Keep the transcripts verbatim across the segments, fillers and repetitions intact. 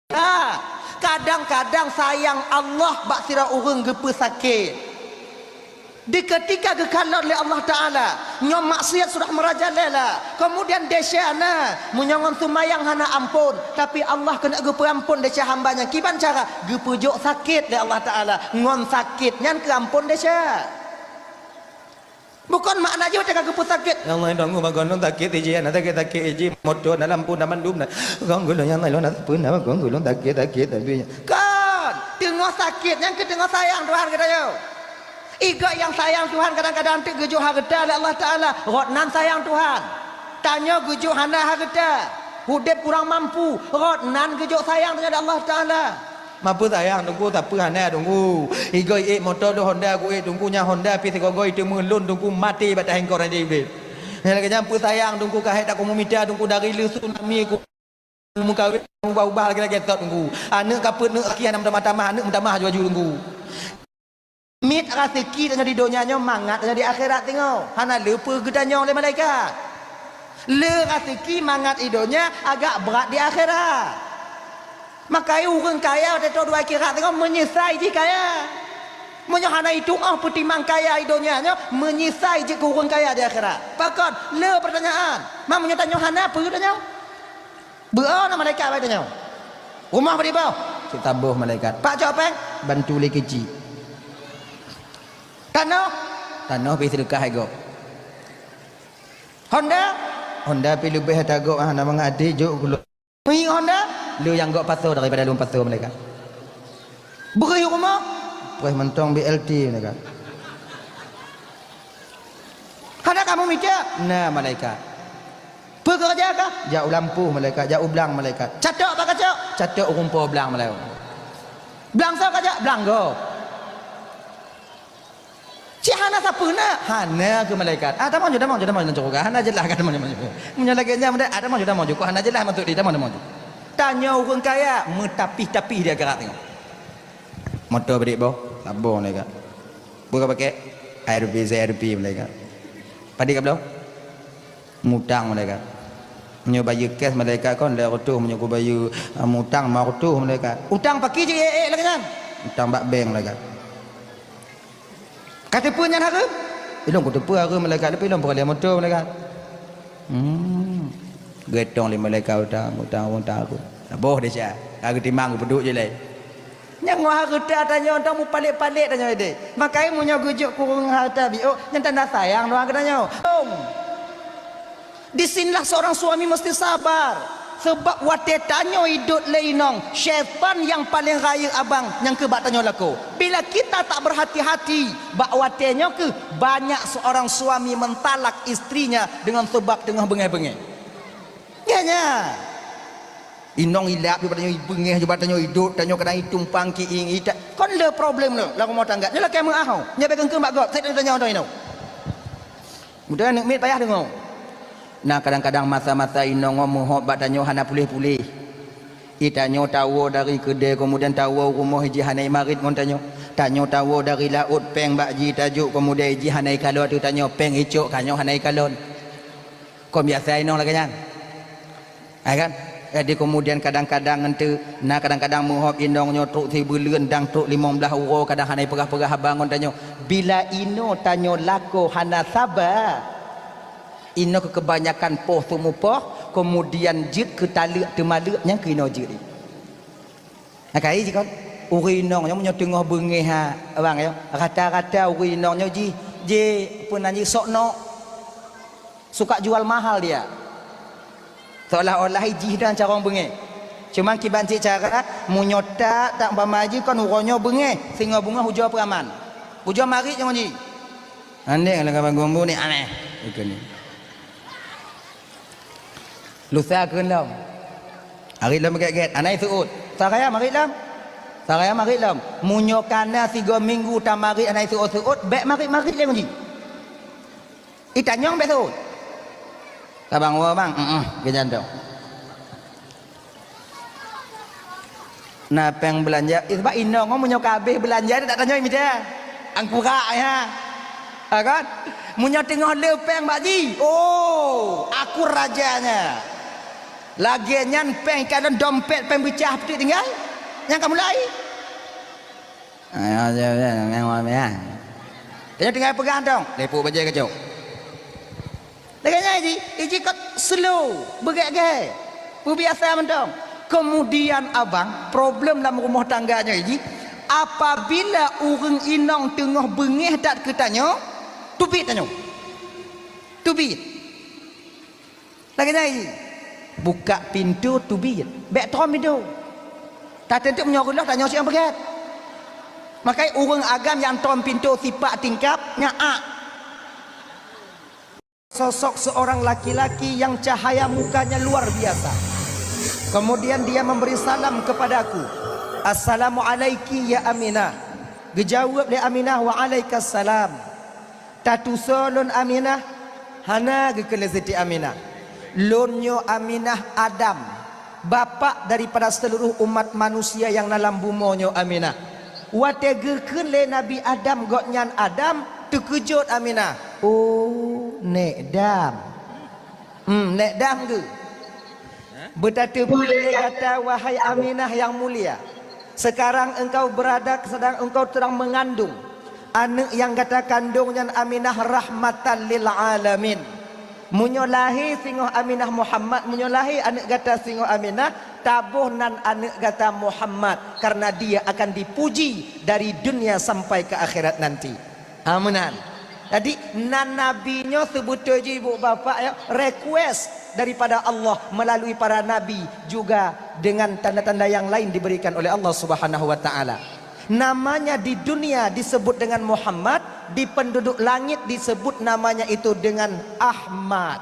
Ka, kadang-kadang sayang Allah bak sidroe ureuëng geupeusakét. Di keutika geukalon lé Allah Taala, nyoe maksiat sudah meurajalela, kemudian desya na, meunyoe ngon seumayang hana amphon, tapi Allah keuneuk geupeuamphon desya hamba nyan. Kiban cara? Geupeujok sakét lé Allah Taala, ngon sakét nyan keu amphon desya. Bukon makna jih watée ka geupeusakét, "Ya Allah, indong geuh bagon lôn sakét iji, na sakét-sakét iji, moto na lampu na mandum na. Gong gulong ya Allah, lôn na sapeue na, gong gulong sakét-sakét tapi." Kon, teungoh sakét nyan keu teungoh sayang Tuhan geutanyoe. Igoe nyang sayang Tuhan kadang-kadang teuk geujok hareuta lé Allah Taala, gobnyan sayang Tuhan. Tanyoe geujok hana hareuta, udeb kurang mampu, gobnyan geujok sayang tanyoe lé Allah Taala. Mapeue sayang Teungku, sapeue hana Teungku. Igoe ék moto lôn Honda ku ék Teungku, nyan Honda pih sigoe-goe teumé lôn Teungku maté bak tahéng kok raja Iblih. Nyan lagée nyan peue sayang Teungku, ka hék takoh meumita Teungku dari le tsunami ku meukawen ubah-ubah lagée-lagée tot Teungku. Aneuëk ka peuet neuek aki hana meutamah-tamah, aneuëk meutamah aju-aju Teungku. Miet raseuki tanyoe di donya nyoe mangat tanyoe di akhirat teungoh. Hana le peue geutanyong lé malaikat. Le raseuki mangat i donya agak brat di akhirat. Makajih ureuëng kaya watée toe dua akhirat teungoh meunyeusai jih kaya. Meunyoe hana itu'oh peutimang kaya i donya nyoe, meunyeusai jeuet keu ureuëng kaya di akhirat. Pakon? Le peurtanyaan. Ma meunyoe tanyoe hana peue tanyoe? Beu-o na malaikat bak tanyoe. Rumoh bri boh? Cit taboh malaikat. Pak cok péng? Bantu lé keuchik. Tanoh? Tanoh pih seudeukah igoe. Honda? Honda pih leubeh ata gob, ah, na mangat até jok keu lôn. Meuieng Honda? Le nyang gob pasoe daripada lôn pasoe malaikat. Beureuh rumoh? Preh mantong B L T malaikat. Hana kamoe mita? Na malaikat. Peue keureuja kah? Jak u lampôh malaikat, jak u blang malaikat. Catok bak kacok? Catok u rumpok blang malaikat. Blang soe kajak? Blang gob. Cit hana sapeue na? Hana keu malaikat. Ah, tamong ju, tamong ju, tamong ju, hana jeulaih kan, tamong ju, tamong ju. Meunyoe lagée nyan, ah, tamong ju, tamong ju, kok hana jeulaih maksud di, tamong, tamong ju. Tanyoe ureuëng kaya meutapih-tapih di akhirat teungoh. Moto bri boh, saboh malaikat. Peue ka pakai? Air putih, air putih malaikat. Padit ka bloe? Mutang malaikat. Meunyoe bayeue cash malaikat kon lhèe reutôh, meunyoe kubayeue, ah, mutang lima reutôh malaikat. Utang pakri jih ék-ék lagée nyan? Utang bak bank malaikat. Ka teupeue nyan hareuem? Ilôn kuteupeue hareuem malaikat, tapi ilôn peureulèe moto malaikat. Hmm. Geutong lé malaikat utang, utang, utang aku. Boh desya, ka geutimang geupeuduek jih lé. Nyang ngon hareuta tanyoe, tanyoe mupalek-palek tanyoe ideh. Makajih meunyoe geujok keu ureuëng hareuta biôk, nyan tanda sayang doa geutanyoe. Di sinilah seorang suami mesti sabar. Sebab watée tanyoe idot lé inong, syaitan nyang paleng rayeuk abang nyang keu bak tanyoe lakoe. Bila kita tak berhati-hati, bak watée nyoe keuh banyak seorang suami mentalak istrinya dengan sebab teungoh beungéh-beungéh. Nyan, nyan. Inong ilap ju bak tanyoe, ibeungéh ju bak tanyoe, idot tanyoe kadang itumpang kiéng ita. Kon le problem le lam rumah tangga. Nyoe lakée meuah ho. Nyoe bèk keungkeung bak gob, sép tanyoe-tanyoe inong. Mudah aneuk miet payah deungoe. Nah, kadang-kadang masa-masa inong ngon meuhop bak tanyoe hana puléh-puléh. I tanyoe tawoe dari keudè, keumudian tawoe u rumoh iji hana imarit ngon tanyoe. Tanyoe tawoe dari laôt péng bak ji tajok, keumudian iji hana ikalon ateueh tanyoe, péng icok, tanyoe hana ikalon. Kon biasa inong lagée nyan. Hai kan? Jadi keumudian kadang-kadang ngon teu, na kadang-kadang meuhop inong nyoe trok sibuleuen dang trok limong blaih uroe kadang hana ipeugah-peugah haba ngon tanyoe. Bila inoe tanyoe lakoe hana saba, inoe keu keubanyakan poh teumupoh, keumudian jeuet keu taleuek teumaleuek nyang keu inoe jeuet. Nah, kai jih kon. Ureuëng inong nyoe meunyoe teungoh beungéh ha, abang ya. Rata-rata ureuëng inong nyoe jih, jih peue nan jih sok nok. Suka jual mahal dia. Seolah-olah jih dan carông beungéh. Cuma kiban cit cara, meunyoe tak, tak umpama jih kon uroe nyoe beungéh, singoh beungoh ujoe peuraman. Ujoe marit nyoe jih. Andék lagée bangon bu ni aneh. Ikeu ni. Lusa kheun lom. Arit lom gét-gét, hana iseuôt. Saraya marit lom. Saraya marit lom. Meunyoe kana sigoe minggu tamarit hana iseuôt-seuôt, bèk marit-marit lé ngon jih. Itanyong bèk seuôt. Ka bang woe bang, heeh, geujantoe. Na péng beulanja, eh, sabab inong ngon meunyoe ka habéh beulanja, tak tanyoe mita. Angkura ya. Ha kan? Meunyoe teungoh le péng bak jih, oh, aku rajanya. Lagée nyan péng kalon dompet péng beucah peutik tinggai. Nyang ka mulai. Ayo, ayo, ayo, ayo, ayo. Tanyoe tinggai peugah dong, lipuk bajée keucok. Lagée nyan iji, iji kot slow, beugét-gét. Peubiasa mantong. Kemudian abang, problem lam rumoh tangga nyoe iji, apabila ureuëng inong teungoh beungéh that keu tanyoe, teubiet tanyoe. Teubiet. Lagée nyan iji, buka pintoe teubiet. Bék tom pintoe. Tateunteuet meunyoe reuloh tanyoe siang beugét. Makajih ureuëng agam nyang tom pintoe sipak tingkap nyan ak. Sosok seorang laki-laki yang cahaya mukanya luar biasa. Kemudian dia memberi salam kepadaku. "Assalamualaiki ya Aminah." Geujaweueb lé Aminah, "Waalaikumsalam." "Tatusoe lôn Aminah?" "Hana," geukheun lé Siti Aminah. "Lôn nyoe Aminah Adam, bapak daripada seluruh umat manusia nyang na lam bumoe nyoe Aminah." Watée geukheun lé Nabi Adam gobnyan Adam, teukeujot Aminah. "Oh, nék dam." Hmm, nék dam geuh. Beutateupeue lé gata, wahai Aminah nyang mulia. Sekarang engkau berada, sedang engkau sedang mengandung. Aneuëk nyang gata kandong nyan Aminah rahmatan lil alamin. Meunyoe lahé singoh Aminah Muhammad, meunyoe lahé aneuëk gata singoh Aminah, taboh nan aneuëk gata Muhammad, karena dia akan dipuji dari dunia sampai ke akhirat nanti. Ha, meunan. Jadi, nan nabi nyoe seubeutôi jih ibu bapak ya, request daripada Allah melalui para nabi juga dengan tanda-tanda yang lain diberikan oleh Allah Subhanahu wa Taala. Namanya di dunia disebut dengan Muhammad, di penduduk langit disebut namanya itu dengan Ahmad.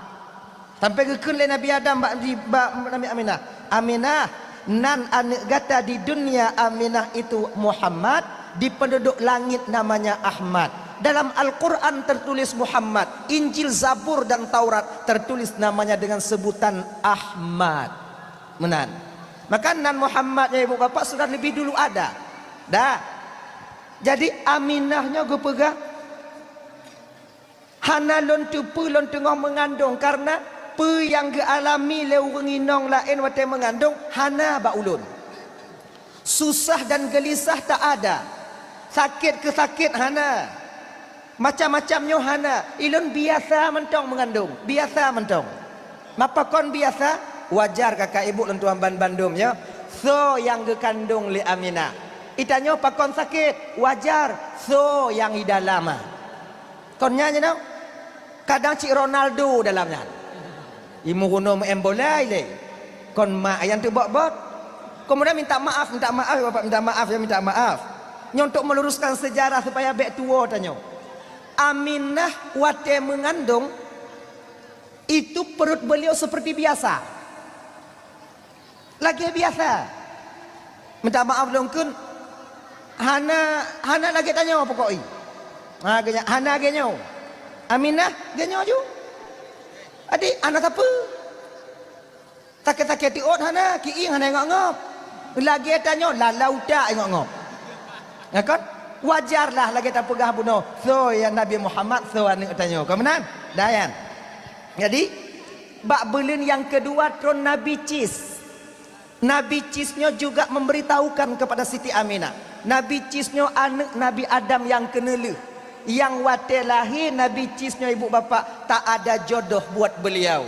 Sampai geukheun lé Nabi Adam bak, bak Nabi Aminah, "Aminah, nan aneuëk gata di dunia Aminah itu Muhammad, di penduduk langit namanya Ahmad." Dalam Al-Quran tertulis Muhammad, Injil, Zabur dan Taurat tertulis namanya dengan sebutan Ahmad. Meunan. Maka nan Muhammad nyoe ibu bapak sudah lebih dulu ada. Dah. Jadi Aminah nyoe geupeugah, "Hana lôn teupeue lôn teungoh meungandong, karena peue nyang geualami lé ureuëng inong laén watée meungandong hana bak ulôn. Susah dan geulisah tak ada, sakét keu sakét hana, macam-macam nyoe hana. Ilôn biasa mantong meungandong, biasa mantong." Ma pakon biasa? Wajar kakak ibu lôn tuan ban bandum nyoe, soe nyang geukandong lé Aminah. Itanyoe pakon sakét? Wajar, soe nyang i dalam. Kon nyan jinoe, kadang cit Ronaldo dalam nyan. Imeurunoe meu-em bola ilée. Kon mak nyang teubot-bot. Kemudian minta maaf, minta maaf, ya Bapak, minta maaf, ya, minta maaf. Nyoe untuk meluruskan sejarah supaya bék tuwoe tanyoe. Aminah watée meungandong, itu perut beliau seperti biasa. Lagée biasa. Minta maaf lôn kheun, hana, hana lagée tanyoe pokok i. Ha, geunya, hana geuh nyoe. Aminah geuh nyoe ju. Adik, hana sapeue. Sakét-sakét tiôt hana, kieng hana ngok-ngok. Lagée tanyoe, lalau utak ngok-ngok. Ya kan? Wajarlah lagée tapeugah bunoe, soe ya Nabi Muhammad, soe aneuëk tanyoe. Kon meunan? Dayan. Jadi, bak buleuen nyang keudua tron Nabi Cis. Nabi Cis nyoe juga memberitahukan kepada Siti Aminah. Nabi Cis nyoe aneuëk Nabi Adam nyang keuneulheueh. Nyang watée lahé Nabi Cis nyoe ibu bapak tak ada jodoh buat beliau.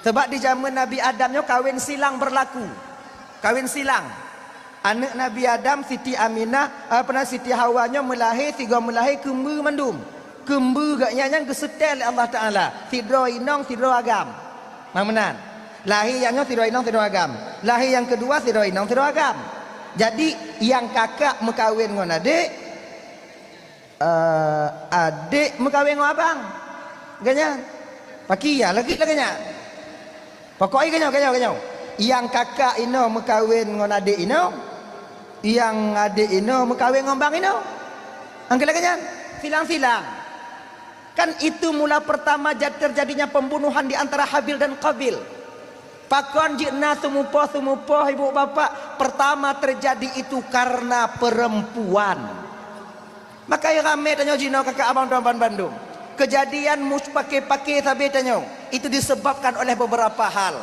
Sebab di jameun Nabi Adam nyoe kawén silang berlaku. Kawén silang. Aneuëk Nabi Adam, Siti Aminah, apa na, Siti Hawa nyoe meulahé, sigoe meulahé keumbeue mandum. Keumbeue geuh nyan nyang geuseutée lé Allah Taala, sidroe inong, sidroe agam. Ma meunan. Lahé nyang nyoe sidroe inong, sidroe agam. Lahé nyang keudua sidroe inong, sidroe agam. Jadi, nyang kakak meukawén ngon adék, eh, adék meukawén ngon abang. Geuh nyan. Pakri ya lagée lagée nyan. Pokok i geuh nyoe, geuh nyoe, geuh nyoe. Nyang kakak inoe meukawén ngon adék inoe, nyang adék inoe meukawén ngon bang inoe. Angkée lagée nyan, silang-silang. Kan itu mula pertama jad-, terjadinya pembunuhan di antara Habil dan Qabil. Pakon jeuet na seumupoh-seumupoh ibu bapak, pertama terjadi itu karena perempuan. Maka ramé tanyoe jinoe kakak abang tuan ban bandum. Kejadian mus-, paké-paké sabe tanyoe, itu disebabkan oleh beberapa hal.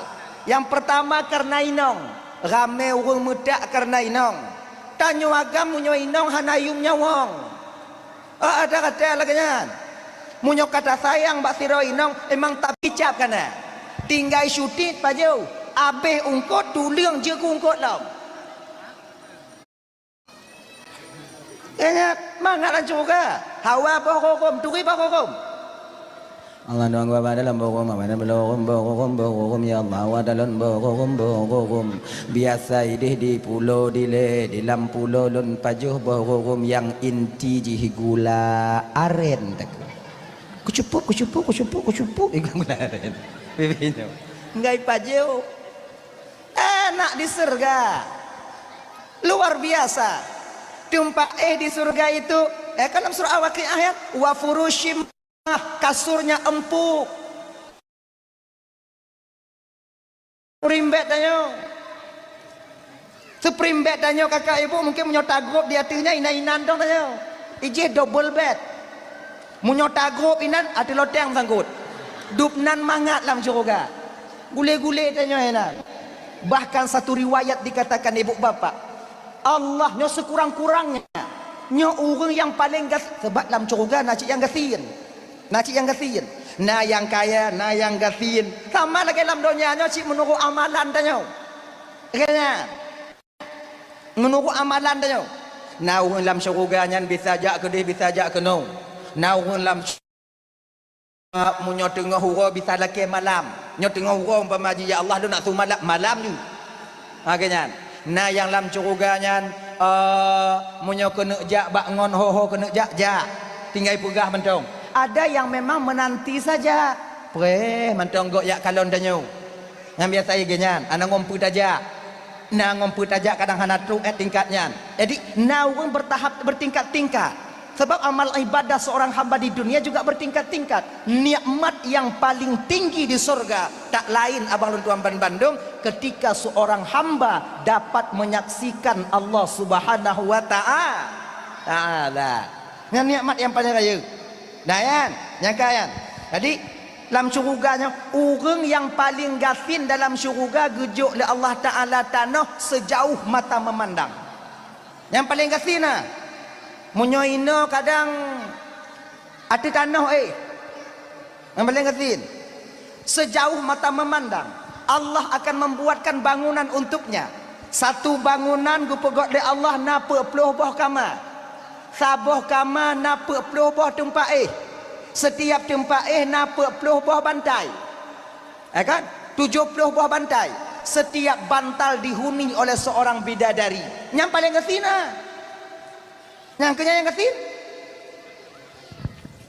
Nyang peurtama kareuna inong, ramé ureuëng meutak kareuna inong. Tanyoe agam meunyoe inong hana yuem nyawöng. Ah, ada kata lagée nyan. Meunyoe ka tasayang bak sidroe inong, memang tabicab kana. Tinggai syuting pajoh, abéh eungkôt tuleueng jeuet keu eungkôt lom. Ingat, mangat lam syeuruga. Hawa boh rhurum, turi boh rhurum. Allah Tuhan geuba dalam boh rhurum, apa dalam boh rhurum, boh rhurum, boh rhurum, ya Allah, wa dalam boh rhurum, boh rhurum. Biasa ideh di pulo dilée, di lam pulo lôn pajoh boh rhurum nyang inti jih gula aren takue. Kucupup, kucupup, kucupup, kucupup, ikan gula aren. Bibi nyoe. Ngai pajoh. Enak di syeuruga. Luar biasa. Teumpat éh di syeuruga itu, eh, kan dalam surah Al-Waqiah ya, wa furushim, kasurnya empuk. Spring bed tanyoe. Spring bed tanyoe kakak ibu mungkin meunyoe tagrôb di ateueh nyan inan-inan dong tanyoe. Ijih double bed. Meunyoe tagrôb inan ateueh loteng meusangkot. Dub nan mangat lam syeuruga. Gule-gule tanyoe inan. Bahkan satu riwayat dikatakan ibu bapak, Allah nyoe sekurang-kurangnya nyoe ureuëng nyang paleng gas-, sebab lam syeuruga na cit nyang gasien. Na cit nyang gasien. Na nyang kaya, na nyang gasien. Sama lagée lam donya nyoe cit meunurot amalan tanyoe. Lagée nyan. Meunurot amalan tanyoe. Na ureuëng lam syeuruga nyan bisa jak keudeh, bisa jak keunoe. Na ureuëng lam sy-, meunyoe teungoh uroe bisa lakée malam. Nyoe teungoh uroe umpama jih, "Ya Allah, lôn nak su malam," malam ju. Ha, lagée nyan. Na nyang lam syeuruga nyan, eh, meunyoe keuneuk jak bak ngon ho-ho keuneuk jak, jak. Tinggai peugah mantong. Ada yang memang menanti saja. Preh mantong gok jak kalon tanyoe. Nyang biasa lagée nyan, hana ngon peue tajak. Na ngon peue tajak kadang hana trok, eh, tingkat nyan. Jadi, na ureuëng bertahap, bertingkat-tingkat. Sebab amal ibadah seorang hamba di dunia juga bertingkat-tingkat. Nikmat yang paling tinggi di surga tak lain, abang lôn tuan ban bandum, ketika seorang hamba dapat menyaksikan Allah Subhanahu wa ta'a-, taala. Nyan nikmat nyang paleng rayeuk. Nah, nyan, nyang ka nyan. Jadi, lam syeuruga nyoe, ureuëng nyang paleng gasien dalam syeuruga geujok lé Allah Taala tanoh sejauh mata memandang. Nyang paleng gasien na. Meunyoe inoe kadang ateueh tanoh, eh. Nyang paleng gasien. Sejauh mata memandang, Allah akan membuatkan bangunan untuknya. Satu bangunan geupeugét lé Allah na peuet ploh boh kama. Saboh kama na peuet ploh boh teumpat éh. Setiap teumpat éh na peuet ploh boh bantai. Ya kan? Tujoh ploh boh bantai. Setiap bantal dihuni oleh seorang bidadari. Nyang paleng gasien na. Nyang keu nyan nyang gasien.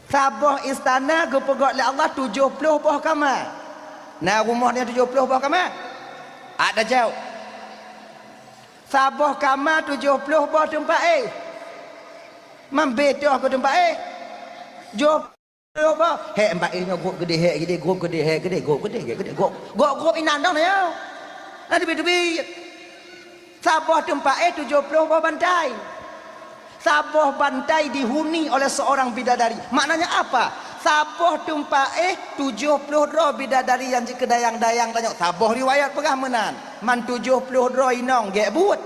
Saboh istana geupeugét lé Allah tujoh ploh boh kama. Na rumoh nyan tujoh ploh boh kama? Ada jaweueb. Saboh kama tujoh ploh boh teumpat éh. Mambé toh keu teumpat éh. Tujoh ploh boh. Hék mbak éh nyoe grôp keudeh, hék keudeh, grôp keudeh, hék keudeh, grôp keudeh, hék keudeh, grôp. Grôp-grôp inan dong nyoe. Na teubiet-teubiet. Saboh teumpat éh tujoh ploh boh bantai. Saboh bantai dihuni oleh seorang bidadari. Maknanya apa? Saboh teumpat éh tujoh ploh droe bidadari nyang jikeudayang-dayang tanyoe. Saboh riwayat peugah meunan. Man tujoh ploh droe inong gét buet.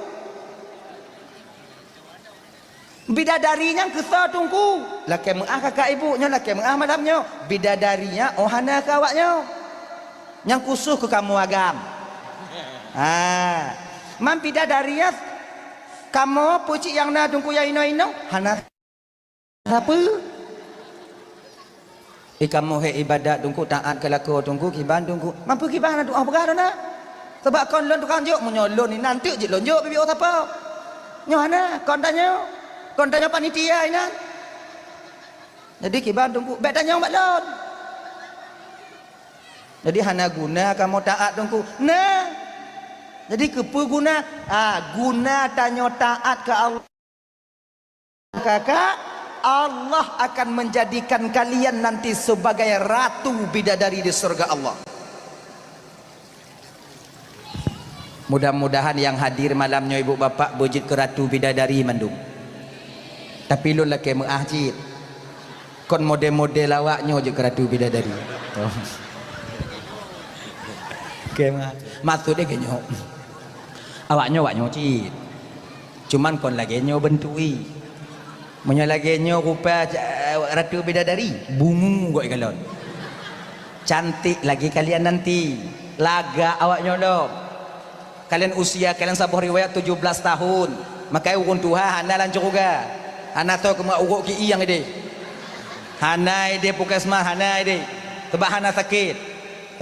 Bidadari nyan keu soe teungku? Lakée meuáh kakak ibu nyoe, lakée meuáh malam nyoe. Bidadari nyan oh hana keu awak nyoe. Nyang khusus keu kamoe agam. Ha. Man bidadari nyan kamoe peucit nyang na teungku nyang inong-inong hana sapeue. Eh, kamoe hék ibadat teungku, taát keu lakoe teungku, kiban teungku. Mampu kiban na doá peugah na. Sebab kon lôn tukang jok, meunyoe lôn inan teuk jeuet lôn jok bibi oh sapo. Nyoe hana, kon tanyoe. Kon tanyoe panitia inan. Jadi kiban teungku, bék tanyong bak lôn. Jadi hana guna kamoe taát teungku. Nah. Jadi keupeue guna? Ah, guna tanyoe taát keu Allah. Kakak, Allah akan menjadikan kalian nanti sebagai ratu bidadari di surga Allah. Mudah-mudahan nyang hadir malam nyoe ibu bapak beujeuet keu ratu bidadari mandum. Tapi lôn lakée meuáh cit. Kon model-model awak nyoe jeuet keu ratu bidadari. Oke, ma-, maksud dia gini. Awak nyoe, awak nyoe cit. Cuman kon lagèe nyoe bentui. Meunyoe lagèe nyoe rupa, eh, Ratu Bidadari, bungu gok ikalon. Cantik lagi kalian nanti. Lagak awak nyoe lom. Kalian usia kalian saboh riwayat tujuh belas tahun. Maka ureueng tuha hana lam syeuruga. Hana tho keumat urok ki ieng ideh. Hana ideh puskesmas, hana ideh. Sebab hana sakit.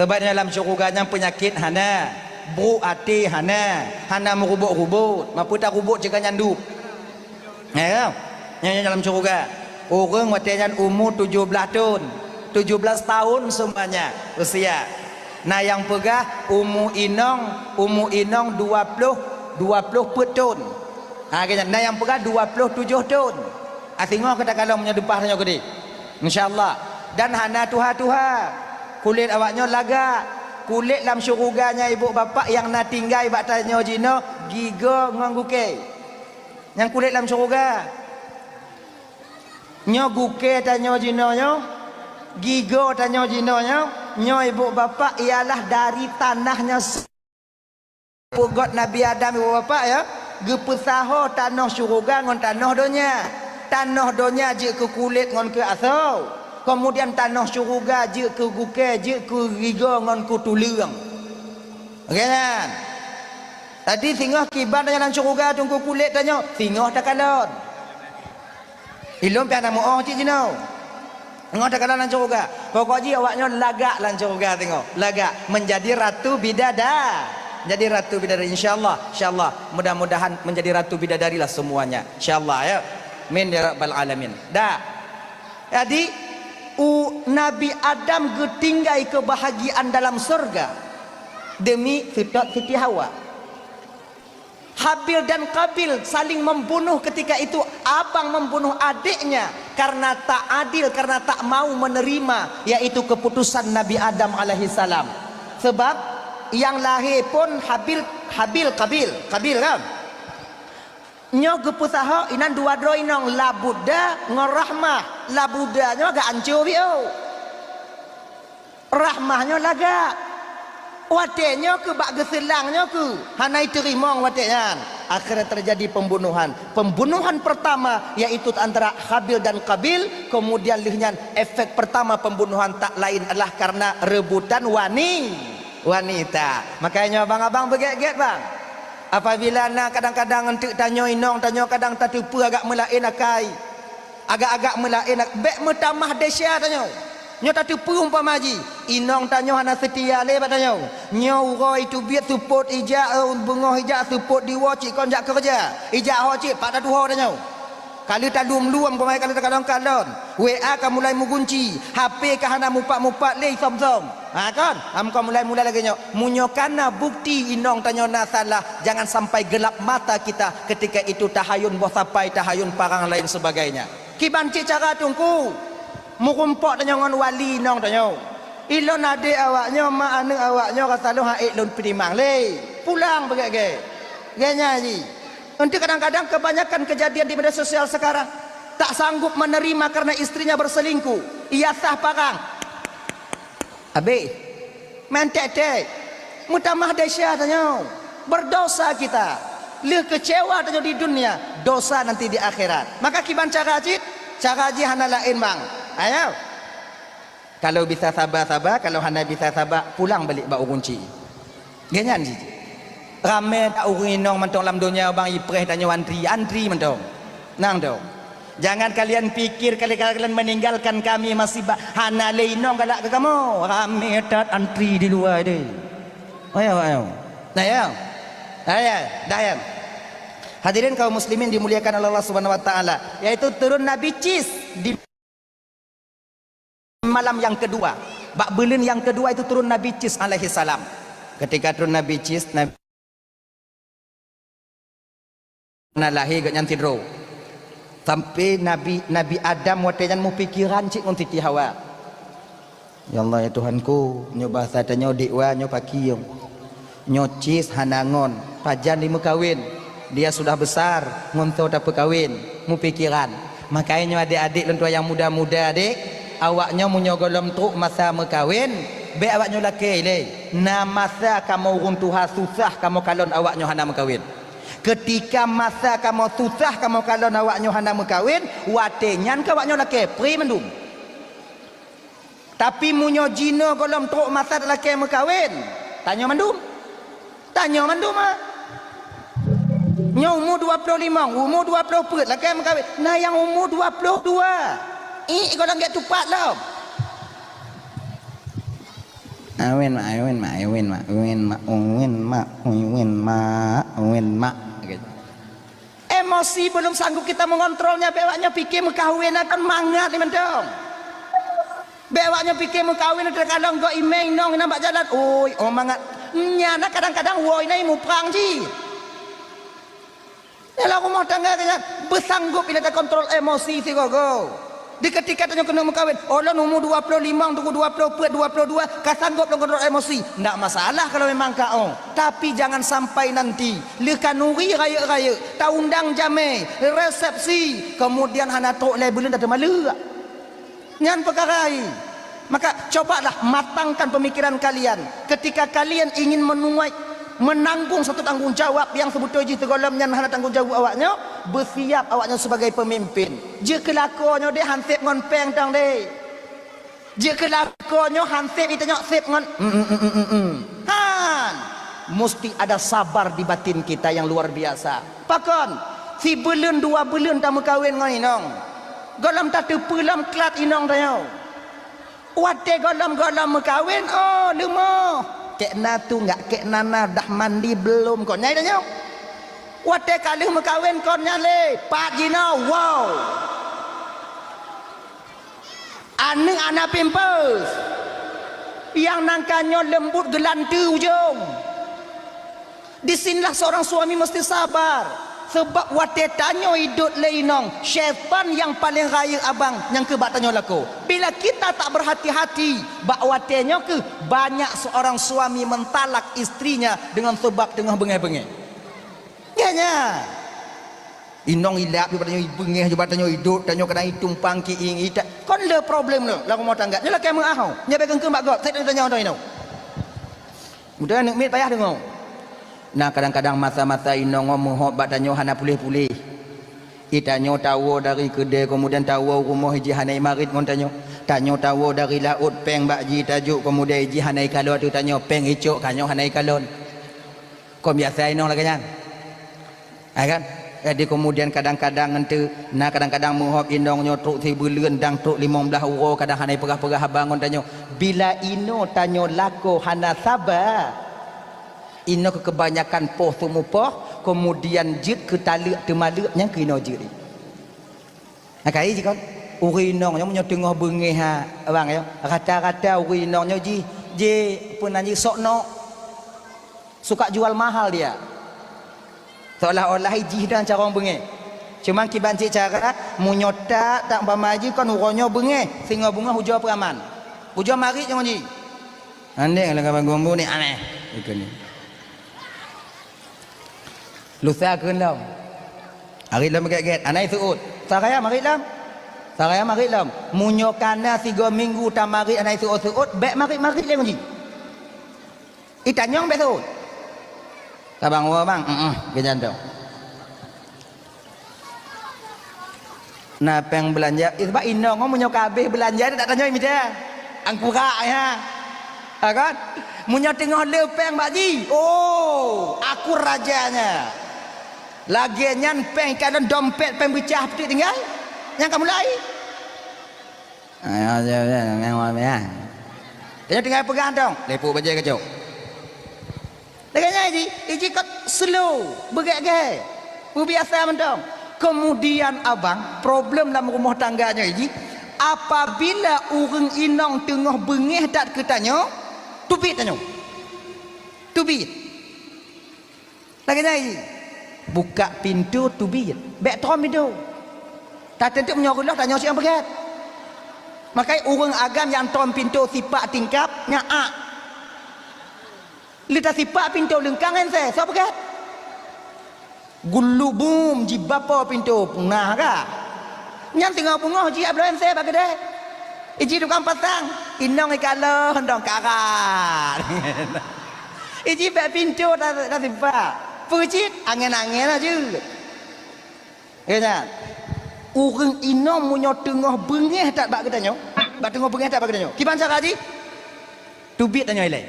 Sebab di dalam syeuruga nyan peunyakét hana, brok até hana, hana meurubot-rubot. Mapeue tarubot cit ka nyan duek. Ya, nyan, nyan dalam syeuruga. Ureueng watèe nyan umu tujoh blaih thon. Tujoh blaih thon seumuanya usia. Na nyang peugah umu inong, umu inong dua ploh, dua ploh peuet thon. Ha, geuh nyan. Na nyang peugah dua ploh tujoh thon. Ah, singoh keu takalon meunyoe leupah tanyoe keudeh. Insya Allah. Dan hana tuha-tuha. Kulét awak nyoe lagak. Kulét lam syeuruga nyan ibu bapak nyang na tinggai bak tanyoe jinoe gigoe ngon gukée. Nyang kulét lam syeuruga. Nyoe gukée tanyoe jinoe nyoe, gigoe tanyoe jinoe nyoe, nyoe ibu bapak ialah dari tanah nyoe. Peugot Nabi Adam ibu bapak ya, geupeusaho tanoh syeuruga ngon tanoh donya. Tanoh donya jeuet keu kulét ngon keu asoe. Keumudian tanoh syeuruga jeuet keu gukée, jeuet keu gigoe ngon keu tuleueng. Oke nyan. Jadi singoh kiban tanyoe lam syeuruga teungku kulét tanyoe, singoh takalon. Ilôn pih hana meu'oh cit jinoe. Singoh takalon lam syeuruga. Pokok jih awak nyoe lagak lam syeuruga singoh. Lagak menjadi ratu bidada-, menjadi ratu bidadari, insya Allah, insya Allah. Mudah-mudahan menjadi ratu bidadari lah semuanya. Insya Allah ya. Amin ya rabbal alamin. Dah. Jadi, u-, Nabi Adam geutinggai keubahagiaan dalam syeuruga demi seutôt Siti Hawa. Habil dan Qabil saling membunuh ketika itu, abang membunuh adiknya karena tak adil, karena tak mau menerima, yaitu keputusan Nabi Adam alaihissalam. Sebab nyang lahé pun Habil, Habil, Qabil, Qabil kan? Nyoe geupeusaho inan dua droe inong, Labuda ngon Rahmah. Labuda nyoe agak ancô biôh. Rahmah nyoe lagak. Watée nyoe keuh bak geuseulang nyoe keuh, hana iteurimong watée nyan. Akhirnya terjadi pembunuhan. Pembunuhan pertama yaitu antara Habil dan Qabil, kemudian lheueh nyan efek pertama pembunuhan tak lain adalah karena rebutan wani-, wanita. Makanya abang-abang beugét-gét bang. Apabila na kadang-kadang eunteuk tanyoe inong tanyoe kadang tateupeue agak meulaén akai. Agak-agak meulaén, bék meutamah desya tanyoe. Nyoe tateupeue umpama jih, inong tanyoe hana seutia lé bak tanyoe. Nyoe uroe teubiet seupôt ijak, eh, beungoh ijak seupôt diwoe cit kon jak keureuja. Ijak ho cit pat tatuho tanyoe. Ka lheueh talum-lum, umpama ka lheueh takalon-kalon. W A ka mulai meugunci, H P ka hana mupat-mupat lé isom-som. Ha kon? Amko mulai-mulai lagée nyoe. Meunyoe kana bukti inong tanyoe na salah, jangan sampai gelap mata kita ketika itu tahayun boh sapai, tahayun parang lain sebagainya. Kiban cit cara teungku, meurumpok tanyoe ngon wali inong tanyoe. Ilôn adé awak nyoe, ma aneuëk awak nyoe rasa lôn han ék lôn peutimang lé. Pulang beugét-gét. Gét nyan jih. Eunteuk kadang-kadang kebanyakan kejadian di media sosial sekarang, tak sanggup menerima karena istrinya berselingkuh. Ia sah parang. Habéh. Meuték-ték. Meutamah desya tanyoe. Berdosa kita. Lheueh keucewa tanyoe di dunia, dosa nanti di akhirat. Maka kiban cara cit, cara jih hana laén bang. Ayo. Kalau bisa saba-saba, kalau hana bisa saba, pulang balik bak ureueng chik. Gét nyan cit. Ramé that ureueng inong mantong lam donya bang ipreh tanyoe antri, antri mantong. Nang dong. Jangan kalian pikir kali-kali kalian meninggalkan kami masih ba-, hana lé inong galak keu kamoe. Ramé that antri di luwa deh. Ayo, ayo. Nah, ya. Ayo, dah ya. Hadirin kaum muslimin dimuliakan oleh Allah Subhanahu wa taala, yaitu turun Nabi Cis di malam yang kedua. Bak buleuen yang kedua itu turun Nabi Cis alaihi salam. Ketika turun Nabi Cis, Nabi na lahé geuh nyan sidroe. Sampai Nabi, Nabi Adam watée nyan meupikiran cit ngon Siti Hawa. Ya Allah, ya Tuhanku, nyoe basa tanyoe dikwa nyoe paki nyoe. Nyoe Cis hana ngon, pajan dimeukawen. Dia sudah besar, ngon soe tapeukawen, meupikiran. Makanya nyoe adék-adék lôn tuan nyang muda-muda dek, awak nyoe meunyoe gohlom trok masa meukawen, Bék awak nyoe lakée lé. Na masa kamoe ureuëng tuha susah kamoe kalon awak nyoe hana meukawen. Keutika masa kamoe susah kamoe kalon awak nyoe hana meukawen, watée nyan keu awak nyoe lakée pré mandum. Tapi meunyoe jinoe gohlom trok masa talakée meukawen, tanyoe mandum. Tanyoe mandum, ah. Nyoe umu dua ploh limong, umu dua ploh peuet lakée meukawen. Na nyang umu dua ploh dua. Iek gohlom gét tupat lom. Awen mak, awen mak, awen mak, awen mak, awen mak, awen mak, awen mak. Emosi belum sanggup kita mengontrolnya, bék awak nyoe pike meukawen akan mangat lé mantong. Bék awak nyoe pike meukawen, teukalon gok imeng inong inan bak jalan. Oi, oh mangat. Nyan na kadang-kadang woi na muprang jih. Dalam rumah tangga nyan beusanggup bila takontrol emosi sigoe-goe. Di ketika tanyoe keuneuk meukawen, ulôn umu dua ploh limong, dua ploh peuet, dua ploh dua, ka sanggup lôn kontrol emosi. Ndak masalah kalau memang ka oh. Tapi jangan sampai nanti leuka nuri rayeuk-rayeuk, taundang jamé, resepsi, kemudian hana trok lé buleuen tateumaleuk. Nyan peukara hai. Maka cobalah matangkan pemikiran kalian ketika kalian ingin menuai, menanggung satu tanggung jawab yang sebetul jih teugohlom nyan hana tanggung jawab awak nyoe, beusiap awak nyoe sebagai pemimpin. Jeuet keu lakoe nyoe deh han seb ngon péng tang deh. Jeuet keu lakoe nyoe han seb itanyok seb ngon, mm, mm, mm, mm, mm, mm. Han. Musti ada sabar di batin kita yang luar biasa. Pakon? Sibuleuen dua buleuen tameukawen ngon inong. Gohlom tateupeue lom klat inong tanyoe. Watée gohlom-gohlom meukawen, oh, leumoh. Kek na tu enggak, kek nana dah mandi belum kon? Nyai tanyoe. Watée ka lheueh meukawen kon nyan lé, pat jinoe, wow. Aneuk hana pampers. Nyang nangka nyoe leumbut geulanteue ujong. Di sinilah seorang suami mesti sabar. Sebab watée tanyoe idot lé inong, syaitan nyang paleng rayeuk abang nyang keu bak tanyoe lakoe. Bila kita tak berhati-hati, bak watée nyoe keuh banyak seorang suami mentalak istrinya dengan sebab teungoh beungéh-beungéh. Nyan, nyan. Inong ilap, bak tanyoe ibeungéh, bak tanyoe idot, tanyoe kadang itumpang kiing, ita-, kon le problem le lam rumah tangga. Nyoe lakée meuah, nyoe bék keungkeung bak gob, saya tanya-tanya inong. Mudah aneuk miet payah deungoe. Nah, kadang-kadang masa-masa inong ngon meuhop bak tanyoe hana puléh-puléh. Itanyoe tawoe dari keudée, kemudian tawoe u rumoh iji hana imarit ngon tanyoe. Tanyoe tawoe dari laôt péng bak ji tajok, kemudian iji hana ikalon ateueh tanyoe, péng icok, tanyoe hana ikalon. Kon biasa inong lagée nyan. Hai kan? Jadi kemudian kadang-kadang enteuk, na kadang-kadang meuhop inong nyoe trok sibuleuen dang trok limong blaih uroe, kadang hana ipeugah-peugah haba ngon tanyoe. Bila inoe tanyoe lakoe hana saba, inoe keu keubanyakan poh teumupoh, kemudian jeuet keu taleuek teumaleuek nyang keu inoe jeuet. Nah, kai jih kon. Ureueng inong nyoe meunyoe teungoh beungéh ha, bang, ya. Rata-rata ureueng inong nyoe jih, jih, peue nan jih, sok nok. Suka jual mahal dia. Seolah-olah jih dan carông beungéh. Cuman kiban cit cara, meunyoe tak, tak umpama jih kon uroe nyoe beungéh, singoh beungoh ujoe peuraman. Ujoe marit nyoe jih. Andék lagée bak gombu ni aneh. Itu ni. Lusa kheun lom. Arit lom gét-gét, hana iseuôt. Saraya marit lom. Saraya marit lom. Meunyoe kana sigoe minggu tamarit hana iseuôt-seuôt, bék marit-marit lé ngon jih. Itanyong bék seuôt. Ka bang woe bang, heeh, geujantoe. Na péng beulanja, eh, sabab inong ngon meunyoe ka habéh beulanja, tak tanyoe mita. Angkura, ya. Ha, kan? Meunyoe teungoh le péng bak jih, oh, aku rajanya. Lagée nyan péng ka lam dompet, péng beucah peutik tinggai. Nyang ka mulai. Ayo, ayo, ayo, ayo, ayo. Tanyoe tinggai peugah dong, lepuk bajée keucok. Lagée nyan jih, iji kot slow, beugét-gét, beubiasa mantong. Kemudian abang, problem lam rumoh tangga nyoe jih, apabila ureueng inong teungoh beungéh that keu tanyoe, teubiet tanyoe. Teubiet. Lagée nyan jih, buka pintoe teubiet. Bék tom pintoe. Tatentu meunyoe reuloh tanyoe siang beugét. Makai ureueng agam nyang tom pintoe sipak tingkap, nyan ak. Lé tasipak pintoe leungkang ensé, soe peugét? Gulubum jibapo pintoe peungah ka. Nyan teungoh beungoh jiak bloe ensé bak keudée. Iji tukang pasang, inong ikalon dong karat. Iji bak pintoe ta-, tasimpak. Peue cit, angén-angén aja. Ya nyan. Ureuëng inong meunyoe teungoh beungéh that bak geutanyoe, bak teungoh beungéh that bak geutanyoe. Kiban cara jih? Teubiet tanyoe ilée.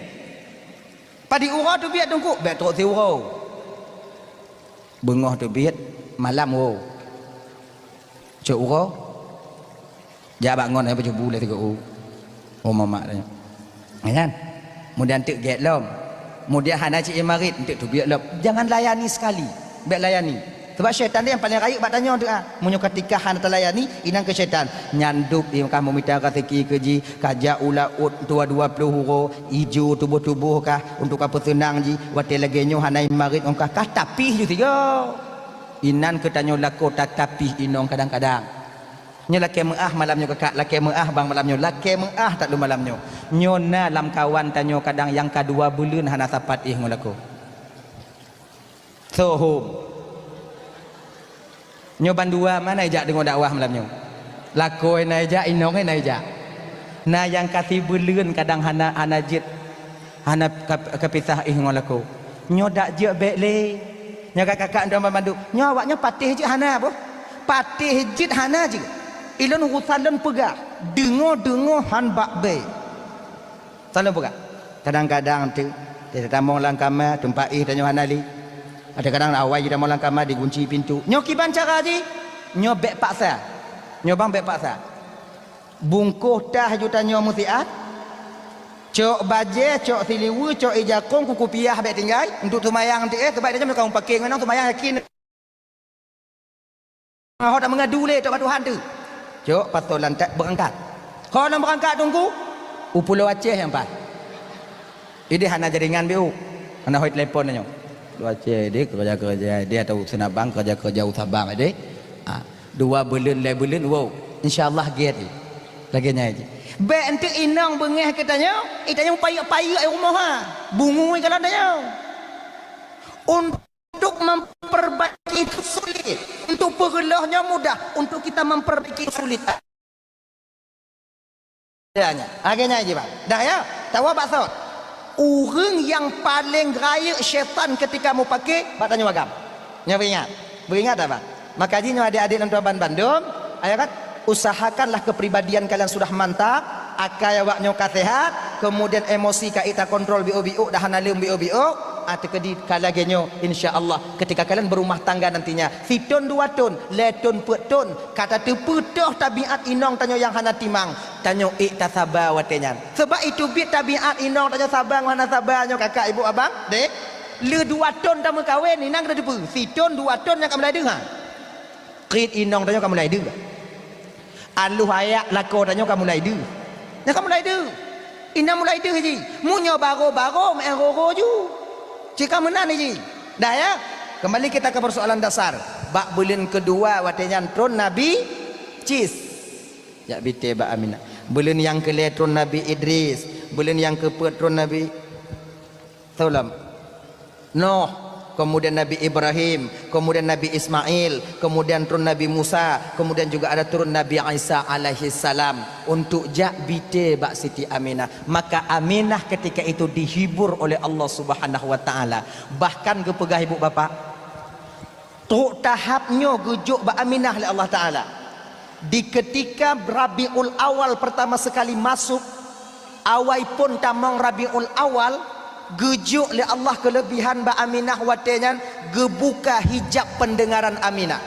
Padum uroe teubiet teungku, bék trok siuroe. Beungoh teubiet, malam woe. Cok uroe, jak bak ngon nyang peucubu lé sigoe u. Oh, mamak tanya. Ya kan? Kemudian teuk gét lom. Kemudian hana cit imarit, teuk teubiet lom. Jangan layani sekali. Bék layani. Sebab syaitan dia yang paling rayeuk bak tanyoe tu ah. Meunyoe ketika hana talayani, inan keu syaitan. Nyan dub i ka meumita raseuki keu jih, ka jak u laôt dua dua ploh uroe, ijo tuboh-tuboh kah, untuk ka peuseunang jih, watée lagée nyoe hana imarit ongkah kah tapih ju sigoe. Inan keu tanyoe lakoe tatapih inong kadang-kadang. Nyoe lakée meuáh malam nyoe kakak, lakée meuáh bang malam nyoe, lakée meuáh that lôn malam nyoe. Nyoe na lamkawan tanyoe kadang nyang ka dua buleuen hana sapat éh ngon lakoe. Sohom. Nyoe bandua mana ijak deungoe dakwah malam nyoe? Lakoe na ijak, inong na ijak. Na nyang ka sibuleuen kadang hana, hana jeuet, hana ka-, kapisah éh ngon lakoe. Nyoe dak jeuet bék lé. Nyoe ka kakak dong bandum. Nyoe awak nyoe patéh jeuet hana boh. Patéh jeuet hana jeuet. Ilôn urusan lôn peugah. Deungoe-deungoe han bak bék. Saleuem peugah. Kadang-kadang teu, teu tamong lam kama, teumpat éh tanyoe hana lé. Ada kadang awai jitamong lam kama, digunci pintu. Nyoe kiban cara jih? Nyoe bék paksa. Nyoe bang bék paksa. Bungkôh tah ju tanyoe meusiat. Cok bajée, cok siliweue, cok ijakong, kuku piah bék tinggai. Untuk seumayang teu éh, sebab tanyoe ka meupaké ngon seumayang yakin. Ho tameungadu lé, tok bak Tuhan teu. Cok, pasoe lantak beurangkat. Ho lom beurangkat teungku, u Pulo Aceh nyang paih. Idéh hana jaringan biu. Hana hôi telepon nyoe. Pulo Aceh, idéh keureuja-keureuja, idéh atau Seunabang keureuja-keureuja u Sabang, idéh. Ha, dua buleuen, lhée buleuen, wow. Insya Allah gét. Lagée nyan jih. Bék enteuk inong beungéh keu tanyoe, i tanyoe payek-payek i rumoh ha. Bungui kalon tanyoe. Untuk memperbaiki itu sulit. Untuk peureuloh nyoe mudah. Untuk kita memperbaiki itu sulit. Adanya. Lagée nyan jih bang. Dah ya? Tawa bak sot. Ureuëng nyang paleng rayeuk syaitan ketika meupaké, bak tanyoe agam. Nyoe beuingat. Beuingat tak bang? Maka jih nyoe adék-adék lôn tuan bandum, ayo kan? Usahakanlah kepribadian kalian sudah mantap, akai awak nyoe ka sehat, kemudian emosi ka ita kontrol biôk-biôk, dah hana leuem biôk-biôk, ah, teukeudi ka lagée nyoe, insya Allah, ketika kalian berumah tangga nantinya, sithon dua thon, lhée thon peuet thon, ka tateupeue toh tabiat inong tanyoe nyang hana timang, tanyoe ék tasaba watée nyan. Sebab itu biet tabiat inong tanyoe saba ngon hana saba nyoe kakak, ibu, abang, dek. Le dua thon tameukawen, inan ka tateupeue, sithon dua thon nyang ka meulai deuh ha. Krit inong tanyoe ka mulai deuh. Alôh ayak lakoe tanyoe ka mulai deuh. Nyan ka mulai deuh. Inan mulai deuh jih. Meunyoe baro-baro meu'en roro ju. Cit ka meunan jih. Dah ya? Kembali kita ke persoalan dasar. Bak buleuen keudua watée nyan tron Nabi Cis. Jak bite bak Aminah. Buleuen nyang keulhée tron Nabi Idris. Buleuen nyang keupeuet tron Nabi Soe lom? Nuh, kemudian Nabi Ibrahim, kemudian Nabi Ismail, kemudian turun Nabi Musa, kemudian juga ada turun Nabi Isa alaihi salam untuk jak bite bak Siti Aminah. Maka Aminah ketika itu dihibur oleh Allah Subhanahu wa taala. Bahkan geupeugah ibu bapak, trok tahap nyoe geujok bak Aminah lé Allah Taala. Di ketika Rabiul Awal pertama sekali masuk, awai phon tamong Rabiul Awal, geujok lé Allah keulebihan bak Aminah watée nyan, geubuka hijab pendengaran Aminah.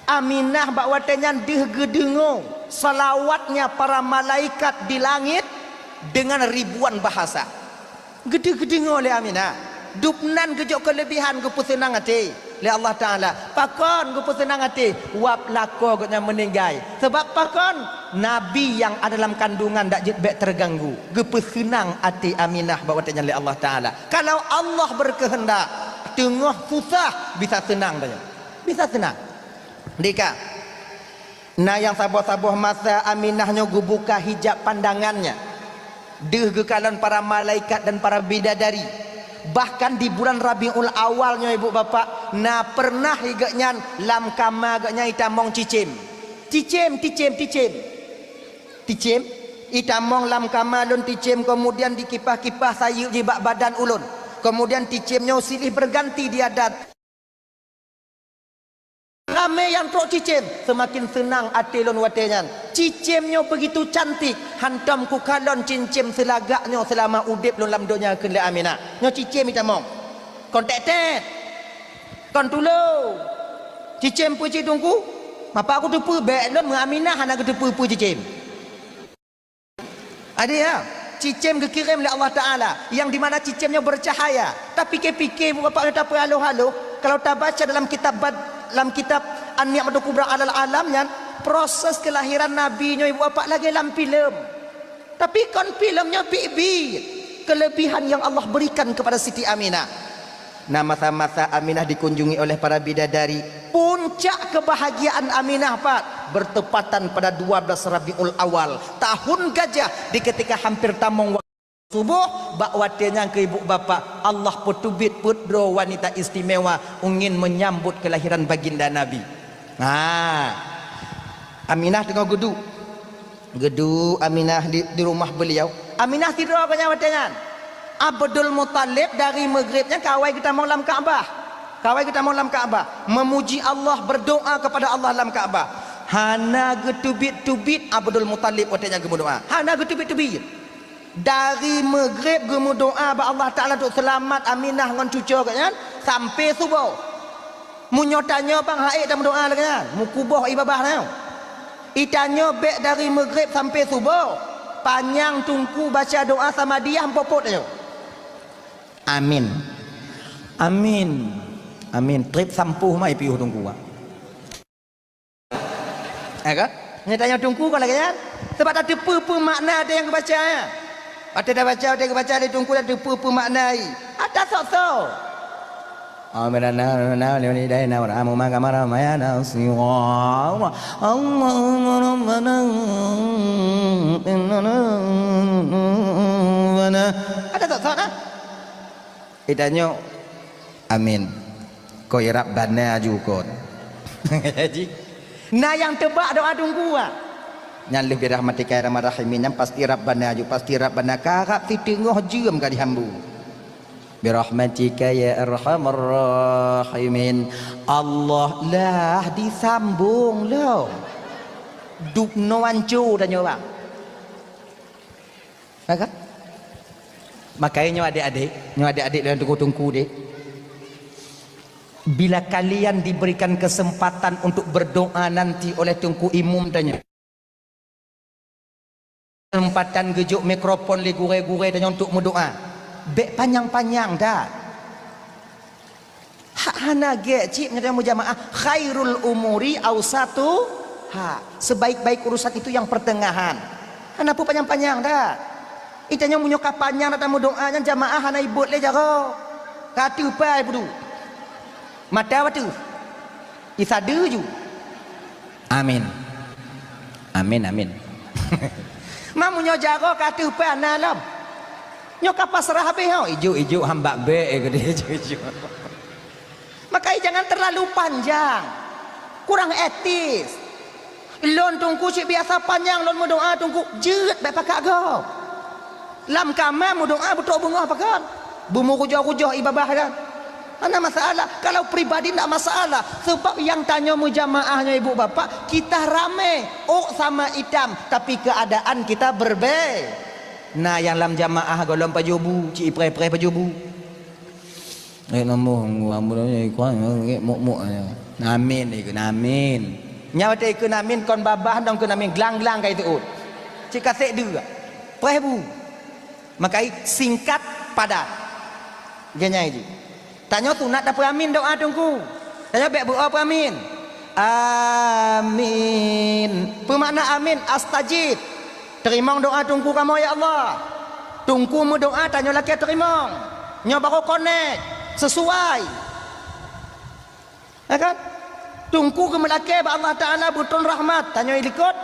Aminah bak watée nyan deuh geudeungoe salawatnya para malaikat di langit dengan ribuan bahasa. Geudeuh geudeungoe lé Aminah. Dubnan geujok keulebihan geupeuseunang até lé Allah Taala. Pakon geupeuseunang até? Wab lakoe gobnyan meuninggai. Sabab pakon? Nabi nyang ada lam kandungan dak jeuet bék teuganggu. Geupeuseunang até Aminah bak watée nyan lé Allah Taala. Kalau Allah berkehendak, teungoh susah bisa seunang tanyoe. Bisa seunang. Dika. Na nyang saboh-saboh masa Aminah nyoe geubuka hijab pandangannya. Deuh geukalon para malaikat dan para bidadari. Bahkan di bulan Rabiul Awal nyoe ibu bapak, na pernah igeuhnyan lam kama geuhnyan itamong cicém. Cicém, cicém, cicém. Cicém, itamong lam kama lôn cicém, kemudian dikipah-kipah sayeup jih bak badan ulôn. Kemudian cicém nyoe silih berganti di adat. Ramé nyang trok cicém, seumaken seunang até lôn watée nyan. Cicém nyoe beugitu cantik, hantom kukalon cicém seulagak nyoe seulama udeb lôn lam donya, kheun lé Aminah. Nyoe cicém itamong. Kon tét-tét. Kon tulông. Cicém peue cit Teungku? Bapak kuteupeue, bék lôn meuaminah hana geuteupeue peue cicém. Ada ya, cicém geukirém lé Allah Taala, yang di mana cicém nyoe bercahaya. Tapi pike-pike, Ibu Bapak, nyoe tapeuhaloh-haloh, kalau tabaca dalam kitab bad-, dalam kitab An-Ni'matul Kubra Alal Alam nyan, proses kelahiran Nabi nyoe, Ibu Bapak, lagée lam filem. Tapi kon filem nyoe biet-biet. Kelebihan yang Allah berikan kepada Siti Aminah. Nah, masa-masa Aminah dikunjungi oleh para bidadari, puncak kebahagiaan Aminah, Pak, bertepatan pada dua belas Rabiul Awal, tahun gajah, di ketika hampir tamong waktu suboh, bak watée nyan keu ibu bapak, Allah peuteubiet peuet droe wanita istimewa ingin menyambut kelahiran baginda Nabi. Nah, Aminah teungoh geuduek. Geuduek Aminah di, di rumah beliau. Aminah sidroe geuh nyan watée nyan. Abdul Muthalib dari Maghrib nyan ka awai geutamong lam Ka'bah. Ka awai geutamong lam Ka'bah. Memuji Allah, berdoa kepada Allah lam Ka'bah. Hana geuteubiet-teubiet Abdul Muthalib watée nyan geumeudoa. Hana geuteubiet-teubiet. Dari Maghrib geumeudoa bak Allah Taala untuk seulamat Aminah ngon cucoe geuh nyan sampai suboh. Meunyoe tanyoe bang ha'ék tameudoa lagée nyan, meukuboh ié babah nyoe. Itanyoe bék dari Maghrib sampai suboh, panyang Teungku baca doa samadiyah meupoh-poh tanyoe. Amin. Amin. Amin. Trép sampôh mai piôh Teungku, Pak. Eh, ka? Nyoe tanyoe Teungku kon lagée nyan. Sebab tateupeue peue makna teuh nyang geubaca nyan. Watée tabaca, watée geubaca lé Teungku, tateupeue peue makna jih. Hana sok-sok. Amin. Allahumma rabbana innana. Hana sok-sok dah. Itanyoe, amin. Kok irab bana ju kon. Jadi, na nyang teubak doa Teungku, ah. Nyan lheueh birahmatika ya arhamar rahimin, nyan pasti irab bana ju, pasti irab bana, karab siteungoh jeuem ka dihambu. Birahmatika ya arhamar rahimin. Allah lah disambong lom. Dubnoe anco tanyoe, bang. Nah, kan? Makanya nyoe adik-adik, nyoe adik-adik dan teungku-teungku deh. Bila kalian diberikan kesempatan untuk berdoa nanti oleh teungku imum tanyoe, kesempatan geujok mikrofon lé gurée-gurée tanyoe untuk meudoa, bék panyang-panyang dah. Hak hana gét cit meunyoe mujamaah, khairul umuri ausatuha. Sebaik-baik urusan itu yang pertengahan. Hana peue panyang-panyang dah. Itanyoe meunyoe ka panyang dah tameudoa nyan jamaah hana ibot lé jaroe. Ka teuh pai peudu. Mata wateuh. Isadu ju. Amin. Amin, amin. Ma meunyoe jaroe ka teuh pai na lom. Nyoe ka pasrah habéh ho, ijuk-ijuk hamba bék eh, geude ijuk-ijuk. Makanya jangan terlalu panjang. Kurang etis. Lôn teungku cit biasa panyang lôn meudoa teungku, jeuet bék pakat gob. Lam kama meudoa beutrok beungoh pakon. Beumeurujoh-rujoh ié babah kan. Hana masalah. Kalau pribadi ndak masalah. Sebab nyang tanyoe meujamaah nyoe ibu bapak, kita ramé. Ôk sama itam, tapi keadaan kita berbeda. Na nyang lam jamaah gohlom pajoh bu, cit ipreh-preh pajoh bu. Eh, namoh, muk-muk. Amin, ikeu amin. Nyan watée ikeu amin kon babah dong keu amin glang-glang ka iteuôt. Cit kasek deuh. Preh bu. Maka singkat padat. Geunyai jih. Tanyoe sunat tapeuamin doa teungku. Tanyoe bék beuo peuamin. Amin. Peumakna amin, astajib. Teurimong doa teungku kamoe ya Allah. Teungku meudoa tanyoe lakée teurimong. Nyoe barô konek, seusuai. Ya kan? Teungku geumeulakée bak Allah Taala beutrön rahmat, tanyoe ilikot.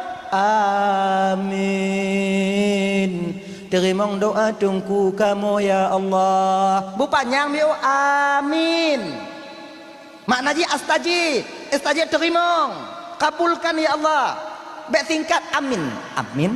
Amin. Teurimong doa teungku kamoe ya Allah. Beupanyang miôh amin. Makna jih astajib, astajib teurimong. Kabulkan ya Allah. Bék singkat amin. Amin.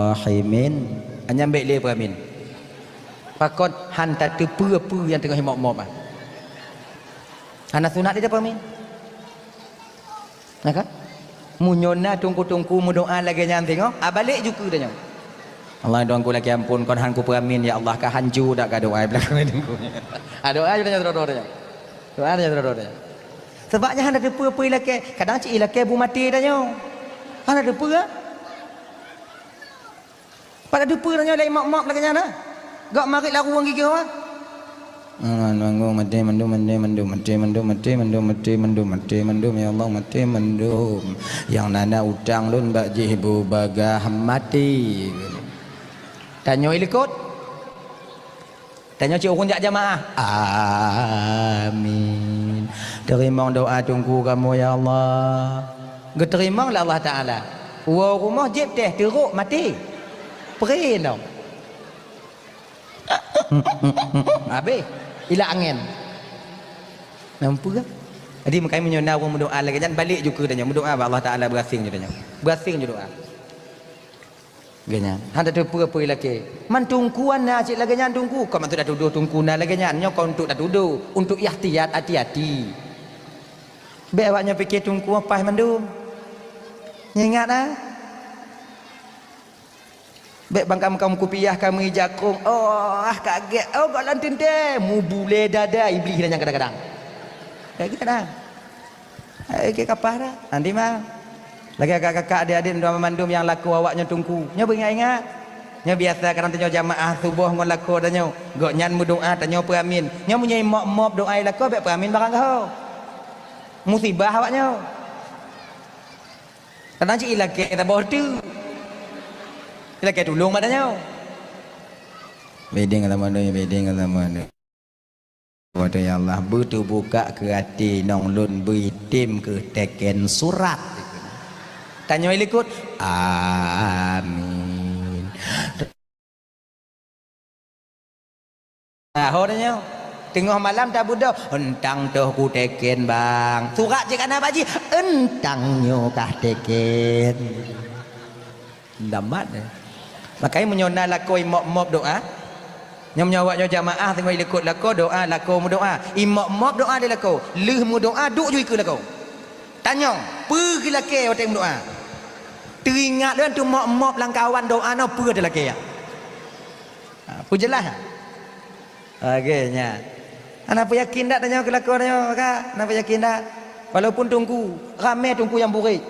Arhamin. Nyan bèk lé peuamin. Pakon han tateupeue peue nyang teungoh imop-mop ah. Hana sunat lé tapeuamin. Nah kan? Meunyoe na teungku-teungku meudoa lagèe nyan teungoh, ah, balek ju keu tanyoe. Allah, Tuhanku lakèe ampôn, kon han kupeuamin, ya Allah, ka hanco dak ka doa i beulakang teungku. Ah, doa ju tanyoe sidroe-droe tanyoe. Doa tanyoe sidroe-droe tanyoe. Sabab nyan hana teupeue-peue ilakèe, kadang cit ilakèe bu maté tanyoe. Hana teupeue ah. Pada dupeue tanyoe lé mop-mop lagèe nyan na. Gok marit laruweueng gigih awak. Ah, nanggung maté mandum, maté mandum, maté mandum, maté mandum, maté mandum, maté mandum, ya Allah, maté mandum. Nyang na na utang lôn bak jih bu bagah maté. Tanyoe likot. Tanyoe cit ureueng jak jamaah. Amin. Teurimong doa teungku kamoe, ya Allah. Geuteurimong lé Allah Taala. Woe rumoh jieb teh teurok maté. Pré nong. Habéh. Ilak angén. Nampu kan? Jadi makanya meunyoe na ureueng meudoa lagèe nyan, balek ju keu tanyoe. Meudoa bak Allah Taala beurasing ju tanyoe. Beurasing ju doa. Lagèe nyan. Hana teupeue-peue ilakèe. Man teungku na cit lagèe nyan teungku. Kon maksud tatudoh teungku na lagèe nyan. Nyoe kon untuk tatudoh. Untuk ihtiyat, hati-hati. Bèk awak nyoe pike teungku paih mandum. Nyoe ingat ah. Bèk bangkam-bangkam kupiah kamoe jakong. Oh, ah, kagèt. Oh, gohlom teuntèe. Mubulé dada iblih nyan kadang-kadang. Kagèt nah. Hai, keu kapah dah. Nanti mah. Lagèe kakak-kakak, adik-adik, mandum nyang lakoe awak nyoe teungku. Nyoe beuingat-ingat. Nyoe biasa kadang tanyoe jamaah suboh ngon lakoe tanyoe. Gobnyan meudoa, tanyoe peuamin. Nyoe meunyoe mop-mop doa i lakoe, bèk peuamin barang gaho. Musibah awak nyoe. Kadang cit ilakèe saboh teuk. Ilakèe tulông bak tanyoe. Bèk deng lam anu, bèk deng lam anu. Watèe ya Allah, beuteubuka keu até nong lôn beuitem keu teken surat. Tanyoe likot, amin. Nah, ho tanyoe. Teungoh malam tabeudôh, euntang toh kuteken bang. Surat jih ka na bak jih, euntang nyoe kah teken. Damat eh. Makanya meunyoe na lakoe imop-mop doa, nyoe meunyoe awak nyoe jamaah teungoh ilikot lakoe doa, lakoe meudoa. Imop-mop doa di lakoe, lheueh meudoa duek ju ikeue lakoe. Tanyong, peue geulakèe watèe meudoa? Teuingat lôn teumop-mop lam kawan doa nyoe peue teulakèe. Ha, peue jeulaih? Oke, nyan. Hana peuyakin dak tanyoe keu lakoe tanyoe, Kak? Hana peuyakin dak? Walaupun teungku, ramè teungku nyang burék.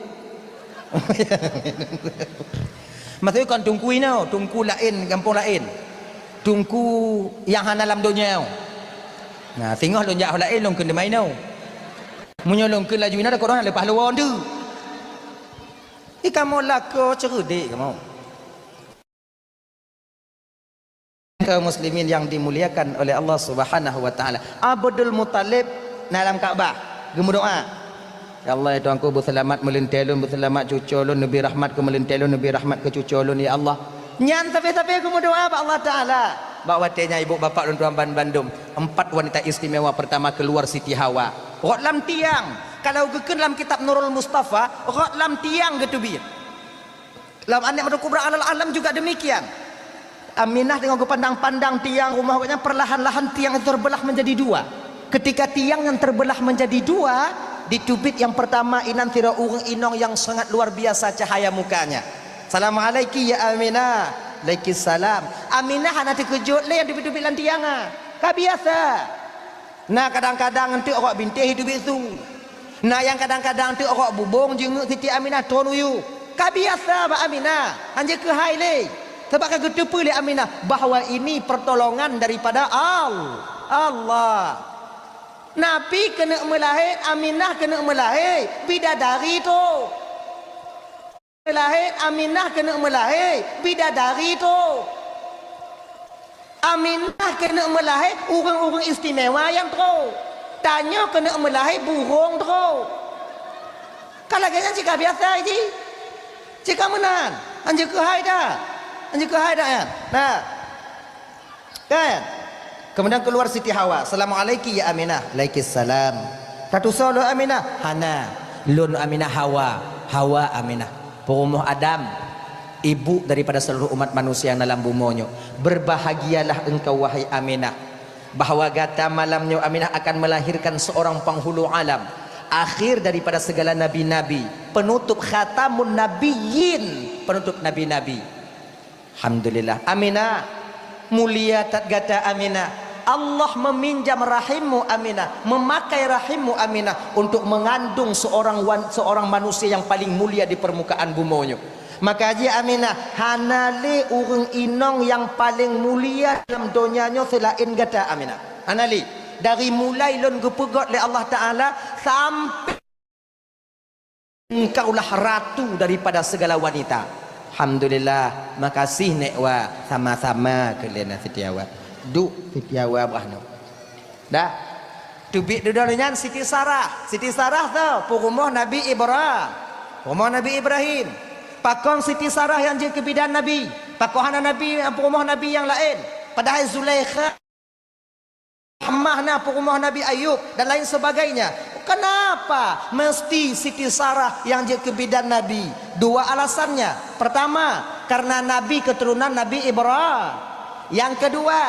Maksudnya kon teungku inoe, teungku laén, gampông laén. Teungku nyang hana lam donya nyoe. Nah, singoh lôn jak ho laén lôn kheun teuma inoe. Meunyoe lôn kheun laju inoe, takot hana leupah luwa teuk. Ih, kamoe lakoe ceureudek kamoe. Kaum muslimin yang dimuliakan oleh Allah Subhanahu wa Ta'ala. Abdul Muthalib na lam Ka'bah geumeudoa, "Ya Allah, ya Tuhanku, beuseulamat meulintèe lôn, beuseulamat cucoe lôn, neubri rahmat keu meulintèe lôn, neubri rahmat keu cucoe lôn, ya Allah." Nyan sabe-sabe geumeudoa bak Allah Ta'ala. Bak watèe nyan ibu bapak lôn tuan ban bandum, empat wanita istimewa pertama keluar Siti Hawa. Rot lam tiang. Kalau geukheun lam kitab Nurul Mustafa, rot lam tiang geuteubiet. Lam An-Ni'matul Kubra 'alal Alam juga demikian. Aminah teungoh geupandang-pandang tiang rumoh gobnyan, perlahan-lahan tiang itu terbelah menjadi dua. Ketika tiang yang terbelah menjadi dua, diteubiet yang pertama inan sidroe ureuëng inong yang sangat luar biasa cahaya mukanya. "Assalamualaikum ya Aminah." "Waalaikumsalam." Aminah hana teukeujot lé nyang teubiet-teubiet lam tiang nyan. Ka biasa. Na kadang-kadang eunteuk rot bintéh teubiet su. Na nyang kadang-kadang eunteuk rot bubông jingeuk Siti Aminah tron u yup. Ka biasa bak Aminah, hana keuhai lé. Sabab ka geuteupeue lé Aminah bahwa ini pertolongan daripada Al-, Allah. Nabi keuneuk meulahé, Aminah keuneuk meulahé, bidadari trok. Lahé, Aminah keuneuk meulahé, bidadari trok. Aminah keuneuk meulahé, ureuëng-ureuëng istimewa nyang trok. Tanyoe keuneuk meulahé, burông trok. Ka lagée nyan cit ka biasa jih. Cit ka meunan. Anjeuk keuhai dah. Anjeuk keuhai dah nyan. Nah. Kan? Kemudian keluar Siti Hawa, "Assalamualaikum ya Aminah." "Waalaikumsalam." "Tatusoe lôn Aminah?" "Hana. Lôn Aminah Hawa, Hawa Aminah. Peurumoh Adam, ibu daripada seluruh umat manusia yang dalam bumoe nyoe. Berbahagialah engkau, wahai Aminah, bahwa gata malam nyoe Aminah akan melahirkan seorang penghulu alam. Akhir daripada segala nabi-nabi, penutup khatamun nabiyyin, penutup nabi-nabi." Alhamdulillah. Aminah, mulia that gata Aminah. Allah meminjam rahimmu Aminah, memakai rahimmu Aminah untuk mengandung seorang wan-, seorang manusia yang paling mulia di permukaan bumoe nyoe. Maka jih Aminah, hana lé ureuëng inong nyang paléng mulia lam donya nyoe seulaén gata Aminah. Hana lé. Dari mulai lôn geupeugot lé Allah Taala sampai Engkaulah ratu daripada segala wanita. Alhamdulillah, makasih Nek Wa, sama-sama keu lé na Siti Hawa. Duek Siti Hawa bah nyoe. Dah. Teubiet dudoe nyan Siti Sarah. Siti Sarah tu peurumoh Nabi Ibra-, peurumoh Nabi Ibrahim. Pakon Siti Sarah nyang jeuet keu bidan Nabi? Pakon hana Nabi, peurumoh Nabi nyang laén? Padahai Zulaikha Mah na peurumoh Nabi Ayub dan lain sebagainya. Kenapa mesti Siti Sarah nyang jeuet keu bidan Nabi? Dua alasannya. Pertama, karena Nabi keturunan Nabi Ibra-, yang kedua,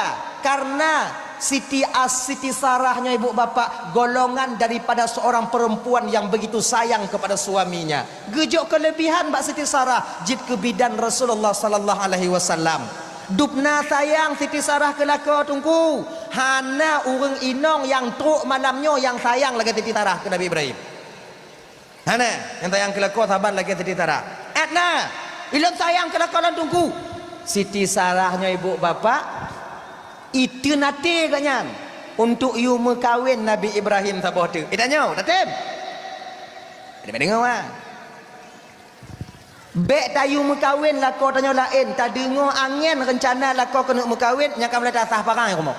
karena Siti As-, Siti Sarah nyoe ibu bapak golongan daripada seorang perempuan yang begitu sayang kepada suaminya. Geujok kelebihan bak Siti Sarah jeuet keu bidan Rasulullah sallallahu alaihi wasallam. Dubna sayang Siti Sarah keu lakoe Teungku. Hana ureuëng inong nyang trok malam nyoe nyang sayang lagée Siti Sarah keu Nabi Ibrahim. Hana nyang sayang keu lakoe saban lagée Siti Sarah. Etna, ilôn sayang keu lakoe lôn Teungku. Siti Sarah nyoe ibu bapak, iteunaté geuh nyan untuk yue meukawen Nabi Ibrahim saboh teuk. Itanyoe, tatem. Deungoe, wah. Bék tayue meukawen lakoe tanyoe laén, tadeungoe angén reuncana lakoe keuneuk meukawen, nyang ka mulai tasah parang rumoh.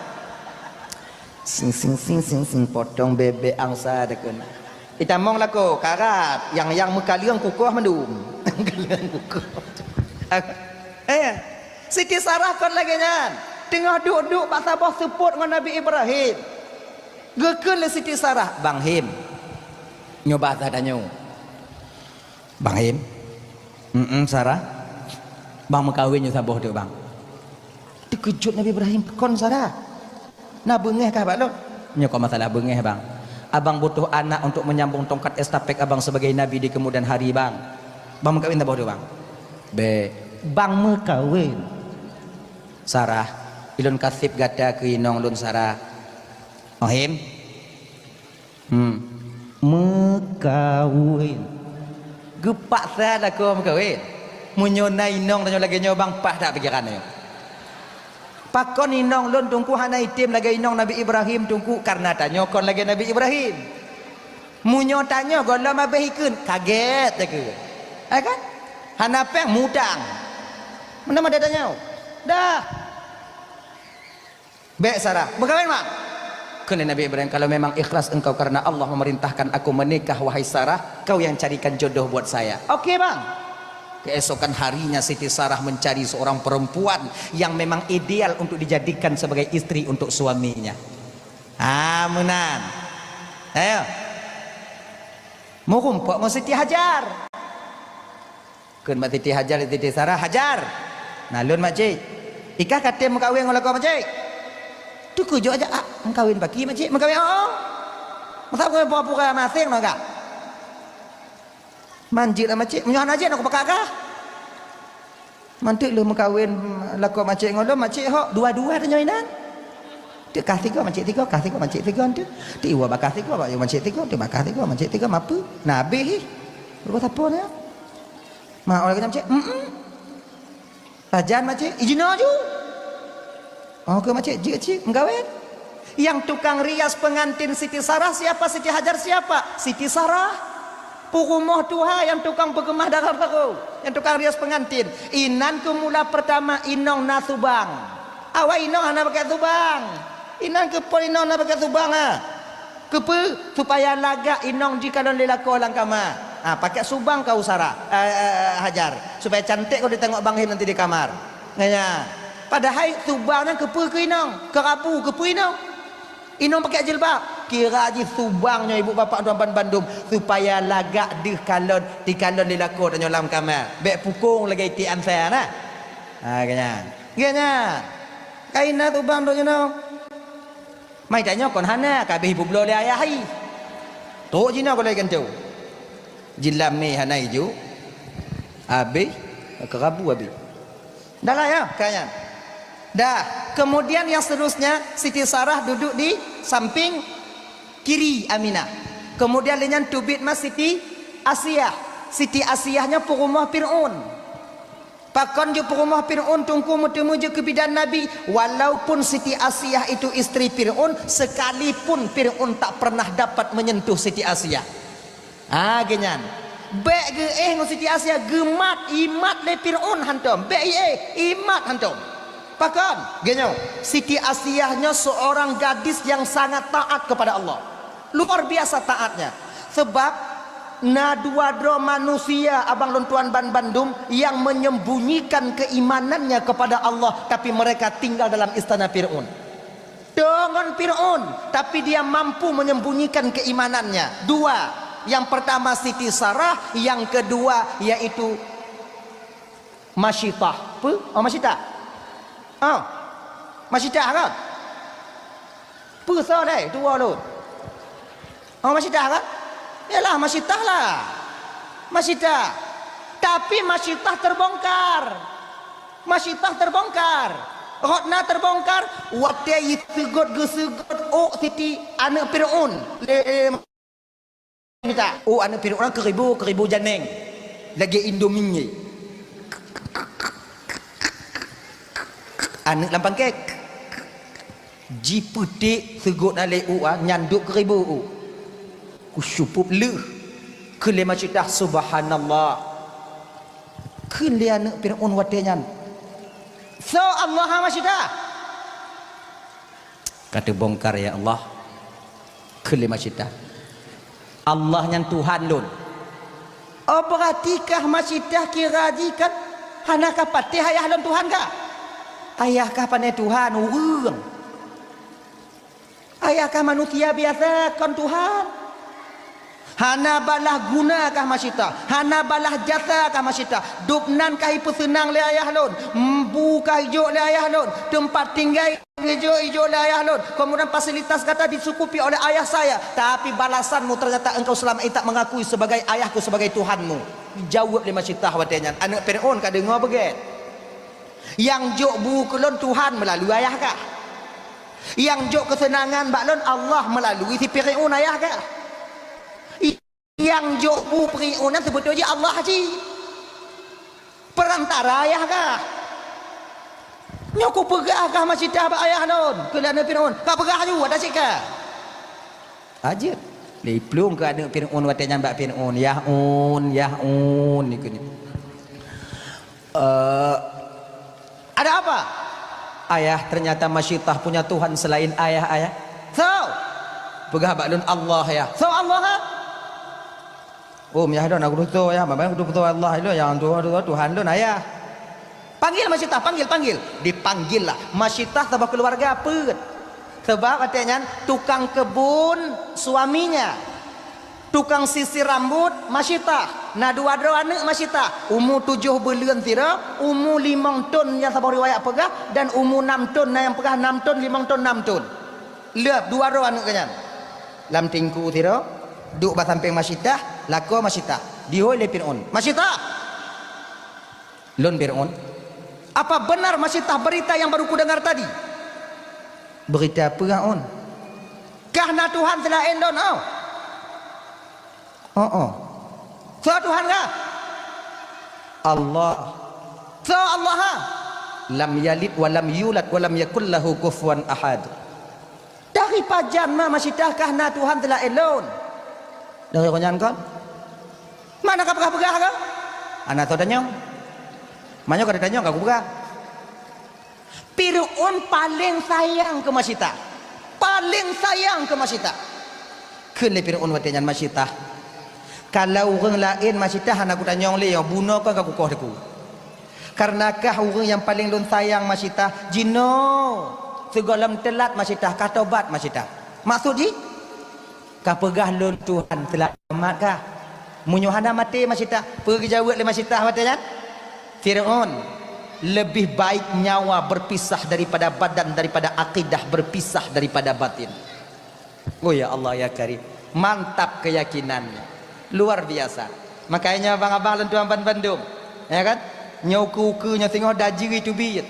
Sing, sing, sing, sing, sing, potong bebek angsa deukon. Itamong lakoe, karat, nyang, nyang meukaleueng kukoh mandum. Meukaleueng kukoh. Eh, Siti Sarah kon lagée nyan. Teungoh duek-duek bak saboh seupôt ngon Nabi Ibrahim. Geukheun lé Siti Sarah, "Bang Him, nyoe bah that tanyoe." "Bang Him?" "Mm-mm, Sarah." "Bang meukawen nyoe saboh teuk, Bang." Teukeujot Nabi Ibrahim, "Kon Sarah? Na beungéh kah bak lôn?" "Nyoe kon masalah beungéh, Bang. Abang butuh anak untuk menyambung tongkat estafet abang sebagai nabi di kemudian hari, Bang. Bang meukawen saboh teuk, Bang." "Bék." "Bang meukawen." "Sarah, ilôn ka sép gata keu inong lôn, Sarah." "Oh, Him?" Hmm. Meukawen. Geupaksa lakoe meukawen. Meunyoe na inong tanyoe lagée nyoe, Bang, paih that pikeran nyoe. Pakon inong lôn Teungku hana item lagée inong Nabi Ibrahim, Teungku? Karena tanyoe kon lagée Nabi Ibrahim. Meunyoe tanyoe gohlom habéh ikheun, kagét takheun. Hai kan? Hana péng, mutang. Meunan mada tanyoe. Dah. "Bék, Sarah, meukawen, Bang." Kheun lé Nabi Ibrahim, "Kalau memang ikhlas engkau karena Allah memerintahkan aku menikah, wahai Sarah, kau yang carikan jodoh buat saya." "Oke, Bang." Keesokan harinya Siti Sarah mencari seorang perempuan yang memang ideal untuk dijadikan sebagai istri untuk suaminya. Ah, meunan. Ayo. Meurumpok ngon Siti Hajar. Kheun bak Siti Hajar, Siti Sarah, "Hajar, na lôn makcik. Ikah ka tem meukawen ngon lakoe makcik?" Teukeujot aja, "Ah, meukawen bak i makcik, meukawen oh." "Masa meukawen pura-pura maséng ngon kah?" "Man jeuet lah makcik, meunyoe hana jeuet, na kupakat kah." "Mantuk lheueh meukawen lakoe makcik ngon lôn, makcik hok dua-dua tanyoe inan. Teuk kah sigoe, makcik sigoe, kah sigoe, makcik sigoe teuk. Teuk iwoe bak kah sigoe, bak makcik sigoe, teuk bak kah sigoe, makcik sigoe, mapeue? Na abéh ih. Leupah sapeue nyoe?" "Ma, oh lagèe nyan makcik?" "Mm-mm." "Sajan makcik, ijinoe ju." "Oh, keu makcik, jeuet cit meukawen." Nyang tukang rias pengantin Siti Sarah siapa? Siti Hajar siapa? Siti Sarah. Peurumoh tuha nyang tukang peukeumah dara barô, nyang tukang rias pengantin. Inan keu mula peurtama inong na subang. Awai inong hana pakai subang. Inan keu phon inong na pakai subang, ha. Keupeue? Supaya lagak inong jikalon lé lakoe lam kama. Ha, pakai subang kah Sarah, eh, eh, eh, Hajar. Supaya cantik kah ditengok Bang Him nanti di kamar. Nyan. Padahai subang nyan keupeue keu inong? Keu rabu keupeue inong? Inong pakai jilbab. Kira jih subang nyoe ibu bapak tuan ban bandum supaya lagak deuh kalon, dikalon lé lakoe tanyoe lam kama. Bèk pukong lagèe iték ansa na. Ha, geuh nyan. Geuh nyan. Kaina subang dok nyoe. Mai tanyoe kon hana, ka abéh ipubloe lé ayah hai. Trok jinoe golai gantoe. Jilam mé hana ijo. Abéh, ka rabu abéh. Dah lah ya, kayaknya. Dah, kemudian yang seterusnya, Siti Sarah duduk di samping kiri Aminah. Kemudian lé nyan teubiet ma Siti Asiah. Siti Asiah nyoe peurumoh Fir'aun. Pakon jeuet peurumoh Fir'aun teungku meuteumé jeuet keu bidan Nabi, walaupun Siti Asiah itu istri Fir'aun, sekalipun Fir'aun tak pernah dapat menyentuh Siti Asiah. Ha, geuh nyan. Bèk geuéh ngon Siti Asiah, geumat, imat lé Fir'aun hantom. Bèk iéh, imat hantom. Pakon? Geuh nyoe, Siti Asiah nyoe seorang gadis yang sangat taat kepada Allah. Luar biasa taatnya. Sebab na dua droe manusia, abang lôn tuan ban bandum, yang menyembunyikan keimanannya kepada Allah, tapi mereka tinggal dalam istana Fir'aun. Deungon Fir'aun, tapi dia mampu menyembunyikan keimanannya. Dua. Yang pertama Siti Sarah, yang kedua yaitu Masyitah. Peue? Oh, Masyitah. Oh. Masyitah kan? Peue soe deh, dua lôn. Oh, Masyitah kan? Yalah, Masyitah lah. Masyitah. Tapi Masyitah terbongkar. Masyitah terbongkar. Rot na terbongkar, watèe jiseugot geuseugot ôk Siti aneuk Fir'aun. Lé, lé Masyitah. Ôk aneuk Fir'aun keuribu, keuribu janeng. Lagèe Indomie. Aneuk lam pangkèk. Jipeuték seugot na lé ôk, ah, nyan dok keuribu ôk. Kusyupop lheueh. Kheun lé Masyitah, "Subhanallah." Kheun lé aneuk Fir'aun watèe nyan, "Soe Allah, ha Masyitah?" "Ka teubongkar, ya Allah." Kheun lé Masyitah, "Allah nyan Tuhan lôn." Oh, beurati kah Masyitah kira jih kan hana kah patéh ayah lôn Tuhan kah? Ayah kah pané Tuhan, ureueng. Ayah kah manusia biasa, kon Tuhan. Hana balaih guna kah Masyitah, hana balaih jasa kah Masyitah. Dubnan kah ipeuseunang lé ayah lôn, bu kah ijok lé ayah lôn, teumpat tinggai ijok, ijok lé ayah lôn. Kemudian fasilitas gata dicukupi oleh ayah saya. Tapi balasanmu ternyata engkau selama ini tak mengakui sebagai ayahku, sebagai Tuhanmu. Jaweueb lé Masyitah watèe nyan. Aneuk Fir'aun ka deungö beugèt. Nyang jok bu keu lôn Tuhan meulalu ayah kah? Nyang jok keuseunangan bak lôn Allah meulalu si Fir'aun ayah kah? Nyang jok bu Fir'aun nyan seubeutôi jih Allah cit. Peurantara ayah kah? Nyoe kupeugah kah Masyitah bak ayah lôn, keu lé aneuk Fir'aun. Ka peugah ju, ada cit kah? Ajeut. Lé iplueng keu aneuk Fir'aun watèe nyan bak Fir'aun, "Yah Un, yah Un," dikheun. "Eh, ada apa?" "Ayah, ternyata Masyitah punya Tuhan selain ayah, Ayah." "Soe?" "Peugah bak lôn Allah, Yah." "Soe Allah, ha?" "Oh, meunyoe lôn, aku tutoe, Yah. Mama aku tutoe Allah lôn, nyang tutoe, tutoe Tuhan lôn, Ayah." "Panggil Masyitah, panggil, panggil." Dipanggil lah. Masyitah saboh keuluwarga peuet. Sabab watèe nyan tukang keubon suaminya. Tukang sisir rambut Masitah, na dua droe aneuk Masitah, umu tujoh buleuen sidroe, umu limong thon nyang saboh riwayat peugah, dan umu nam thon, na nyang peugah nam thon, limong thon, nam thon. Lheueh dua droe aneuk geuh nyan. Lam teungku sidroe, duek bak sampéng Masitah, lakoe Masitah. Dihôi lé Fir'aun, "Masitah!" "Lôn Fir'aun." "Apa benar Masitah berita yang baru kudengar tadi?" "Berita peue, Aun?" "Kah na Tuhan seulaén lôn, oh?" "Oh, oh." "Soe Tuhan kah?" "Allah." "Soe Allah, ha?" "Lam yalid wa lam yulad wa lam yakul lahu kufuwan ahad." "Dari pajan ma Masitah kah na Tuhan seulaén lôn?" "Dari uroe nyan kon." "Mana ka peugah-peugah kah?" "Hana soe tanyong. Meunyoe ka tanyong ka kupeugah." Fir'aun paleng sayang keu Masitah. Paleng sayang keu Masitah. Kheun lé Fir'aun watée nyan, "Masitah, kalau ureuëng laén Masitah hana kutanyong lé, bunoe kon ka kukoh teuk." "Kareuna kah ureuëng nyang paleng lôn sayang Masitah, jinoe sigohlom teulat Masitah, ka tobat Masitah." "Maksud jih?" "Ka peugah lôn Tuhan seulamat kah? Meunyoe hana maté Masitah." Peue geujaweueb lé Masitah watée nyan? "Fir'aun, lebih baik nyawa berpisah daripada badan, daripada akidah berpisah daripada batin." Oh ya Allah ya Karim, mantap keyakinannya. Luar biasa. Makanya abang-abang lôn tuan ban bandum, ya kan? Nyoe ukeue-ukeue nyoe singoh dak jeuet teubiet.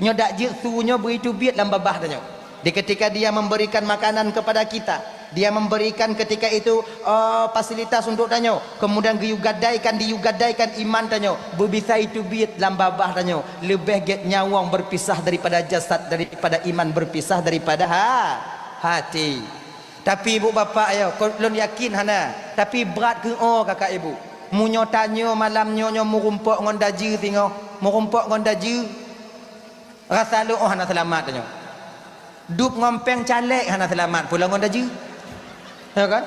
Nyoe dak jeuet su nyoe bri teubiet lam babah tanyoe. Di ketika dia memberikan makanan kepada kita, dia memberikan ketika itu, eh, fasilitas untuk tanyoe, kemudian geuyue gadaikan, diyue gadaikan iman tanyoe, beubisa teubiet lam babah tanyoe. Leubeh gét nyawöng berpisah daripada jasad, daripada iman berpisah daripada ha-, hati. Tapi ibu bapak yo, ko-, lôn yakin hana. Tapi brat keu o kakak ibu. Meunyoe tanyoe malam nyoe, nyoe meurumpok ngon dajeue singoh, meurumpok ngon dajeue, rasa lôn oh hana seulamat tanyoe. Dub ngon péng calék hana seulamat pulo ngon dajeue. Ya kan?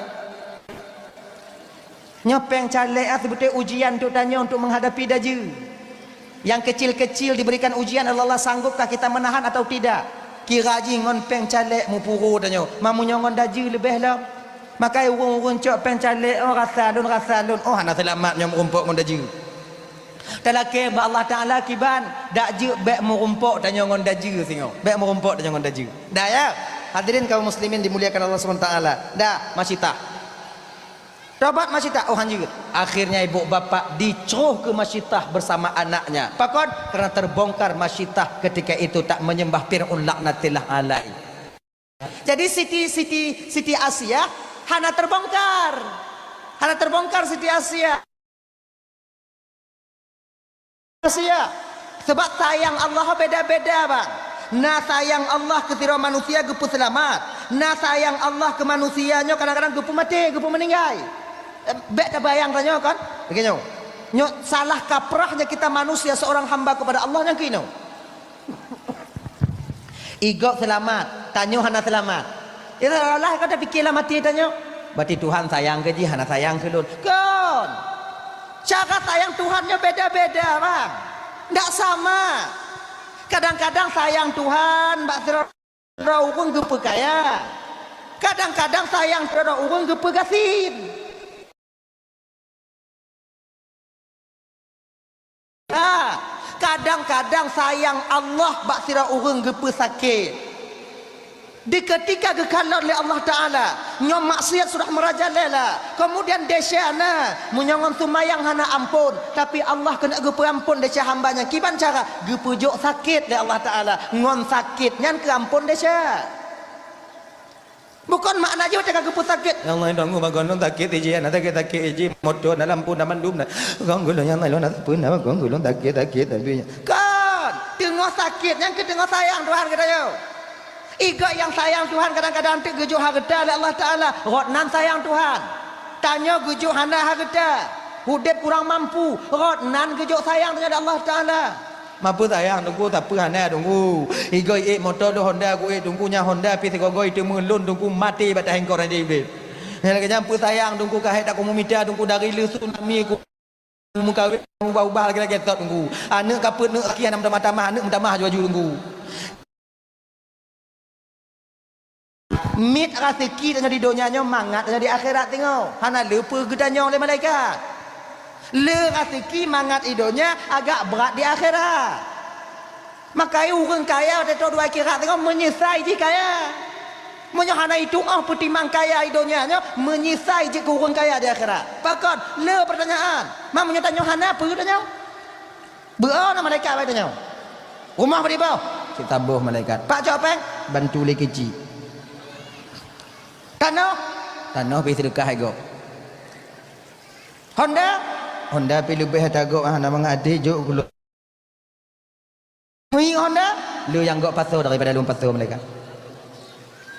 Nyoe péng calék ah, seubeutôi ujian untuk tanyoe untuk menghadapi dajeue. Nyang kecil-kecil diberikan ujian oleh Allah, sanggupkah kita menahan atau tidak? Kira jih ngon péng calék mupuro tanyoe, ma meunyoe ngon dajeue leubeh lom. Makai ureuëng-ureuëng cok péng calék, oh rasa lôn, rasa lôn, oh hana seulamat nyoe meurumpok ngon dajeue. Talakée bak Allah Taala kiban, dak jeuet bék meurumpok tanyoe ngon dajeue singoh. Bék meurumpok tanyoe ngon dajeue. Dah ya, hadirin kaum muslimin dimuliakan Allah Subhanahu Wa Taala. Dah, Masitah. Tobat Masitah, oh hanjeuet. Akhirnya ibu bapak dicroh keu Masitah bersama anaknya. Pakon? Karena terbongkar Masitah ketika itu tak menyembah Fir'aun laknatillah alaih. Jadi Siti, Siti, Siti Asia hana terbongkar. Hana terbongkar Siti Asia. Manusia. Sebab sayang Allah beda-beda, bang. Na sayang Allah keu sidroe manusia geupeuseulamat. Na sayang Allah keu manusia nyoe kadang-kadang geupeumaté, geupeumeuninggai. Eh, bék tabayang tanyoe kan? Lagée nyoe. Nyoe salah kaprahnya kita manusia seorang hamba kepada Allah nyang keunoe. Igob seulamat, tanyoe hana seulamat. Seolah-olah ka tapike lam até tanyoe, "Berarti Tuhan sayang keu jih, hana sayang keu lôn." Kon! Cara sayang Tuhan nyoe beda-beda, bang. Ndak sama. Kadang-kadang sayang Tuhan bak sidroe ureuëng geupeukaya. Kadang-kadang sayang sidroe ureuëng geupeugasien. Ha, kadang-kadang sayang Allah bak sidroe ureuëng geupeusakét. Di keutika geukalon lé Allah Taala, nyoe maksiat sudah meurajalela, kemudian desya na, meunyoe ngon seumayang hana amphon, tapi Allah keuneuk geupeuamphon desya hamba nyan. Kiban cara? Geupeujok sakét lé Allah Taala, ngon sakét nyan keuamphon desya. Bukon makna jih watée ka geupeusakét, "Ya Allah, indong geuh bagon lôn sakét iji, na sakét-sakét iji, moto na lampu na mandum na. Gong geuh lôn, ya Allah, lôn na sapeue na, gong geuh lôn sakét-sakét tapi." Kon, teungoh sakét nyan keuh teungoh sayang Tuhan geutanyoe. Igob nyang sayang Tuhan kadang-kadang teuk geujok hareuta lé Allah Taala, rot nan sayang Tuhan. Tanyoe geujok hana hareuta, udeb kurang mampu, rot nan geujok sayang tanyoe lé Allah Taala. Mapeue sayang Teungku, sapeue hana Teungku. Igob ék moto lôn Honda kuék Teungku, nyan Honda pih sigoe-goe teumé lôn Teungku maté bak tahengkot hana udeb. Nyan lagée nyan peue sayang Teungku, ka hék taku meumita Teungku dari le tsunami ku meukawen ubah-ubah lagée-lagée tot Teungku. Aneuëk ka peuet neuëk aki hana meutamah-tamah, aneuëk meutamah aju-aju Teungku. Miet raseuki tanyoe di donya nyoe, mangat tanyoe di akhirat singoh. Hana le peue geutanyong lé malaikat. Le raseuki mangat di donya, agak brat di akhirat. Maka ureuëng kaya watée toe dua akhirat singoh meunyeusai jih kaya. Meunyoe hana itueng óh peutimang kaya di donya nyoe, meunyeusai jih keu ureuëng kaya di akhirat. Pakon? Le peurtanyaan. Ma meunyoe tanyoe hana, peue tanyoe? Beu-o na malaikat bak tanyoe. Rumoh bri boh? Cit saboh malaikat. Pak cok péng? Bantu lé keuchik. Tanoh? Tanoh pih seudeukah lé gob. Honda? Honda pih leubeh ata gob, hana mangat até jok keu lôn. Meuhi Honda? Le nyang gob pasoe daripada lôn pasoe malaikat.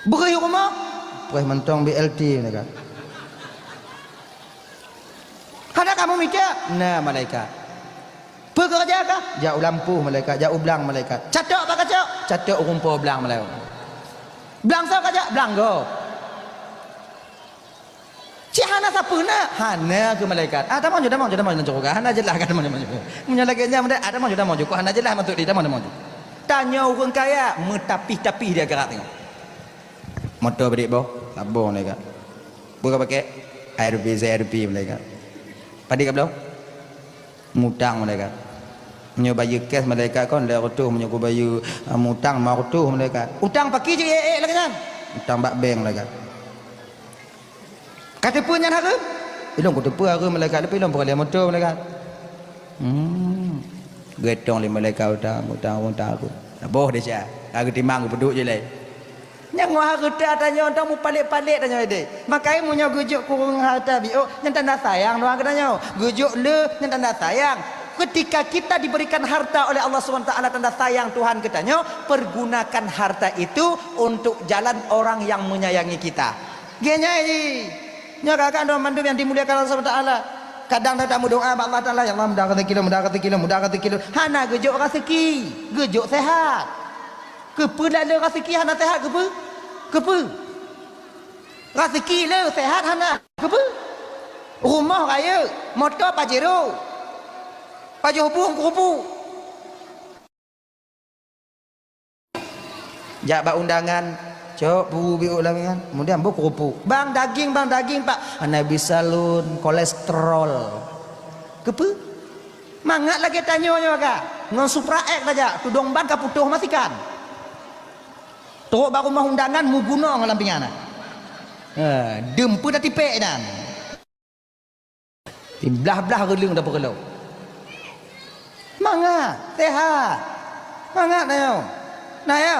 Bri rumoh? Preh mantong B L T malaikat. Hana kamoe mita? Na malaikat. Peue keureuja kah? Jak u lampôh malaikat, jak u blang malaikat. Catok bak kacok? Catok u rumpok blang malaikat. Blang soe kajak? Blang gob. Cit hana sapeue na? Hana keu malaikat. Ah, tamong ju, tamong ju, tamong ju, hana jeulaih kan, tamong ju, tamong ju. Meunyoe lagée nyan, ah, tamong ju, tamong ju, kok hana jeulaih maksud jih, tamong, tamong ju. Tanyoe ureuëng kaya meutapih-tapih di akhirat singoh. Moto bri boh? Saboh malaikat. Peue ka pakai? A R P, C R P malaikat. Padé ka bloe? Mutang malaikat. Meunyoe bayeue cash malaikat kon lhèe reutôh, meunyoe kubayeue, ah, mutang limong reutôh malaikat. Utang pakri jih ék-ék lagée nyan? Utang bak bank malaikat. Ka teupeue nyan hareuem? Ilôn kuteupeue hareuem malaikat, tapi ilôn peureulèe moto malaikat. Hmm. Geutong lé malaikat utang, utang, utang aku. Saboh desya. Ka geutimang geupeuduek jih lé. Nyang ngon hareuta tanyoe, tanyoe mupalek-palek tanyoe deh. Maka meunyoe geujok keu ureuëng hareuta biôk, nyan tanda sayang Tuhan keu tanyoe. Geujok le, nyan tanda sayang. Ketika kita diberikan harta oleh Allah Subhanahu wa Taala, tanda sayang Tuhan keu tanyoe, pergunakan harta itu untuk jalan orang yang menyayangi kita. Geunyai jih. Nyoe kakak dan mandum yang dimuliakan Allah Subhanahu wa Taala. Kadang dah tak meudoa bak Allah Taala, "Ya Allah, mudah rezeki lôn, mudah rezeki lôn, mudah rezeki lôn." Hana geujok rezeki, geujok sehat. Keupeue dah le raseuki hana seuhat keupeue? Keupeue? Raseuki le seuhat hana keupeue? Rumoh rayeuk, moto Pajero, pajoh bueng keurupuk. Jak bak undangan, cok bu biôk lam ingan, kemudian bu keurupuk. "Bang, daging, bang, daging, Pak." "Hana bisa lôn, kolesterol." Keupeue? Mangat lagée tanyoe nyoe ka. Ngon Supra X tajak, tudong ban ka putôh masikan. Trok bak rumoh undangan mugunong lam pingan na. Ha, deumpeu tatipék nyan. Blah-blah reuleueng tapeureulok. Mangat, sehat. Mangat na nyoe. Nah ya.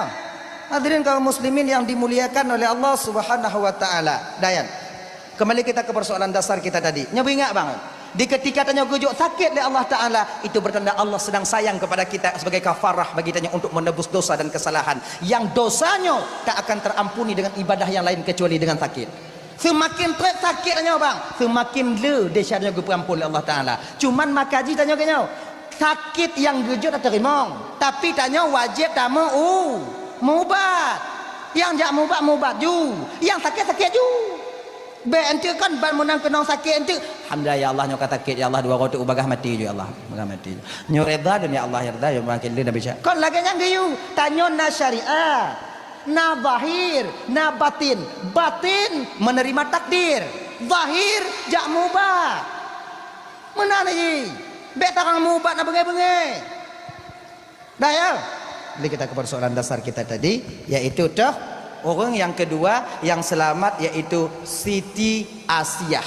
Hadirin kaum muslimin yang dimuliakan oleh Allah Subhanahu wa taala. Dayan. Kembali kita ke persoalan dasar kita tadi. Nyoe ingat bang. Di ketika tanyoe geujok sakét lé Allah Taala, itu bertanda Allah sedang sayang kepada kita sebagai kafarah bagi tanyoe untuk menebus dosa dan kesalahan. Yang dosanyo tak akan terampuni dengan ibadah yang lain kecuali dengan sakét. Seumaken trép sakét tanyoe bang, seumaken le desya tanyoe geupeuampon lé Allah Taala. Cuman maka jih tanyoe keunyoe, sakét nyang geujok tateurimong, tapi tanyoe wajéb tameu u mubat. Nyang jak mubat, mubat ju. Nyang sakét, sakét ju. Bék enteuk kon ban meunang keunong sakét enteuk. Alhamdulillah ya Allah, nyoe ka sakét ya Allah, dua goe teuk bagah maté ju ya Allah. Bagah maté ju. Nyoe reda dan ya Allah, ya reda, ya makin le Nabi Sya. Kon lagée nyang geuyue, tanyoe na syariat, na zahir, na batin. Batin menerima takdir, zahir jak mubat. Meunan jih. Bék tarang mubat na beungéh-beungéh. Dah ya? Jadi kita ke persoalan dasar kita tadi, yaitu toh ureuëng yang kedua yang selamat yaitu Siti Asiah.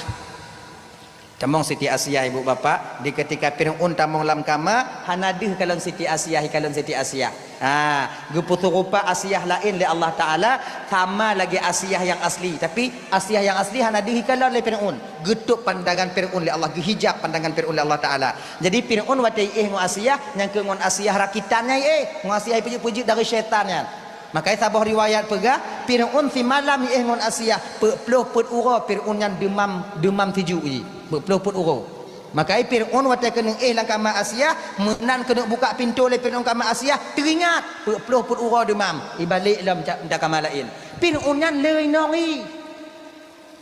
Tamong Siti Asiah ibu bapak, di ketika Fir'aun tamong lam kama, hana deuh kalon Siti Asiah, ikalon Siti Asiah. Ha, geupeusurupa Asiah laén lé Allah Taala sama lagée Asiah yang asli, tapi Asiah yang asli hana deuh ikalon lé Fir'aun. Geutôb pandangan Fir'aun lé Allah, geuhijab pandangan Fir'aun lé Allah Taala. Jadi Fir'aun watée iéh ngon Asiah, nyang keu ngon Asiah rakitan nyan iéh, ngon Asiah ipeujeuet-peujeuet dari syaitan nyan. Makai saboh riwayat peugah, Fir'aun simalam iéh ngon Asiah, peuet ploh peuet uroe Fir'aun nyan deumam, deumam sijuek jih. Peuet ploh peuet uroe. Makai Fir'aun watée keuneuk éh lam kama Asiah, meunan keuneuk buka pintoe lé Fir'aun kama Asiah, teuingat peuet ploh peuet uroe deumam, ibalek lom ca-, lam kama laén. Fir'aun nyan le inong jih.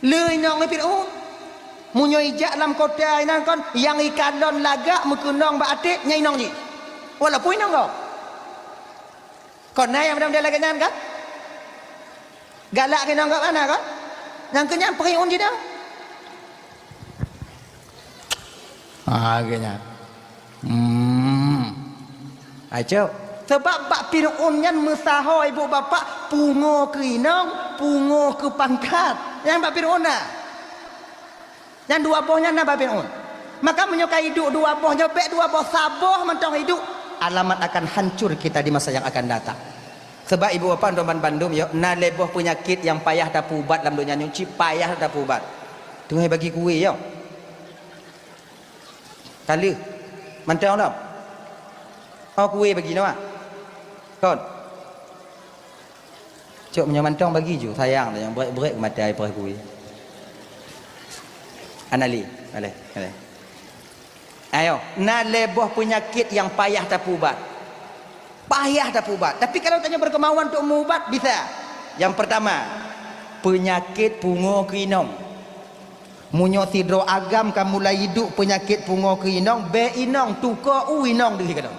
Le inong Fir'aun. Meunyoe ijak lam kota inan kon, nyang ikalon lagak meukeunong bak até nyan inong jih. Walaupun inong gob. Kon na nyang model-model lagée nyan kan? Galak keunoe gak mana kan? Nyang keu nyan Firaun jinoe. Ah, keu nyan. Hmm. Ayo. Sebab bak Firaun nyan meusaho ibu bapak pungo keu inong, pungo keu pangkat. Nyang bak Firaun na. Nyan dua boh nyan na bak Firaun. Maka meunyoe ka iduek dua boh nyoe, bèk dua boh, saboh mantong iduek, alamat akan hancur kita di masa yang akan datang. Sebab ibu bapak untuk ban bandum yo, na lhèe boh peunyakét nyang payah tapeuubat lam donya nyoe, cit payah tapeuubat. Teungoh bagi kué yo. Ka lheueh. Mantong lom. Oh, kué bagi nyoe. Kon. Cok meunyoe mantong bagi ju, sayang dah nyang brek-brek mata ai peurah kué. Anali, aleh, aleh. Ayo, na lhèe boh peunyakét nyang payah tapeuubat. Payah tapeuubat. Tapi kalau tanyoe berkemauan untuk meuubat, bisa. Yang pertama, peunyakét pungo keu inong. Meunyoe sidroe agam ka mulai iduek peunyakét pungo keu inong, bèk inong, tuko u inong deuh keudroe.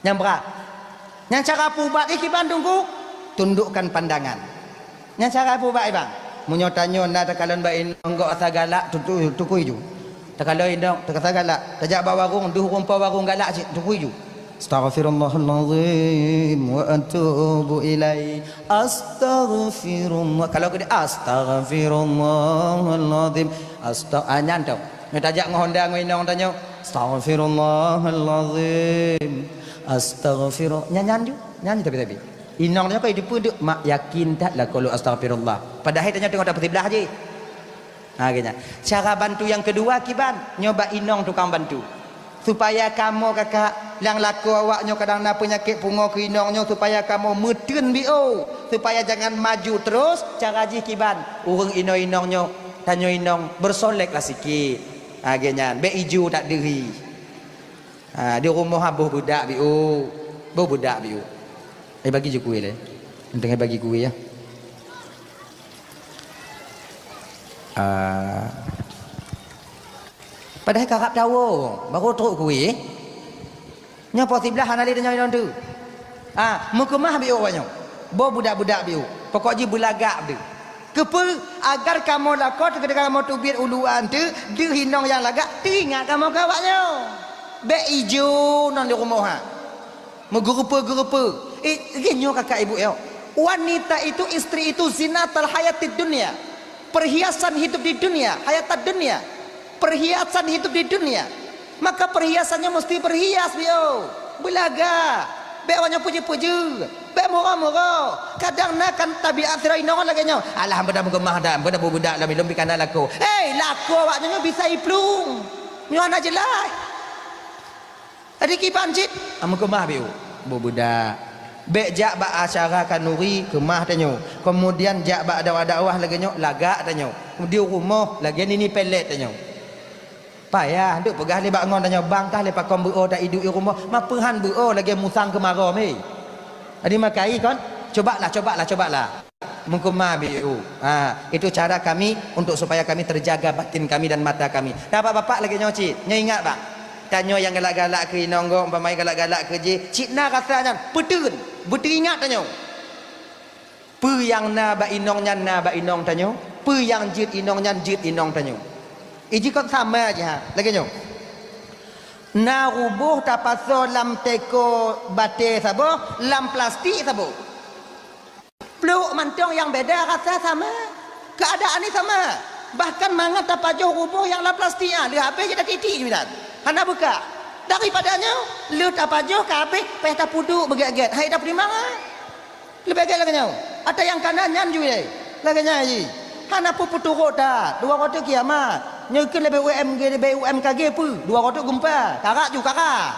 Nyang brat. Nyang cara peuubat jih kiban teungku, tundukkan pandangan. Nyang cara peuubat iban. Meunyoe tanyoe na takalon bak inong gok asa galak, tutu-, tukui ju. Takalon inong, takasa galak, tajak bak warong, deuh rumpok warong galak cit, tukui ju. Astaghfirullahalazim wa atubu ilaih. Astaghfirullah. Kalau keu dia, astaghfirullahalazim. Astag-, ah, nyan tu. Nyoe tajak ngon honda ngon inong tanyoe. Astaghfirullahalazim. Astaghfirullah. Nyan, nyan ju. Nyan ju tapi-tapi. Inong tanyoe ka jiteupeue deuk, mak yakin that lakoe lôn astaghfirullah. Padahai tanyoe teungoh tapeusiblah jih. Ha, geuh nyan. Cara bantu nyang keudua kiban, nyoe bak inong tukang bantu. Supaya kamoe kakak, nyang lakoe awak nyoe kadang na peunyakét pungo keu inong nyoe, supaya kamoe meuteun biôh, supaya jangan maju terus, cara jih kiban, ureuëng inong-inong nyoe, tanyoe inong, bersoleklah sikit. Ha, geuh nyan, bèk iju that deuhi. Ha, di rumoh ha boh beudak biôh, boh beudak biôh. Eh, bagi ju kué lé. Enteuk bagi kué ya. Ah. Padahai karab tawoe, baru trok kué. Nyoe poh siblaih hana lé tanyoe inong tu. Ah, meukeumah biôh awak nyoe. Boh beudak-beudak biôh. Pokok jih beulagak beudeuh. Keupeue? Agar kamoe lakoe teukeudeh kamoe teubiet uluwa eunteuk, deuh inong nyang lagak, teuingat kamoe keu awak nyoe. Bèk iju ngon di rumoh ha. Meugeureupeue-geureupeue. Eh, lagèe nyoe kakak ibu nyoe. Wanita itu, istri itu zinatul hayatid dunya. Perhiasan hidup di dunia, hayatad dunya. Perhiasan hidup di dunia. Maka perhiasannya mesti berhias, biôh. Beulaga. Bèk awak nyoe peujeuet-peujeuet. Bèk murah-murah. Kadang na kan tabiat sidroe inong lagèe nyoe. Alah, beuda meukeumah dah, beuda beudak lam ilôn pih kana lakoe. Hei, lakoe awak nyoe bisa iplueng. Nyoe hana jeulaih. Jadi kiban cit, ah, meukeumah biôh. Boh beudak. Bèk jak bak acara khanuri, keumah tanyoe. Kemudian jak bak dakwah-dakwah lagèe nyoe, lagak tanyoe. Di rumoh, lagèe nini pelet tanyoe. Payah, duk peugah lé bak ngon tanyoe, bang kah lé pakon beuo ta iduek i rumoh, ma peuhan beuo lagèe musang keumarô mé. Jadi makai kon, cobalah, cobalah, cobalah. Meukeumah biôh. Ha, itu cara kami untuk supaya kami terjaga batin kami dan mata kami. Nah, bapak-bapak lagèe nyoe cit, nyoe ingat, Pak. Tanyoe nyang galak-galak keu inong gob, umpama galak-galak keu jih, cit na rasa nyan, peuteun, beuteuingat tanyoe. Peue nyang na bak inong nyan na bak inong tanyoe, peue nyang jeuet inong nyan jeuet inong tanyoe. Iji kon sama jih ha, lagèe nyoe. Na ruboh tapasoe lam teko batèe saboh, lam plastik saboh. Plôk mantong nyang beda rasa sama. Keuadaan ni sama. Bahkan mangat tapajoh ruboh nyang lam plastik nyan, lheueh habéh jeuet titi-ti jih bidan. Hana beukah. Daripada nyoe, lheueh tapajoh ka habéh, payah tapeuduek beugèt-gèt. Hai tapeutimang ah. Leubeh gèt lagèe nyoe. Ata nyang kana nyan ju ilèe. Lagèe nyan jih. Hana peue peuturot that. Dua uroe teuk kiamat. Nyoe kheun lé B U M G, B U M K G peue? Dua uroe teuk geumpa. Karak ju karak.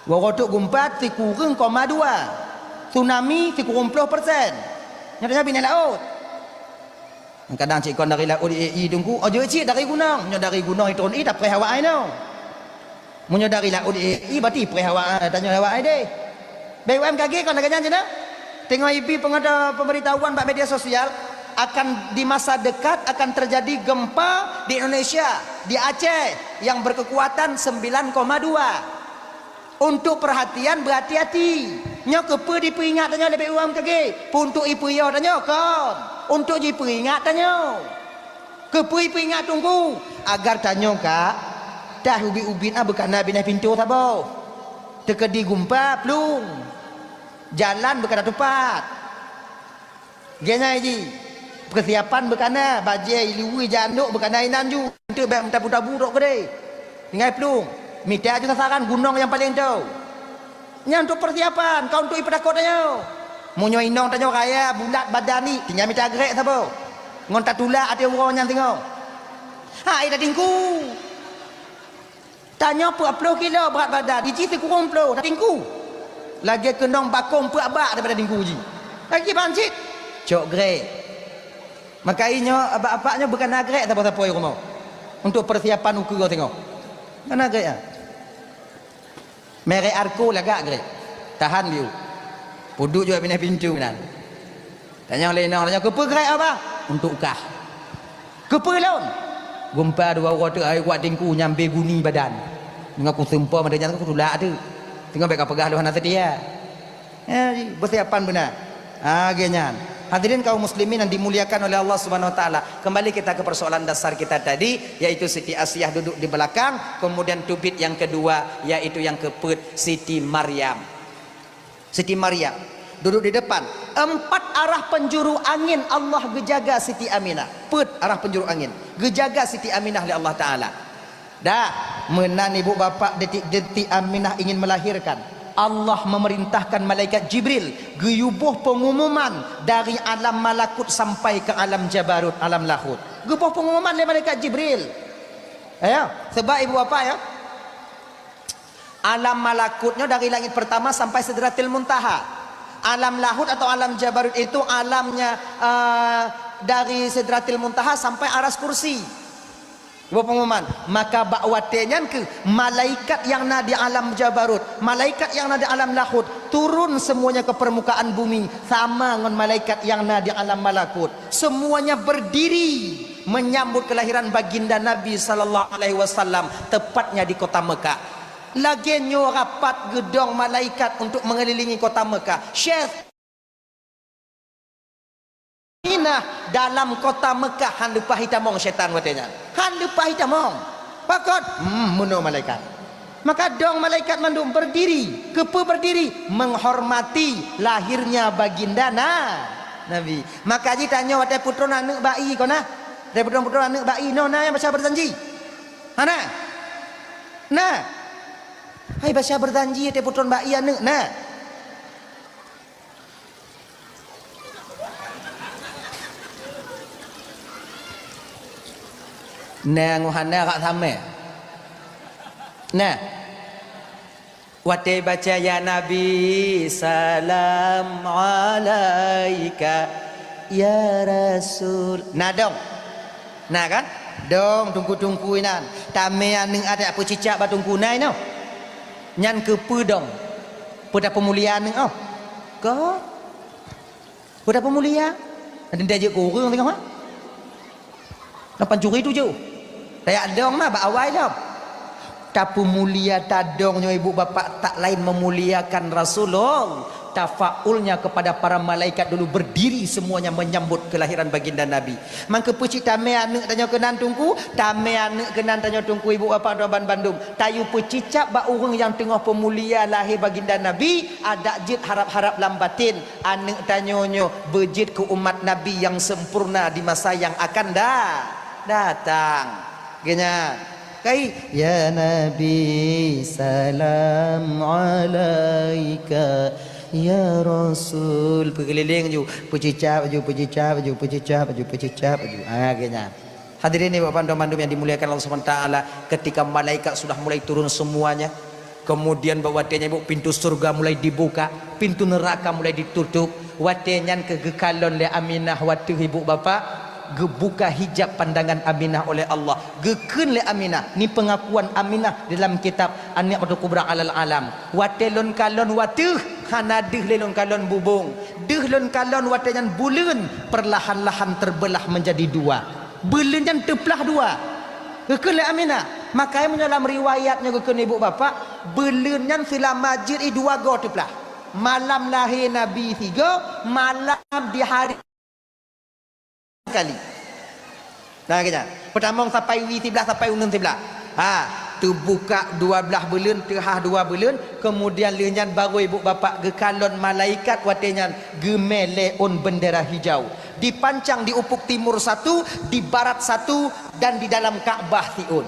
Dua uroe teuk geumpa sikureueng koma dua. Tsunami sikureueng ploh persen. Nyoe tanyoe binéh laôt. Kadang cit kon dari laôt i, i teungku, oh, jeuet cit dari gunong. Meunyoe dari gunong i turun i, tapreh awak ai nyoe. Meunyoe dari laôt i, i, berarti preh awak, eh, tanyoe awak ai deh. B U M K G kon lagèe nyan cit na. Teungoh ibi pengawa-, pemberitahuan bak media sosial, akan di masa dekat akan terjadi gempa di Indonesia, di Aceh yang berkekuatan sembilan koma dua. Untuk perhatian, berhati-hati. Nyoe keupeue jipeuingat tanyoe leubeh awai meuteugé? Peue untuk jipeuyo tanyoe? Kon. Untuk jipeuingat tanyoe. Keupeue jipeuingat Teungku? Agar tanyoe ka taubit-ubit na beukana binéh pintoe saboh. Teukeudi geumpa plueng. Jalan beukana tupat. Geuhnyan jih, peusiapan beukana, bajée, luweue, jandok beukana inan ju. Eunteuk bék meutabu-tabu rot keudeh. Tinggai plueng, mita ju sasaran gunong nyang paleng tho. Nyan untuk peusiapan, kon untuk jipeutakot tanyoe. Meunyoe inong tanyoe raya, bulat badan ni, tinggai mita grék saboh. Ngon tatulak até uroe nyan singoh. Hai, tatingku. Tanyoe peuet ploh kilo brat badan, jih sikureueng ploh, tatingku. Lagée keunong bakong peuet bak daripada tingku jih. Lagée ban cit. Cok grék. Maka inyoe abak-abak nyoe beukana grék saboh-saboh rumoh. Untuk peusiapan ukeue singoh. Kana grék, ah. Merek Arco lagak grék. Tahan biu. Peuduek jua binéh pintoe nan. Tanyong lé inong, tanyong, "Keupeue grék, Abah?" "Untuk kah." "Keupeue lôn?" "Geumpa dua uroe teuk hai kuat tingku nyambe guni badan. Deungon kuseumpom ada nyan kutulak teuk. Teungoh bék kapeugah lôn hana seutia." Eh, beusiapan beuna. Ah, lagée nyan. Hadirin kaum muslimin yang dimuliakan oleh Allah Subhanahu wa taala, kembali kita ke persoalan dasar kita tadi, yaitu Siti Asiah duduk di belakang, kemudian tubit yang kedua, yaitu yang keupeuet, Siti Maryam. Siti Maryam duduk di depan. Empat arah penjuru angin Allah geujaga Siti Aminah. Peuet arah penjuru angin geujaga Siti Aminah lé Allah Taala. Dah, meunan ibu bapak detik-detik Aminah ingin melahirkan, Allah memerintahkan malaikat Jibril geuyue boh pengumuman dari alam malakut sampai ke alam jabarut, alam lahut. Geuboh pengumuman lé malaikat Jibril. Ya, sebab ibu bapak ya, alam malakut nyoe dari langit pertama sampai Sidratil Muntaha. Alam lahut atau alam jabarut itu alamnya, eh, dari Sidratil Muntaha sampai aras kursi. Geuboh pengumuman. Maka bak watée nyan keuh malaikat nyang na di alam jabarut, malaikat nyang na di alam lahut turun semuanya ke permukaan bumi sama ngon malaikat nyang na di alam malakut. Semuanya berdiri menyambut kelahiran baginda Nabi sallallahu alaihi wasallam, tepatnya di kota Mekah. Lagée nyoe rapat geudong malaikat untuk mengelilingi kota Mekah. Syeh, Aminah dalam kota Mekah han leupah itamong syaitan watée nyan. Han leupah itamong. Pakon? Hmm, meunoe malaikat. Maka dong malaikat mandum berdiri. Keupeue berdiri? Menghormati lahirnya baginda na, Nabi. Maka jih tanyoe watée putron aneuëk bayi kon na? Watée putron-putron aneuëk bayi, noh na nyang baca berjanji? Hana? Na? Hai, baca berjanji watée putron bayi aneuëk na? Na ngon hana rak samé. Na. Watée baca, "Ya Nabi, salam alaika, ya Rasul." Na dong. Na kan? Dong teungku-teungku inan. Tamé aneuëk até peucicak bak teungku na inoe. Nyan keupeue dong? Peue tapeumulia aneuëk oh? Kon. Peue tapeumulia? Nanti dia jeuet keu ureuëng tengah mah. Lam pancuri tu jeuet. Tajak dong mah bak awai lom. Tapeumulia tadong nyoe ibu bapak tak lain memuliakan Rasulullah. Tafaulnya kepada para malaikat dulu berdiri semuanya menyambut kelahiran baginda Nabi. Mangkeupeue cit tamé aneuëk tanyoe keunan teungku, tamé aneuëk keunan tanyoe teungku ibu bapak tuan ban bandum. Tayue peucicak bak ureuëng nyang teungoh peumulia lahé baginda Nabi, adak jeuet harab-harab lam batin. Aneuëk tanyoe nyoe beujeuet keu umat Nabi nyang sempurna di masa nyang akan da-, datang. Geuhnyan. Kai, "Ya Nabi, salam alaika, ya Rasul." Peugeulileng ju, peucicak ju, peucicak ju, peucicak ju, peucicak ju. Ah, geuhnyan. Hadirin ibu bapak bandum yang dimuliakan Allah Subhanahu wa taala, ketika malaikat sudah mulai turun semuanya, kemudian bak watée nyan ibu pintu surga mulai dibuka, pintu neraka mulai ditutup. Watée nyan keuh geukalon lé Aminah watée ibu bapak, geubuka hijab pandangan Aminah oleh Allah. Geukheun lé Aminah, ni pengakuan Aminah dalam kitab An-Ni'matul Kubra alal Alam. Watée lôn kalon watée, hana deuh lé lôn kalon bubong. Deuh lôn kalon watée nyan buleuen, perlahan-lahan terbelah menjadi dua. Buleuen nyan teuplah dua. Geukheun lé Aminah. Makanya meunyoe lam riwayat nyoe geukheun ibu bapak, buleuen nyan seulama jeuet i dua goe teuplah. Malam lahé Nabi sigoe, malam di hari kali. Nah, kejap. Peutamong sapai wie siblah, sapai uneun siblah. Ha, teubuka dua blaih buleuen, teuhah dua buleuen, kemudian lheueh nyan barô ibu bapak geukalon malaikat watée nyan geumé lé ôn bendera hijau. Dipancang di ufuk timur satu, di barat satu, dan di dalam Ka'bah siôn.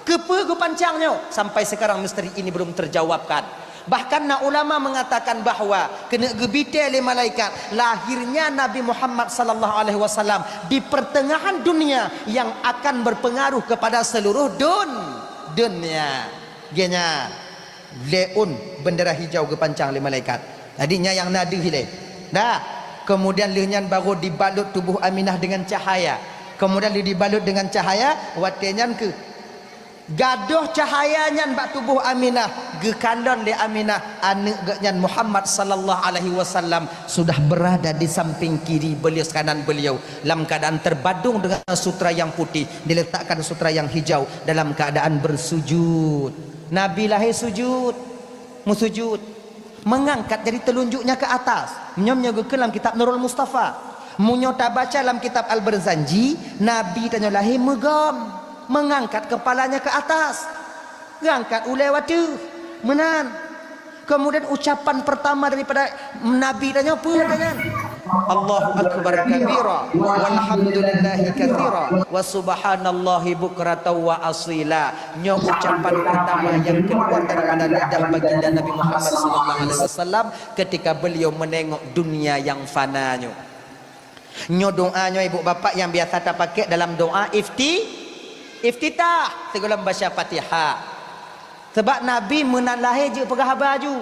Keupeue geupancang nyoe? Sampai sekarang misteri ini belum terjawabkan. Bahkan na ulama mengatakan bahwa keuneuk geubitée lé malaikat lahirnya Nabi Muhammad sallallahu alaihi wasallam di pertengahan dunia yang akan berpengaruh kepada seluruh dun-, dunia. Geuhnyan lé ôn bendera hijau geupancang lé malaikat. Jadi nyan nyang na deuh ilée. Dah. Kemudian lheueh nyan baru dibalut tubuh Aminah dengan cahaya. Kemudian lheueh dibalut dengan cahaya, watée nyan keuh gadôh cahaya nyan bak tuboh Aminah, geukalon lé Aminah aneuëk geuhnyan Muhammad sallallahu alaihi wasallam sudah berada di samping kiri beliau, kanan beliau, dalam keadaan terbadung dengan sutra yang putih, diletakkan sutra yang hijau, dalam keadaan bersujud. Nabi lahé sujud, meusujud, mengangkat jari telunjuknya ke atas. Nyoe, nyoe geukheun lam kitab Nurul Mustafa. Meunyoe tabaca lam kitab Al-Barzanji, Nabi tanyoe lahé meugom, mengangkat kepalanya ke atas. Geuangkat ulée wateuh. Meunan. Kemudian ucapan pertama daripada Nabi tanyoe peue nyan? Allahu akbar kabira, walhamdulillahi katsira, wa subhanallahi bukratan wa asila. Nyoe ucapan pertama yang keluar daripada lidah baginda Nabi Muhammad sallallahu alaihi wasallam ketika beliau menengok dunia yang fana nyoe. Nyoe doa nyoe ibu bapak yang biasa tapakai dalam doa ifti-, iftitah sigohlom baca Fatihah. Sabab Nabi meunan lahé jeuet peugah haba aju.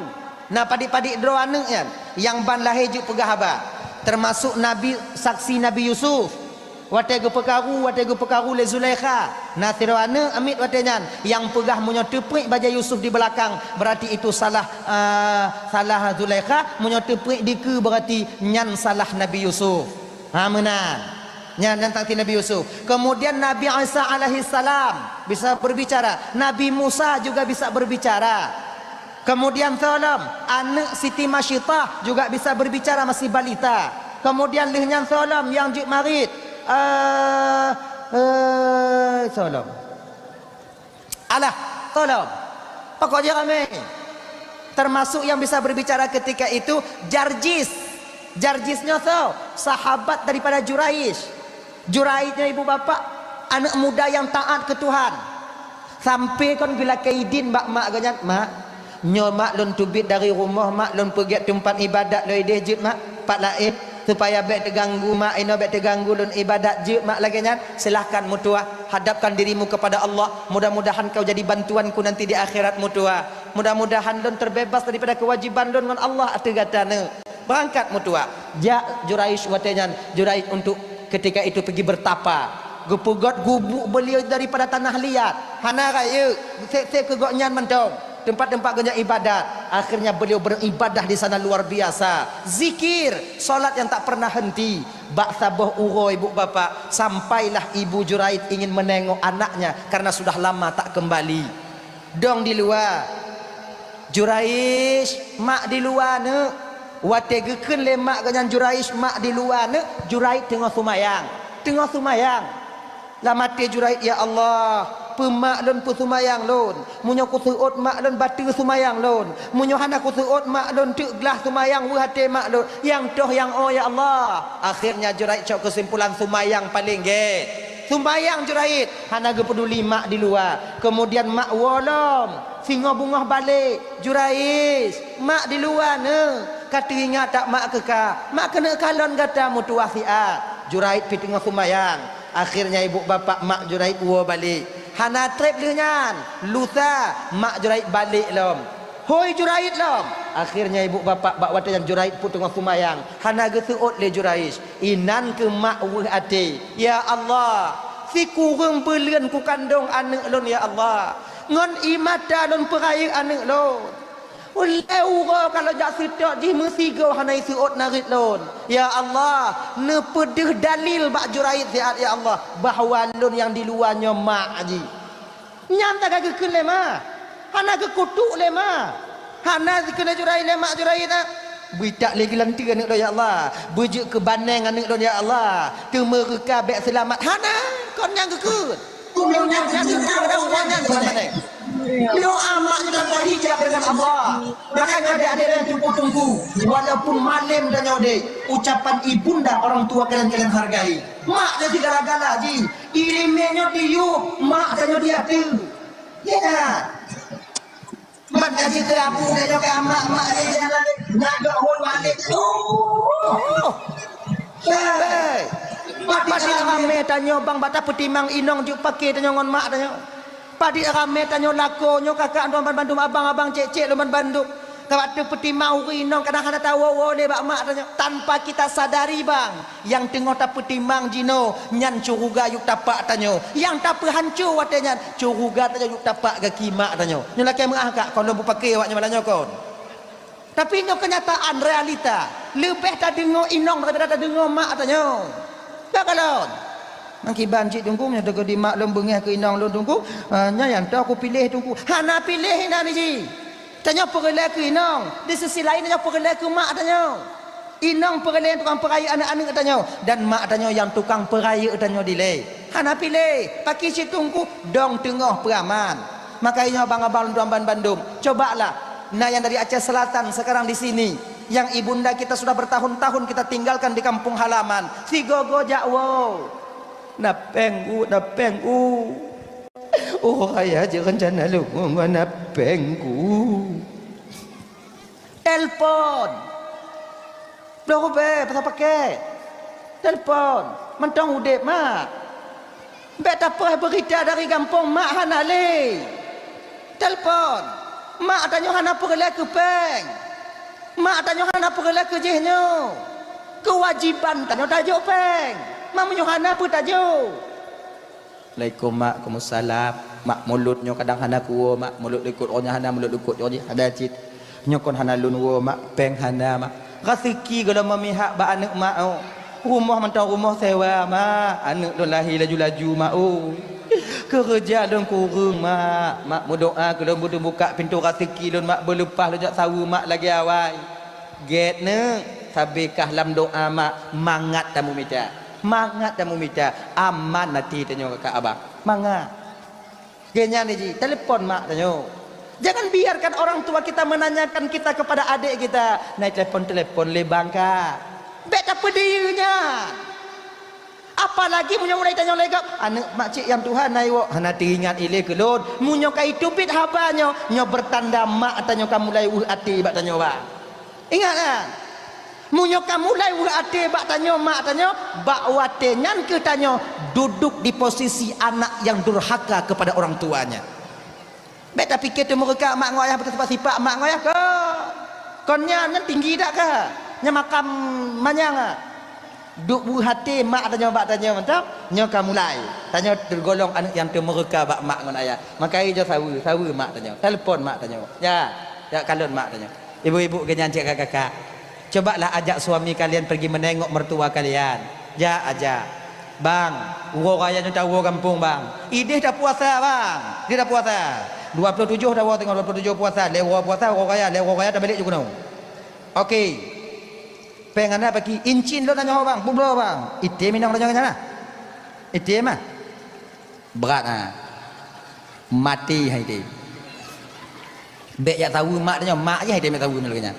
Na padit-padit droe aneuëk nyan nyang ban lahé jeuet peugah haba. Termasuk Nabi, saksi Nabi Yusuf. Watée geupeukaru, watée geupeukaru lé Zulaikha. Na sidroe aneuëk amiet watée nyan nyang peugah meunyoe teupriek bajée Yusuf di beulakang, berarti itu salah, eh, salah Zulaikha, meunyoe teupriek dikeue berarti nyan salah Nabi Yusuf. Ha, meunan. Nyan, nyan saksi Nabi Yusuf. Kemudian Nabi Isa alaihissalam bisa berbicara. Nabi Musa juga bisa berbicara. Kemudian soe lom, aneuëk Siti Masyitah juga bisa berbicara, masih balita. Kemudian lheueh nyan soe lom nyang jeuet marit. Eh, eh, soe lom. Alah, tolong. Pokok jih ramé. Termasuk yang bisa berbicara ketika itu Jarjis. Jarjis nyoe soe? Sahabat daripada Juraij. Juraij nyoe ibu bapak, aneuëk muda yang taat ke Tuhan. Sampai kon geulakée idin bak mak geuh nyan, "Mak, nyoe mak lôn teubiet dari rumoh, mak lôn peugét teumpat ibadat lôn ideh jeuet mak, pat laén, supaya bék teuganggu mak inoe, bék teuganggu lôn ibadat jeuet mak lagée nyan. Silahkan meutuah, hadapkan dirimu kepada Allah. Mudah-mudahan kau jadi bantuanku nanti di akhirat meutuah. Mudah-mudahan lôn terbebas daripada kewajiban lôn ngon Allah ateueh gata neuk." Beurangkat meutuah. Jak Juraij watée nyan, Juraij untuk ketika itu pigi bertapa. Geupeugét gubuk beliau daripada tanah liat. Hana rayeuk, sép-sép keu gobnyan mantong. Teumpat-teumpat gobnyan ibadat. Akhirnya beliau beribadah di sana luar biasa. Zikir, salat yang tak pernah henti. Bak saboh uroe ibu bapak, sampailah ibu Juraij ingin menengok anaknya karena sudah lama tak kembali. Dong di luwa. "Juraij, mak di luwa neuk." Watée geukheun lé mak geuh nyan, "Juraij, mak di luwa neuk," Juraij teungoh seumayang. Teungoh seumayang. Lam até Juraij, "Ya Allah, peu mak lôn, peu seumayang lôn. Meunyoe kuseuôt mak lôn, bateue seumayang lôn. Meunyoe hana kuseuôt mak lôn, teuk glah seumayang weueh até mak lôn. Nyang toh nyang o, ya Allah." Akhirnya Juraij cok keusimpulan seumayang paleng gét. Seumayang Juraij, hana geupeuduli mak di luwa. Kemudian mak woe lom, singoh beungoh balek, "Juraij, mak di luwa neuk, ka teuingat that mak keu ka? Mak keuneuk kalon gata meutuwah siat." Juraij pih teungoh seumayang. Akhirnya ibu bapak mak Juraij woe balek. Hana treb lheueh nyan, lusa mak Juraij balek lom. Hôi Juraij lom. Akhirnya ibu bapak bak watée nyan Juraij pih teungoh seumayang. Hana geuseuôt lé Juraij. Inan keuh mak weueh até, "Ya Allah, sikureueng buleuen kukandong aneuëk lôn, ya Allah. Ngon ié mata lôn peurayeuk aneuëk lôn. Ulée uroe ka lôn jak seutôt jih meusigoe hana iseuôt narit lôn. Ya Allah, neupeudeuh dalil bak Juraij siat, ya Allah, bahwa lôn nyang di luwa nyoe mak jih." Nyan taga geukheun lé ma. Hana geukutuk lé ma. Hana geukheun lé Juraij, lé mak Juraij na. Beuitak lé geulanteue aneuk lôn, ya Allah. Beujeuet keu baneng aneuk lôn, ya Allah. Teumeureuka bék seulamat. Hana, kon nyang geukheun. Kon nyang geukheun, ada uroe nyan keu baneng. Doa mak nyoe tanpa hijab dengan Allah. Makanya adik-adik dan teungku-teungku, walaupun malem tanyoe dek, ucapan ibunda orang tua kalian, kalian hargai. Mak nyoe sigala-gala jih. Ileumèe nyoe diyueb, mak tanyoe di ateueh. Ya. Mat ka jiteuapui lé nyoe ka mak-mak lé jalan lé. Nagak hôi balik. Oh. Hei. Padit ramé tanyoe bang bak tapeutimang inong jeuet paké tanyoe ngon mak tanyoe. Padit ramé tanyoe lakoe nyoe kakak lôn bandum, abang-abang, cék-cék lôn bandum. Ka bak tapeutimang ureueng inong kadang hana tawoe-woe lé bak mak tanyoe. Tanpa kita sadari bang. Nyang teungoh tapeutimang jinoe, nyan syeuruga yup tapak tanyoe. Nyang tapeuhanco watèe nyan, syeuruga tanyoe yup tapak gaki mak tanyoe. Nyoe lakèe meu'ah kak, kon lôn peupaké awak nyoe malam nyoe kon. Tapi nyoe keunyataan, realita. Leubeh tadeungoe inong daripada tadeungoe mak tanyoe. Ka kalon. Nang kiban cit Teungku, meunyoe teukeudi mak lôn beungèh keu inong lôn Teungku, ah, nyan nyang toh kupiléh Teungku. Hana piléh inan jih. Tanyoe peureulèe keu inong, di sisi laén tanyoe peureulèe keu mak tanyoe. Inong peureulèe tukang peurayeuk aneuk-aneuk tanyoe, dan mak tanyoe nyang tukang peurayeuk tanyoe dilèe. Hana piléh, pakri cit Teungku, dong teungoh peuaman. Maka inyoe abang-abang lôn tuan ban bandum, cobalah, na nyang dari Aceh Selatan sekarang di sini, yang ibunda kita sudah bertahun-tahun kita tinggalkan di kampung halaman, sigoe-goe jak woe. Na péng ku, na péng ku. Oh, raya jeuet rencana lôn ngon na péng ku. Telepon. Bloe rubée pasang pakét. Telepon. Mantong udeb, mak. Bék tapeugah beurita dari gampông, mak hana lé. Telepon. Mak tanyoe hana peureulée keu péng. Mak tanyoe hana peureulée keu jih nyoe. Keuwajiban tanyoe tajok péng. Mak meunyoe hana peue tajok. Assalamualaikum, Mak. Waalaikumsalam. Mak, mulod nyoe kadang hana kuwoe, Mak. Mulod likot nyoe hana, mulod likot nyoe hana cit. Nyoe kon hana lôn woe, Mak. Péng hana, Mak. Raseuki gohlom meumihak bak aneuk, Mak, oh. Rumoh mantong rumoh sewa, Mak. Aneuk lôn lahé laju-laju, Mak, oh. Keureuja lôn kureueng, Mak. Mak, meudoa keu lôn, beuteumbuka pintoe raseuki lôn, Mak. Beuleupah lôn jak saweue, Mak, lagée awai. Gét neuk, sabe kah lam doa, Mak, mangat tameumita. Mangat tameumita, aman até tanyoe kakak abang. Mangat. Lagée nyan jih, telepon mak tanyoe. Jangan biarkan orang tua kita menanyakan kita kepada adik kita, "Na telepon-telepon lé bang kah?" Bék tapeudiyeu nyan. Apalagi meunyoe ulai tanyoe lé gob, "Aneuk makcik nyang tuha na iwoe," hana teuingat ilée keu lôn. Meunyoe ka iteubiet haba nyoe, nyoe beurtanda mak tanyoe ka mulai weueh até bak tanyoe, bang. Ingat, kan? Meunyoe ka mulai weueh até bak tanyoe mak tanyoe, bak watée nyan kheueh tanyoe duduk di posisi anak yang durhaka kepada orang tuanya. Bék tapike teumeureuka mak ngon ayah beutasipak-sipak mak ngon ayah kon. Kon nyan, nyan tinggi that ka. Nyan makam manyang, ah. Duek weueh até mak tanyoe bak tanyoe mantong, nyoe ka mulai. Tanyoe teugolong aneuk nyang teumeureuka bak mak ngon ayah. Maka ijo saweue, saweue mak tanyoe. Telepon mak tanyoe. Ya, ya kalon mak tanyoe. Ibu-ibu geuh nyan cit kakak-kakak. Cobalah ajak suami kalian pergi menengok mertua kalian. Jak ajak. Bang, uroe raya nyoe tawoe gampông, Bang. Ideh tapuasa, Bang. Ideh tapuasa. Dua puluh tujuh tawoe teungoh dua puluh tujuh puasa. Lhèe uroe puasa, uroe raya, lhèe uroe raya tabelek ju keunoe. Oke. Péng hana paki incin lôn tanyoe, Bang. Publoe, Bang. Item inong tanyoe nyan lah. Item ah. Brat ah. Maté hai item. Bék jak saweue mak tanyoe, mak jih hai item jak saweue lagée nyan.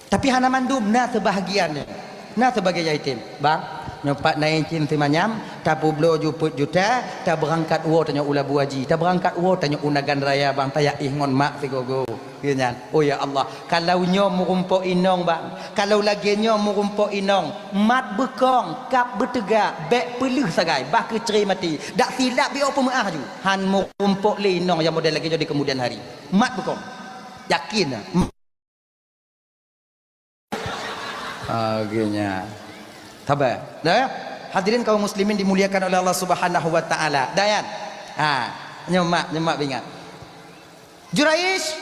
Tapi hana mandum, na seubahagian nyoe. Na seubahagian item. Bang, nyoe pat na incin simanyam, tapubloe ju peuet juta, tabeurangkat woe tanyoe u Labu Aji, tabeurangkat woe tanyoe u Nagan Raya, Bang, tajak éh ngon mak sigoe-goe. Geuh nyan, oh ya Allah, kalau nyoe meurumpok inong, Bang, kalau lagée nyoe meurumpok inong, mat beukong, kab beuteuga, bék peuleueh sagai, bah keucre maté, dak silap biôh peumeu'ah ju. Han meurumpok lé inong nyang model lagée nyoe di keumudian hari. Mat beukong. Yakin. Akhirnya. Sabar. Dah ya? Hadirin kaum muslimin dimuliakan oleh Allah Subhanahu wa taala. Dah ya? Ha, nyoe mak, nyoe mak beuingat. Juraish.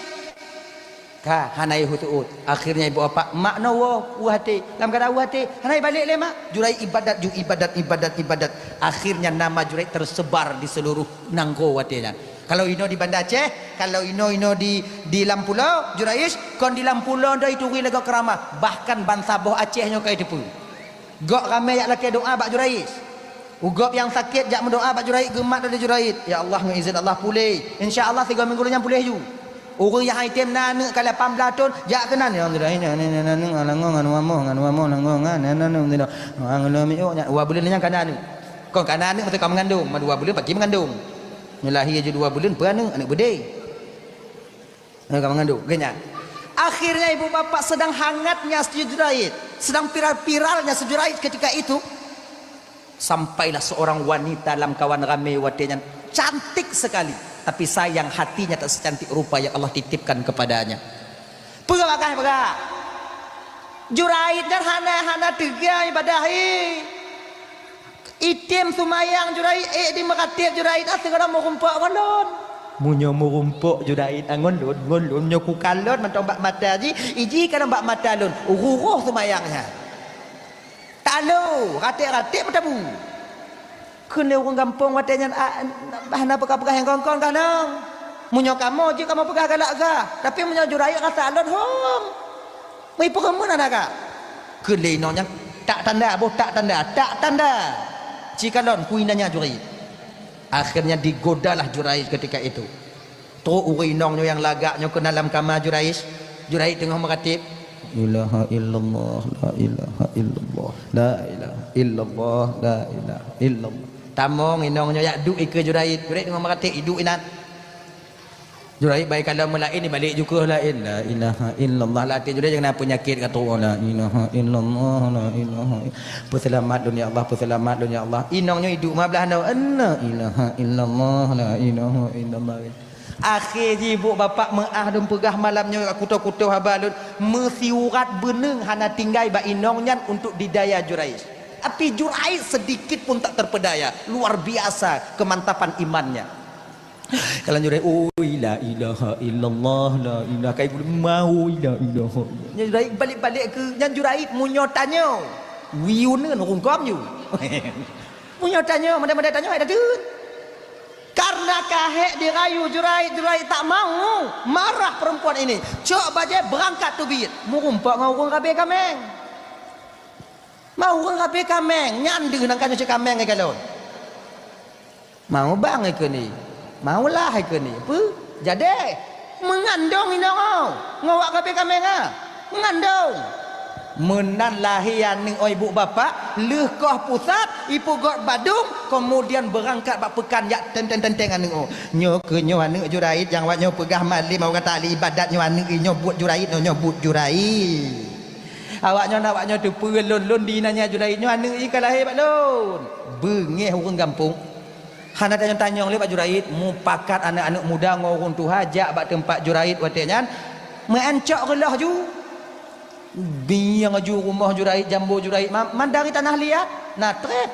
Ka, hana yah teuôt. Akhirnya ibu bapak, mak nyoe woe, weueh até. Lam keuadaan weueh até, hana ibalek lé mak. Juraish ibadat ju ibadat, ibadat, ibadat. Akhirnya nama Juraish tersebar di seluruh nanggroe watée nyan. Kalau inoe di Banda Aceh, kalau inoe-inoe di, di lam pulo, Juraij, kon di lam pulo doi turi lagak keuramah, bahkan bansaboh Aceh nyoe ka iteupeue. Gok ramé jak lakée doá bak Juraij. U gop nyang sakét jak meudoá bak Juraij, geumat lé Juraij, "Ya Allah, ngon izin Allah puléh. Insya Allah sigoe minggu lom nyan puléh ju." Ureuëng nyang item na aneuëk ka lapan blaih thon, jak keunan, "Ya Allah, na aneuëk, na aneuëk, na aneuëk, na aneuëk, na aneuëk, na aneuëk, na aneuëk, na aneuëk." Dua buleuen nyan ka na aneuëk. Kon ka na aneuëk, maksud ka meungandong, ma dua buleuen paki meungandong. Nyoe lahé ju dua buleuen, peue aneuëk, aneuëk beudé. Aneuëk ka meungandong, geuh nyan. Akhirnya ibu bapak sedang hangatnya si Juraij, sedang viral-viralnya si Juraij ketika itu, sampailah seorang wanita lam kawan ramé watée nyan, cantik sekali, tapi sayang hatinya tak secantik rupa yang Allah titipkan kepadanya. Peue bagaih peugah? Juraij nyan hana, hana teuga ibadah, hi. Item seumayang Juraij, ék di meukatéb Juraij, ah, sigohlom meurumpok ngon lôn. Meunyoe meurumpok Juraij, ah, ngon lôn, ngon lôn, nyoe kukalon mantong bak mata jih, iji kalon bak mata lôn, ruroh seumayang nyan. Talo, raték-raték meutebu. Kheun lé ureuëng gampông watée nyan, "Ah, bah na peugah-peugah nyang kon-kon kah nong? Meunyoe kamoe jeuet kamoe peugah galak gah, tapi meunyoe Juraij rasa lôn hom." Meuipeureumeun aneuk ka. Keu lé inong nyan, tak tanda, boh tak tanda, tak tanda. Cikalon kui nanya Juraij. Akhirnya digodalah Juraij ketika itu. Trok ureuëng inong nyoe nyang lagak nyoe keunan lam kama Juraij. Juraij teungoh meukatéb. Ilaha illallah, la ilaha illallah, la ilaha illallah, la ilaha illallah. Tamong inong nyoe jak duek ikeue Juraij. Juraij teungoh meukatéb, iduek inan. Juraij bai kalon meulaén, ibalek ju keuh laén. La ilaha illallah. Lam até Juraij nyang na peunyakét ka tuwoe. La ilaha illallah, la ilaha ill-, peuseulamat lôn ya Allah, peuseulamat lôn ya Allah. Inong nyoe iduek ma blaih nyoe. La ilaha illallah, la ilaha illallah. Akhé jih ibu bapak meuáh lôn peugah malam nyoe ka kutoh-kutoh haba lôn, meusiurat beuneung hana tinggai bak inong nyan untuk didaya Juraij. Tapi Juraij sedikit pun tak terpedaya, luar biasa kemantapan imannya. Kalau Juraij, "Oi, la ilaha illallah, la ilaha," kai gulu, "Mau, la ilaha." Nyan Juraij balik-balik keu, nyan Juraij meunyoe tanyoe, wiuneun rungkom ju. Meunyoe tanyoe, madai-madai tanyoe, hai dateuet. Karena ka hék dirayu Juraij, Juraij tak mau, marah perempuan ini. Cok bajée beurangkat teubiet, meurumpok ngon ureuëng rabe kaméng. Mau ureuëng rabe kaméng, nyan deuh nang ka nyoe cit kaméng ikalon. Mau bang ikeu ni, mau lah ikeu ni. Peue? Jadi, meungandong inong ngon awak rabe kaméng ah. Meungandong. Meunan lahé aneuëk oi bu bapak, lheueh koh pusat, ipeugot badong, kemudian beurangkat bak peukan jak tenteng-tenteng aneuëk oh. Nyoe keu nyoe aneuëk Juraij nyang awak nyoe peugah malem awak gata ahli ibadat nyoe aneuëk nyoe buet Juraij nyoe, nyoe buet Juraij. Awak nyoe, awak nyoe teupeue lôn, lôn di nanya Juraij nyoe aneuëk jih ka lahé bak lôn. Beungéh ureuëng gampông. Hana tanyong-tanyong lé bak Juraij, mupakat aneuëk-aneuëk muda ngon ureuëng tuha jak bak teumpat Juraij watée nyan, meu'en cok reuloh ju. Bieng ju rumoh Juraij, jambo Juraij, ma-, man dari tanah liat, na trép.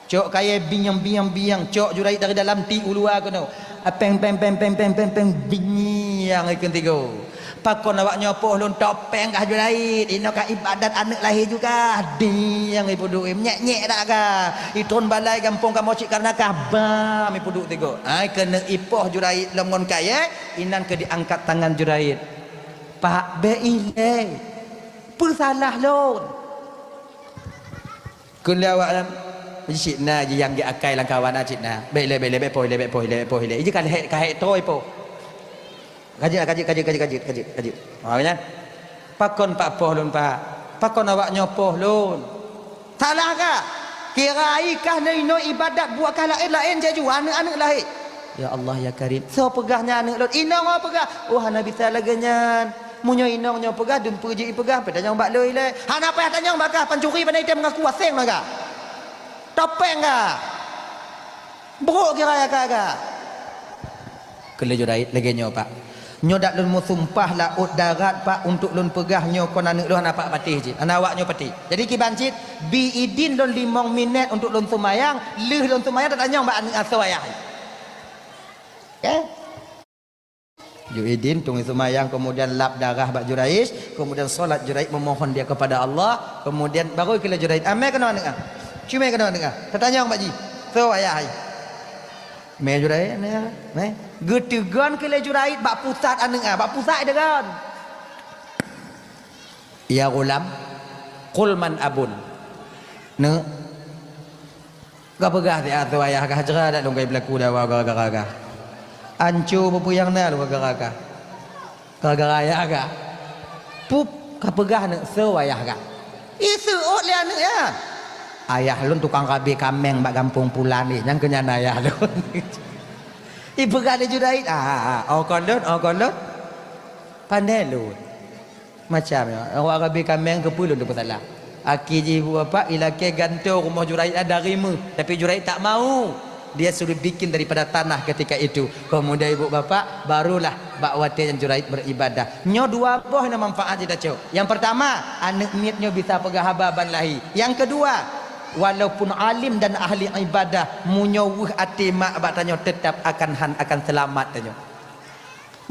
Cok kayée bieng, bieng, bieng, cok Juraij dari dalam tiek u luwa keunoe. Apéng, péng, péng, bieng ikeu tigo. Pakon awak nyoe poh lôn topeng kah Juraij, inoe ka ibadat aneuëk lahé juga. Dieng ipeuduek, nyek-nyek dak kah. Itron balai gampông kamoe cit karena kah bam ipeuduek tigo. Ai keuneuk ipoh Juraij lom ngon kayée, inan keu diangkat tangan Juraij. Pak, bék ilée. Peusalah lôn. Kheun lé awak nyan, cit na jih nyang gét akai lam kawan na cit na. Bék lé, bék lé, bék poh lé, bék poh lé, bék poh lé. Iji ka lhée, ka hék trôi poh. Kajeuet, kajeuet, kajeuet. Ha, nyan. Pakon pak poh lôn, Pak? Pakon awak nyoe poh lôn? Salah ka? Kira ai kah nyoe inoe ibadat buet kah laén-laén jaju aneuëk-aneuëk lahé. Ya Allah, ya Karim. Soe peugah nyan aneuëk lôn? Inong oh peugah. Oh, hana bisa lagée nyan. Meunyoe inong nyoe peugah, dumpeue jih ipeugah, pih tanyong bak lôn ilée. Hana payah tanyong bak kah, pancuri pandai item mengaku aseng na kah. Topeng kah. Brok kira ya kah kah. Keu lé Juraij lagée nyoe, Pak. Nyoe dak lôn meusumpah laôt darat, Pak, untuk lôn peugah nyoe kon aneuëk lôn hana pat patéh jih. Hana awak nyoe patéh. Jadi kiban cit, bi idin lôn limong minét untuk lôn seumayang, lheueh lôn seumayang tatanyong bak aneuëk asoe ayah. Oke? Ju idin, tunggu seumayang, kemudian lap darah bak Juraij, kemudian solat Juraij memohon dia kepada Allah, kemudian baru keu lé Juraij, "Amé keunoe aneuëk ah. Cumé keunoe aneuëk ah. Tatanyong bak jih. Soe ayah hai?" Mé Juraij, mé. Geuteugon keu lé Juraij bak pusat aneuk, ah, bak pusat deugon. "Ya ghulam, qul man abun." Neuk, ka peugah siat soe ayah gah, jra dak lôn kai peulaku dawa gara-gara gah. Anco peue-peue nyang na lôn gara-gara gah. Gara-gara ayah gah. Pup, ka peugah neuk soe ayah gah. Iseuôt lé aneuk nyan. "Ayah lôn tukang rabe kaméng bak gampông pulan, eh, nyang keu nyan ayah lôn." Ipeugah lé Juraij, "Ah, ah, ah, oh kon lôn, oh kon lôn." Pandai lôn. Macam nyoe, awak rabe kaméng keupeue lôn teupeusalah. Akhé jih ibu bapak ilakée gantoe rumoh Juraij dari meuh, tapi Juraij tak mau. Dia suruh bikin daripada tanah ketika itu. Kemudian ibu bapak, barulah bak watée nyan Juraij beribadah. Nyoe dua boh na manfaat jitacok. Yang pertama, aneuk miet nyoe bisa peugah haba ban lahé. Yang kedua, walaupun alim dan ahli ibadah, meunyoe weueh até mak bak tanyoe, tetap akan han akan selamat tanyoe.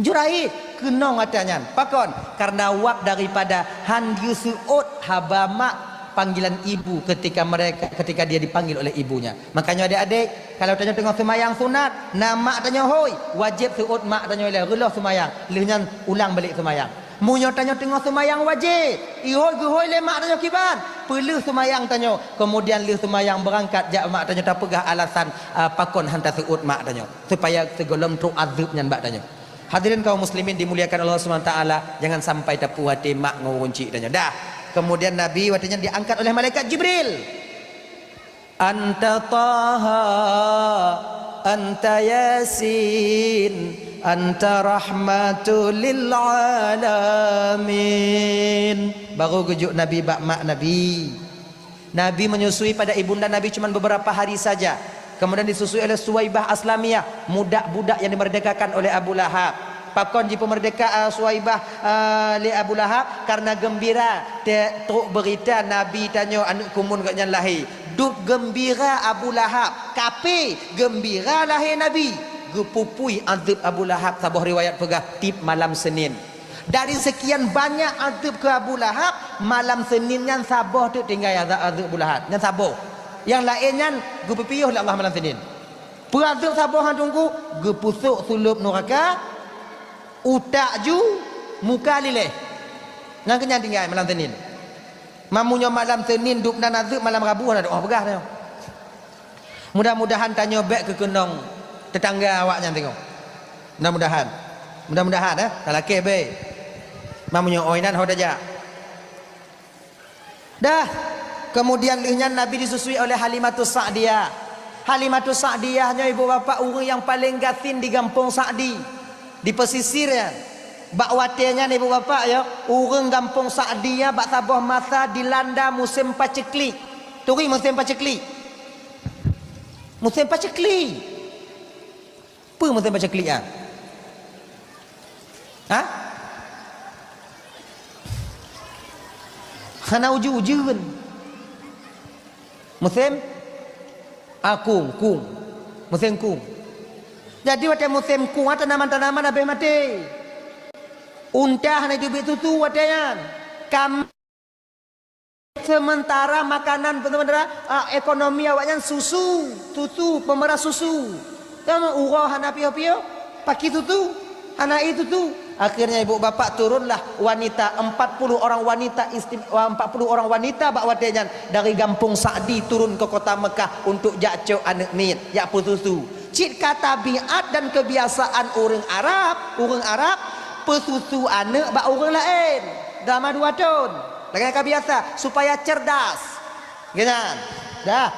Juraij keunong atra nyan. Pakon? Karena wab daripada han geuseuôt haba mak, panggilan ibu ketika mereka, ketika dia dipanggil oleh ibunya. Makanya adik-adik, kalau tanyoe teungoh seumayang sunat, na mak tanyoe hôi, wajéb seuôt mak tanyoe ilée, reuloh seumayang, lheueh nyan ulang balik seumayang. Meunyoe tanyoe teungoh seumayang wajéb, ihôi geuhôi lé mak tanyoe kiban, peuleueh seumayang tanyoe, kemudian lheueh seumayang beurangkat jak mak tanyoe tapeugah alasan, ah, pakon han taseuôt mak tanyoe, supaya sigohlom trok azeueb nyan bak tanyoe. Hadirin kaum muslimin dimuliakan Allah Subhanahu wa taala, jangan sampai tapuih até mak ngon ureueng chik tanyoe. Dah. Kemudian Nabi watée nyan diangkat oleh malaikat Jibril. "Anta Taha, anta Yasin, anta rahmatul lil alamin." Baru geujok Nabi bak mak Nabi. Nabi menyusui pada ibunda Nabi cuma beberapa hari saja. Kemudian disusui oleh Suwaibah Aslamiyah, mudak-budak yang dimerdekakan oleh Abu Lahab. Pakon jipeumeurdeka, eh, Suwaibah, eh, lé Abu Lahab? Karena gembira te-, trok beurita Nabi tanyoe aneuk kumun geuh nyan lahé. Duek gembira Abu Lahab, kape gembira lahé Nabi. Geupupui azeueb Abu Lahab, saboh riwayat peugah tieb malam Senin. Dari sekian banyak azeueb keu Abu Lahab, malam Senin nyan saboh teuk tinggai azeueb, azeueb Abu Lahab. Nyan saboh. Nyang laén nyan geupeupiôh lé Allah malam Senin. Peue azeueb saboh nyan teungku? Geupeusôk sulôb nuraka, utak ju, muka liléh. Nyan keuh nyan tinggai malam Senin. Meunyoe malam Senin duek nan azeueb, malam Rabu na doa peugah nyoe. Mudah-mudahan tanyoe bék keukeunong teutangga awaknyan teungoh. Mudah-mudahan. Mudah-mudahan, eh, talakée bék. Meunyoe oi nan ho tajak. Dah. Kemudian lheueh nyan Nabi disusui oleh Halimatus Sa'diyah. Halimatus Sa'diyah nyoe ibu bapak ureuëng nyang paleng gasien di gampông Sa'di, di pesisir nyan. Bak watée nyan ibu bapak ya, ureuëng gampông Sa'di ya bak saboh masa dilanda musém paceklik. Turi musém paceklik. Musém paceklik. Peue musém paceklik nyan? Ha? Hana ujeuen-ujeuen. Musém? Ah, kung, kung. Musém kung. Jadi watée musém kung, tanaman-tanaman habéh maté. Unta hana jiteubiet susu watée nyan. Kam- Sementara makanan, sementara, ah, ekonomi awaknyan susu, susu, peumera susu. Kan uroe hana piôh-piôh, pakri susu, hana ié susu. Akhirnya ibu bapak turunlah wanita, empat puluh orang wanita istim-, empat puluh orang wanita bak watée nyan dari gampông Sa'di turun ke kota Mekah untuk jak cok aneuk miet, jak peususu. Cit ka tabiat dan kebiasaan ureuëng Arab, ureuëng Arab peususu aneuk bak ureuëng laén selama dua thon. Lagée ka biasa, supaya cerdas. Geunan. Dah.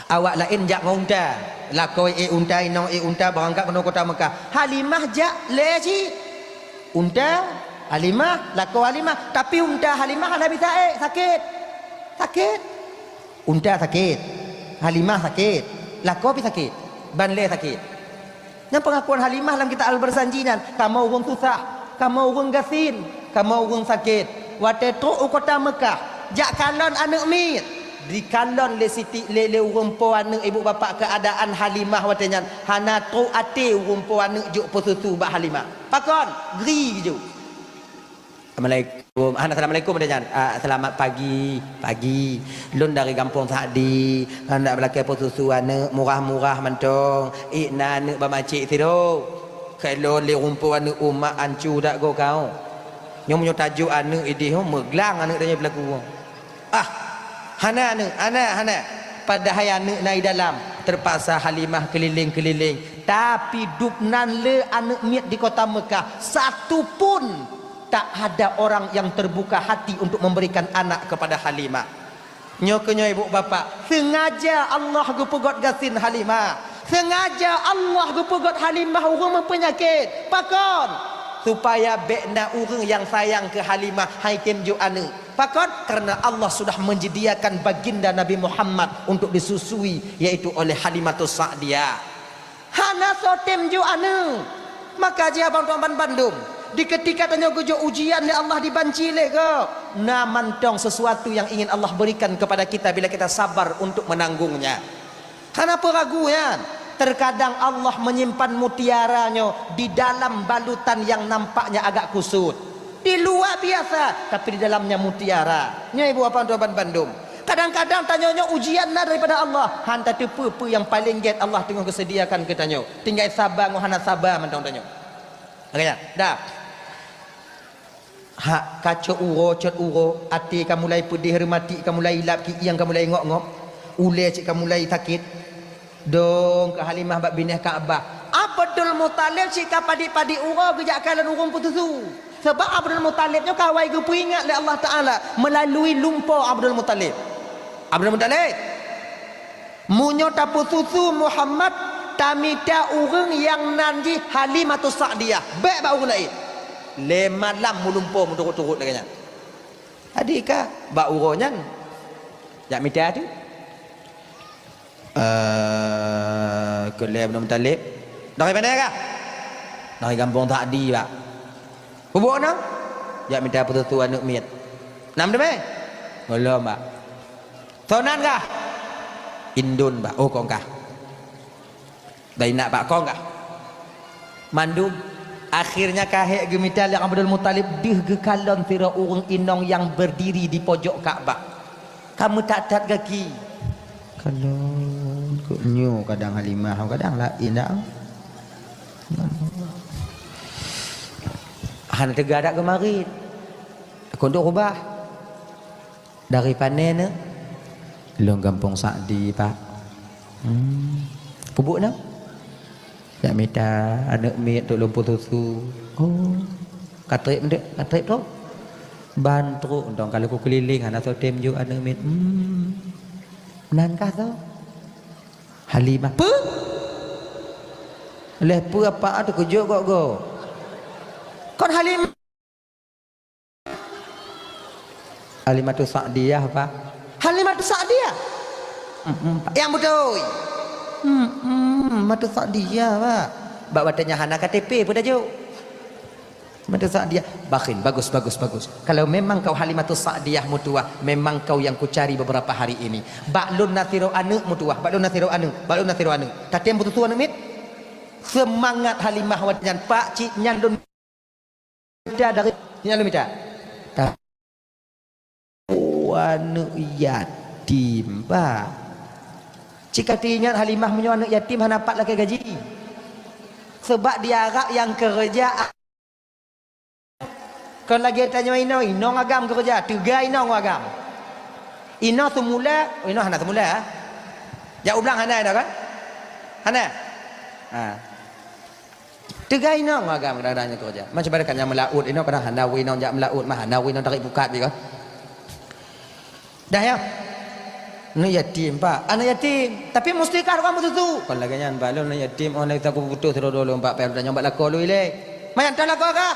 Awak laén jak ngon unta. Lakoe ék unta, inong ék unta, beurangkat keunoe kota Mekah. Halimah jak lé cit. Unta Halimah, lakoe Halimah. Tapi unta Halimah hana bisa ék, sakét. Sakét. Unta sakét. Halimah sakét. Lakoe pih sakét. Ban lé sakét. Nyan peungakuan Halimah lam kitab Al-Barzanji nyan, kamoe ureuëng susah, kamoe ureuëng gasien, kamoe ureuëng sakét. Watée trok u kota Meukah, jak kalon aneuëk miet, jikalon lé Siti, lé, lé ureuëng po aneuëk ibu bapak keuadaan Halimah watée nyan hana trok até ureuëng po aneuëk jok peususu bak Halimah. Pakon? Gri geujok. Assalamualaikum. Ah, assalamualaikum ada nyan. Ah, selamat pagi. Pagi. Lôn dari Gampông Sa'di. Handak beulakèe peususu aneuk murah-murah mantong. Ié na aneuk bak macik sidroe. Keu lôn lé rumpok aneuk umak ancu dak go kau. Nyoe meunyoe tajok aneuk idéh, oh, meuglang aneuk tanyoe peulaku. Ah, hana aneuk, hana, hana. Padahai aneuk na di dalam. Terpaksa Halimah keliling-keliling. Tapi dubnan le aneuk miet di kota Mekah. Satu pun tak ada orang yang terbuka hati untuk memberikan anak kepada Halimah. Nyoe keuh nyoe ibu bapak, sengaja Allah geupeugöt gasien Halimah. Sengaja Allah geupeugöt Halimah ureuëng meupeunyakét. Pakon? Supaya bék na ureuëng nyang sayang keu Halimah, han tem jok aneuk. Pakon? Karena Allah sudah menyediakan baginda Nabi Muhammad untuk disusui, yaitu oleh Halimatus Sa'diyah. Hana soe tem jok aneuk. Maka jih abang tuan ban bandum, di keutika tanyoe geujok ujian lé Allah, dibanci lé gob, na mantong sesuatu yang ingin Allah berikan kepada kita bila kita sabar untuk menanggungnya. Hana peue ragu nyan. Terkadang Allah menyimpan mutiara nyoe di dalam balutan yang nampaknya agak kusut. Di luwa biasa, tapi di dalamnya mutiara. Nyoe ibu abang tuan ban bandum. Kadang-kadang tanyoe nyoe ujian na daripada Allah. Han tateupeue peue nyang paleng gét Allah teungoh geuseudiakan keu tanyoe. Tinggai saba ngon hana saba mantong tanyoe. Oke, ya? Dah. Hak kacok uroe, cot uroe, até ka mulai peudeh, reumatik ka mulai ilap, kieng ka mulai ngok-ngok, ulée cit ka mulai sakét. Dong keu Halimah bak binéh Ka'bah. Abdul Muthalib cit ka padit-padit uroe geujak kalon ureuëng peususu. Sabab Abdul Muthalib nyoe ka awai geupeuingat lé Allah Taala melalui lumpo Abdul Muthalib. Abdul Muthalib, meunyoe tapeususu Muhammad, tamita ureuëng nyang nan jih Halimatus Sa'diyah, bék bak ureuëng laén. Lé malam meulumpo meuturot-turot lagée nyan. Jadi ka bak uroe nyan jak mita teuh. Eh, keu lhée Abdul Muthalib. Dari mana kah? Dari Gampông Sa'di, Pak. Peubuet nyoe? Jak mita peususu aneuk miet. Nam teumé? Gohlom, Pak. Soe nan kah? Indon, Pak. Oh, kong kah. Dari nak, Pak, kong kah? Mandum. Akhirnya ka hék geumita lé Abdul Muthalib deuh geukalon sidroe ureuëng inong nyang berdiri di pojok Ka'bah. Ka meutat-tat gaki. Kalon kok nyoe kadang Halimah, kadang laén dak. Hana teuga dak geumarit. Kondok rubah. Dari pane neuh? Lôn Gampông Sa'di, Pak. Hmm. Peubuet nyoe? Jak mita aneuk miet untuk lôn peususu. Oh. Ka trép meuntreuk, ka trép trok. Ban trok, untông ka lôn keulileng, hana soe tem jok aneuk miet. Hmm. Nan kah soe? Halimah. Peue? Lheueh peue apa teukeujot gob-gob? Kon Halimah. Halimatus Sa'diyah, Pak. Halimatus Sa'diyah? Mm-mm, Pak. Nyang beutôi. Mm-mm, Halimatus Sa'diyah, Pak. Bak watèe nyan hana K T P pun tajok. Halimatus Sa'diyah. Bakhin, bagus, bagus, bagus. Kalau memang kau Halimatus Sa'diyah meutuwah, memang kau yang kucari beberapa hari ini. Bak lôn na sidroe aneuk meutuwah, bak lôn na sidroe aneuk, bak lôn na sidroe aneuk. Tatém beutôi aneuk miet? Seumangat Halimah watèe nyan, Pak, cit nyan lôn mita dari nyan lôn mita. Ta-, oh, aneuk yatim, bah. Cit ka teuingat Halimah meunyoe aneuk yatim hana pat lakèe gaji. Sabab di Arab nyang keureuja kon lagèe tanyoe inong, inong agam keureuja, teuga inong agam. Inong seumula, inong hana seumula, ah. Jak u blang hana inong kan? Hana? Ha. Teuga inong agam kadang-kadang nyan keureuja. Macam mana kan nyang meulaôt inong kadang hana wui inong jak meulaôt mah hana wui inong tarék pukat jih kan. Dah ya. Aneuk yatim, Pak. Aneuk yatim. Tapi mustikah ureueng meususu. Kon lagèe nyan, Pak. Lôn aneuk yatim, oh, aneuk aku putus sidroe lôn, Pak. Payah lôn tanyong bak lakoe lôn ilèe. Manyang tan lakoe kah?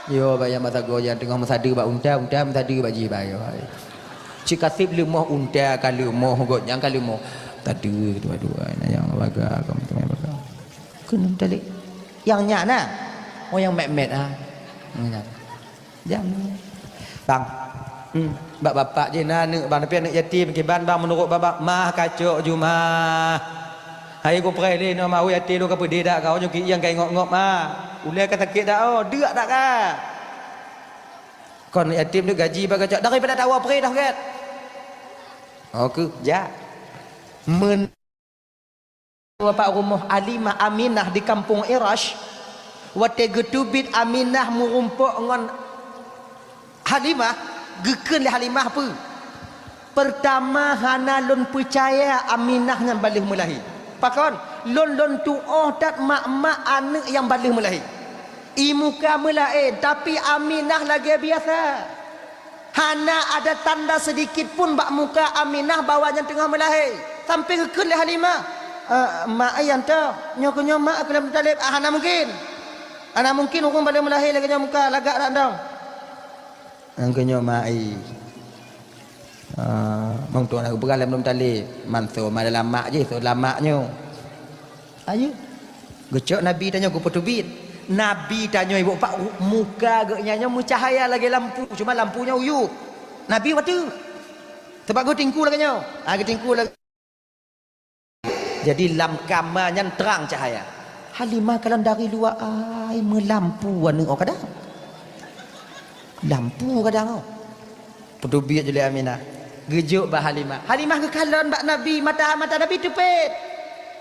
Yo, Pak, nyang masa goe nyang teungoh meusadeue bak unta, unta meusadeue bak jih, Pak. Yo, Pak. Cit ka sép leumoh unta, ka leumoh gobnyan, ka leumoh. Sadeue dua-dua, nyang baga, kamoe teumé baga. Keuneuk talèk. Nyang nyan na. Oh, nyang mèt-mèt, ha. Nyang nyan. Jam. Bang. Hmm. Bak bapak jih na aneuk, Bang, tapi aneuk yatim. Kiban, Bang, meunurot bapak, mah kacok jumah. Hai ku preh lé, nyoe mahu yatim lôn ka peudeh dak kau, nyoe kieng ka ingok-ngok, mah. Ulèe ka sakét dak, oh, deuk dak ka. Kon yatim tu gaji bak geucok daripada tawa preh dah gét. Oke, jak. Men Bapak rumoh Halimah Aminah di kampung Irash, watée geuteubiet Aminah meurumpok ngon Halimah, geukheun lé Halimah peue? Pertama, hana lôn peucaya Aminah nyan ban lheueh meulahé. Pakon? Lôn, lôn tuoh that mak-mak aneuëk nyang ban lheueh meulahé. I muka meulaén, tapi Aminah lagée biasa. Hana ada tanda sedikit pun bak muka Aminah bahwa nyan teungoh meulahé. Sampai geukheun lé Halimah, "Eh, mak ai nyan toh, nyoe keuh nyoe mak keu Abdul Muthalib." Ah, hana mungkin. Hana mungkin ureuëng ban lheueh meulahé lagée nyoe muka lagak dak dong. Nyoe keuh nyoe mak ai. Ah, mantong na geupeugah lé Abdul Muthalib, "Man soe ma dalam mak jih, soe dalam mak nyoe." Ayo. Geucok Nabi tanyoe geupeuteubiet. Nabi tanyoe ibu pak muka geuhnyan nyoe meucahya lagée lampu, cuma lampu nyoe uyueb. Nabi wateu. Sebab geutingku lagée nyoe. Ha, geutingku lagée. Jadi lam kama nyan trang cahaya. Halimah kalon dari luwa ai meulampu aneuëk oh kadang. Lampu kadang oh. Peuteubiet jih lé Aminah. Geujok bak Halimah. Halimah geukalon bak Nabi, mata, mata Nabi teupet.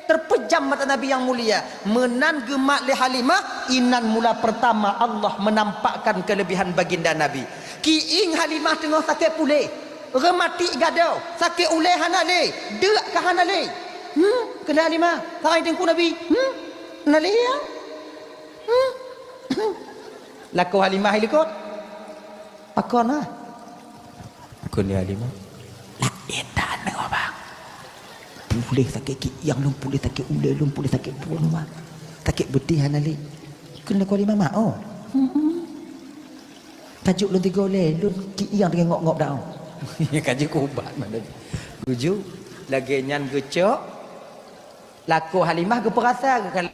Terpejam mata Nabi nyang mulia. Meunan geumat lé Halimah, inan mula pertama Allah menampakkan kelebihan baginda Nabi. Kiéng Halimah teungoh sakét puléh. Reumatik gadôh, sakét ulée hana lé, deuk ka hana lé. Hmm, kheun lé Halimah, sarai teungku Nabi. Hmm, hana lé ya. Hmm. Lakoe Halimah i likot. Pakon ah? Kheun lé Halimah, "Laén that aneuk abang. Puléh sakét kiéng lôn, puléh sakét ulée lôn, puléh sakét pruet lôn, Bang. Sakét beudeh hana lé." Kheun lakoe Halimah, "Mak, oh." Hmm. Tajok lôn tiga lé, lôn kiéng teungoh ngop-ngop dak, oh. Ka jeuet keu ubat mana. Geuju, lagée nyan geucok, lakoe Halimah geupeurasa geukalon.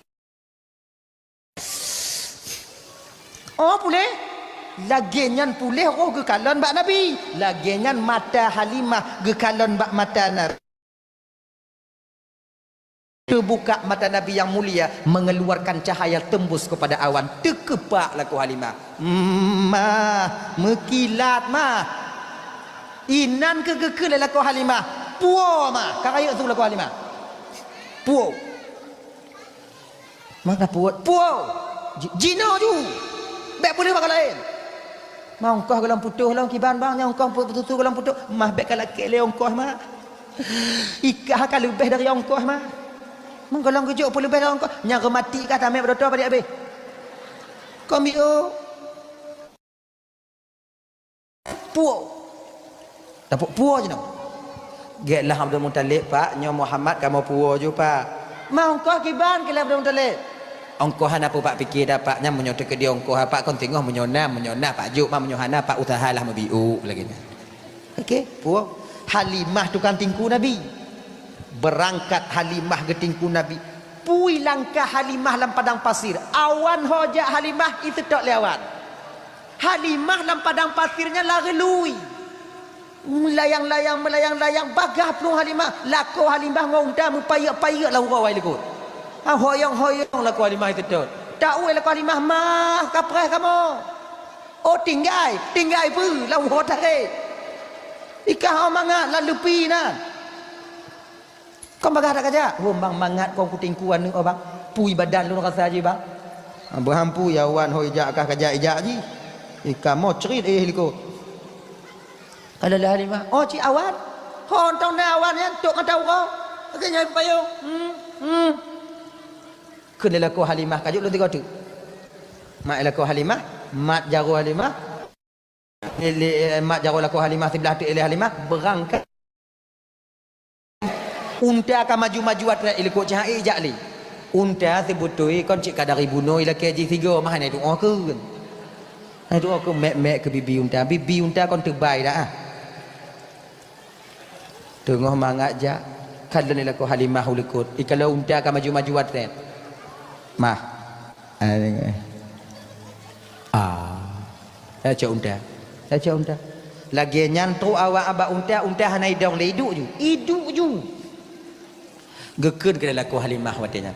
Oh, puléh. Lagée nyan puléh roh geukalon bak Nabi. Lagée nyan mata Halimah geukalon bak mata Nabi. Teubuka mata Nabi nyang mulia, mengeluarkan cahaya tembus kepada awan. Teukeupak lakoe Halimah. Mah, meukilat mah. Inan keuh geukheun lé lakoe Halimah. Puwoe mah. Ka rayeuk su lakoe Halimah. Puwoe. Maka puwoe, puwoe. Ji-, jinoe ju. Bék peuleueh bak laén. Ma ongkoh gohlom putôh lom kiban bang, nyang ongkoh pu-, putusu gohlom putôh. Mah bék kalakée lé ongkoh mah. Ikah ka leubeh dari ongkoh mah. Meugohlom geujok peuleubeh dari ongkoh. Nyang reumatik ka tamé bak doto padit abéh. Kombio. Puwoe. Tapok puwoe jinoe. Gét lah Abdul Muthalib, Pak. Nyoe Muhammad kamoe puwoe ju, Pak. Ma ongkoh kiban keu lé Abdul Muthalib. Ongkoh hana peue Pak pike dah, Pak. Nyan meunyoe teukeudi ongkoh, Pak, kon teungoh meunyoe na, meunyoe na, Pak jok, ma meunyoe hana, Pak usaha lah meubiuk lagée nyan. Oke, puwoe. Halimah tukang tingku Nabi. Beurangkat Halimah geutingku Nabi. Pui langkah Halimah lam padang pasir. Awan ho jak Halimah, iseutôt lé awan. Halimah lam padang pasir nyan lari lui. Meulayang-layang, meulayang-layang, bagah plueng Halimah. Lakoe Halimah ngon unta meupayek-payek lam uroe likot. Ha, hoyong-hoyong lakoe Halimah iseutôt. Taeu lakoe Halimah, "Mah, kapreh kamoe." "Oh, tinggai, tinggai peue lam uroe tarek. Ikah oh mangat lam lupi na." Kon bagah that kajak? "Hom bang, mangat kon kutingku aneuk oh bang. Pui badan lôn rasa jih bang." "Beuhampu ya wan ho ijak kah kajak ijak jih. Ikamoe crit éh likot." Ka lheueh Halimah, "Oh cit awan. Ho tong na awan nyan tok mata uroe. Lagée nyan payong." Hmm, hmm. Kheun lé lakoe Halimah, "Ka jok lôn tiga teuk." Mat lakoe Halimah, mat jaroe Halimah. Ilée, eh, mat jaroe lakoe Halimah siblah teuk ilée Halimah, beurangkat. Unta ka maju-maju atra ilikot cahai jak lé. Unta seubeutôi kon cit ka dari bunoe ilakée jih sigoe mah hana tuoh keun. Hana tuoh keun mek-mek keu bibi unta. Bibi unta kon teubai dah ah. Teungoh mangat jak, kalon lakoe Halimah u likot. Ikalon unta ka maju-maju atra. Mah. Ah. Tacok unta. Tacok unta. Lagée nyan trok awak bak unta, unta hana idong lé, iduek ju. Iduek ju. Geukheun keu lakoe Halimah watée nyan.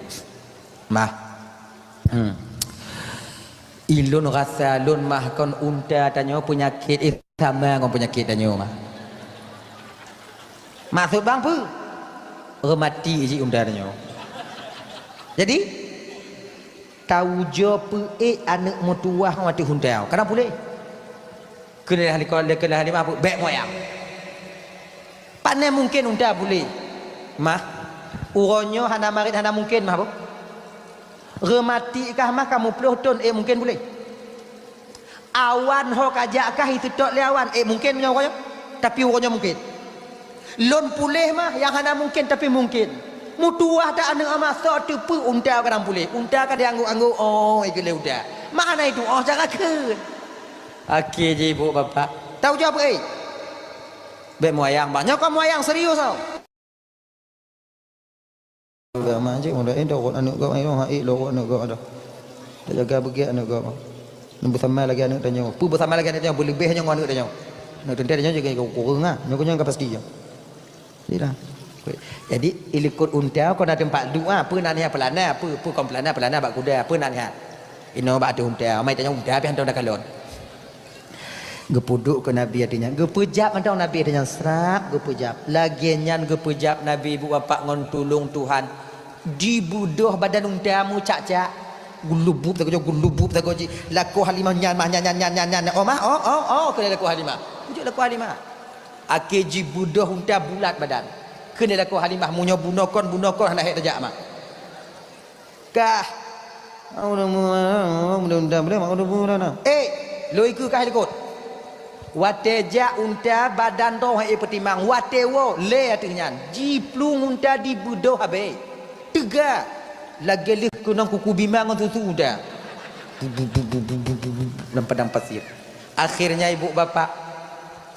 Mah. Hmm. Ilôn rasa lôn mah kon unta tanyoe peunyakét, eh, sama ngon peunyakét tanyoe mah. Maksud bang peue? Reumati jih unta tanyoe. Jadi, taujoe peuék aneuk meutuwah ngon ateueh unta, kadang puléh. Keuneuk lheueh, keuneuk lheueh lima peuet, bèk moyang. Pane mungken unta puléh. Mah, uroe nyoe hana marit, hana mungken mah, boh. Reumati kah mah ka muplôh thôn, eh, mungken puléh. Awan ho ka jak kah jiseutôt lé awan, eh, mungken meunyoe uroe nyoe. Tapi uroe nyoe mungken. Lôn puléh mah nyang hana mungken, tapi mungken. Meutuwah that aneuk ama, soe teupeu unta kadang puléh. Unta ka jianggôk-anggôk, oh, ikeu lé unta. Mah hana itu, oh, cara kheun. Akhé jih ibu bapak, taujoe peuék. Bèk moyang, bah. Nyoe kon moyang serius, oh. Agama cit, muda, eh, dah rot aneuk gob, eh, dah haék, dah rot aneuk gob dah. Tak jaga beugét aneuk gob. Nyoe beusama lagèe aneuk tanyoe. Peue beusama lagèe aneuk tanyoe, beuleubèh nyoe ngon aneuk tanyoe. Aneuk teuntèe tanyoe jaga kureueng, ah. Nyoe keunyan ka pasti nyoe. Jadi dah. Jadi, ilikot unta kon na teumpat duek, ah. Peue na niat peulana, peue, peue kon peulana, peulana bak kuda, peue na niat. Inoe bak ateueh unta, amai tanyoe unta pih hantom takalon. Geupeuduek keu Nabi ateueh nyan, geupeujab mantong Nabi ateueh nyan, srap geupeujab. Lagèe nyan geupeujab Nabi ibu bapak ngon tulông Tuhan, jibeudôh badan unta meucak-cak. Geulubup sagoe, geulubup sagoe jih. Lakoe Halimah nyan mah, nyan, nyan, nyan, nyan, nyan. Oh mah, oh, oh, oh, keuneuk lakoe Halimah. Kujak lakoe Halimah. Akhé jibeudôh unta bulat badan. Keuneuk lakoe Halimah, meunyoe bunoe kon, bunoe kon hana hék tajak mah. Kah. Mudah-mudahan, mudah-mudahan boleh, mak mudah-mudahan. Eh, lôn ikeu kah likot. Watèe jak unta badan droe hana peutimang, watèe woe lé ateueh nyan, jiplueng unta jibeudôh habéh. Teuga. Lagèe lheueh keunong kuku bima ngon susu unta. Lam padang pasir. Akhirnya ibu bapak,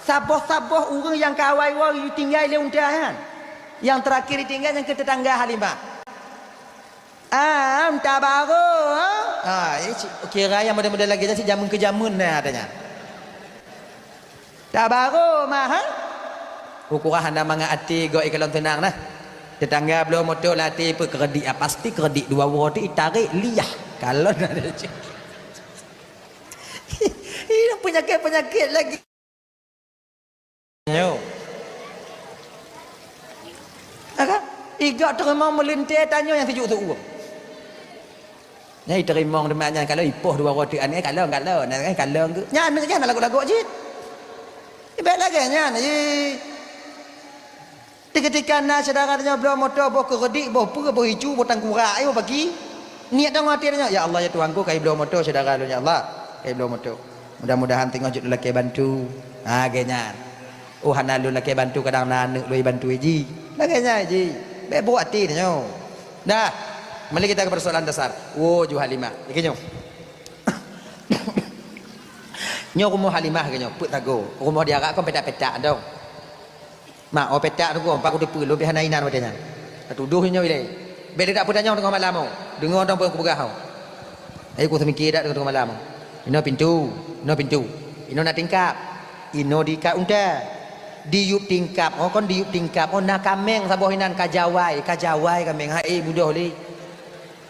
saboh-saboh ureueng nyang ka awai woe jitinggai lé unta nyan. Nyang teurakhir jitinggai nyang keu teutangga Halimah. Ah, unta barô, ha? Ah, eh, cit, kira nyang model-model lagèe nyan cit jameun keu jameun na, katanya. Unta barô mah, ha? Ukoran hana mangat até gob ikalon seunang nah. Teutangga bloe moto lam até peue keureudit, ah, pasti keureudit dua uroe teuh itarek liah. Kalon na cit. Ih, peunyakét-peunyakét lagèe Nyoe. Ka? Igak teurimong meulintèe tanyoe nyang sijuek seuuem. Nyan iteurimong teuma nyan, kalau ipoh dua uroe teuk aneuk, kalau, kalau, nah, kalau, nyan aneuk nyan lagoe-lagoe jih. Bèk lagèe nyan, ih. Di ketika na syedara tanyoe bloe moto, boh keureudit, boh peue, boh icu, boh tangkurak, eh, boh bagi. Niet tanyoe até tanyoe, "Ya Allah, ya Tuhanku, kai bloe moto syedara lôn, ya Allah. Kai bloe moto. Mudah-mudahan teungoh jeuet lôn lakèe bantu." Ha, lagèe nyan. Oh, hana lôn lakèe bantu, kadang na aneuk lôn bantu jih. Lagèe nyan jih. Bèk buruk até tanyoe. Dah. Mari kita ke persoalan dasar. Woe ju Halimah. Ikeu nyoe. Nyoe rumoh Halimah keu nyoe, peuet sagoe. Rumoh di Arab kan petak-petak dong. Mak, oh petak tu, empat kuteupeu, lôn pih hana inan watèe nyan. Tatudoh nyoe ilèe. Bèk teudak peutanyong teungoh malam, oh. Deungoe dong peue kupeugah, oh. Ayo ku seumike dak teungoh malam, oh. Inoe pintoe, inoe pintoe. Inoe na tingkap. Inoe diikat unta. Diyueb tingkap, oh, kon diyueb tingkap, oh, na kaméng saboh inan ka jawai, ka jawai kaméng, ha, eh, budoh lé.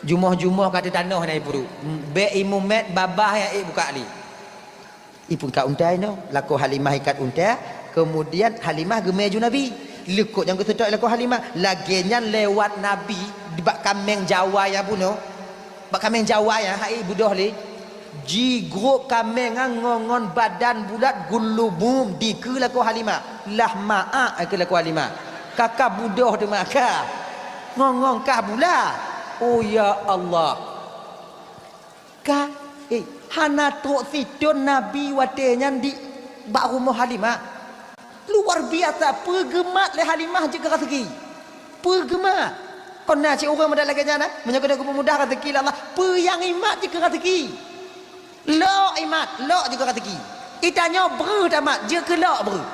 Jumoh-jumoh ka teutanoh na ipeuruek. Bèk imeumèt babah nyang ék bukak lé. Ipeungkat unta inoe, lakoe Halimah ikat unta, keumudian Halimah geumè ju Nabi. Likot nyang geuseutôt lakoe Halimah, lagèe nyan lewat Nabi, bak kaméng jawai nyang bunoe. Bak kaméng jawai nyang hai budoh lé. Jigrôp kaméng nyan ngon, ngon badan bulat geulubum dikeue lakoe Halimah. Lah ma'ak keu lakoe Halimah. Ka, ka budoh teuma ka. Ngon, ngon kah bulat. Oh ya Allah. Ka, eh, hana trok sithôn Nabi watèe nyan di bak rumoh Halimah. Luar biasa, peugeumat lé Halimah jeuet keu raseuki. Peugeumat. Kon na cit ureueng model lagèe nyan, ah, meunyoe keuneuk geupeumudah raseuki lé Allah, peue nyang imat jeuet keu raseuki. Lok imat, lok jeuet keu raseuki. Itanyoe breuh tamat, jeuet keu lok breuh.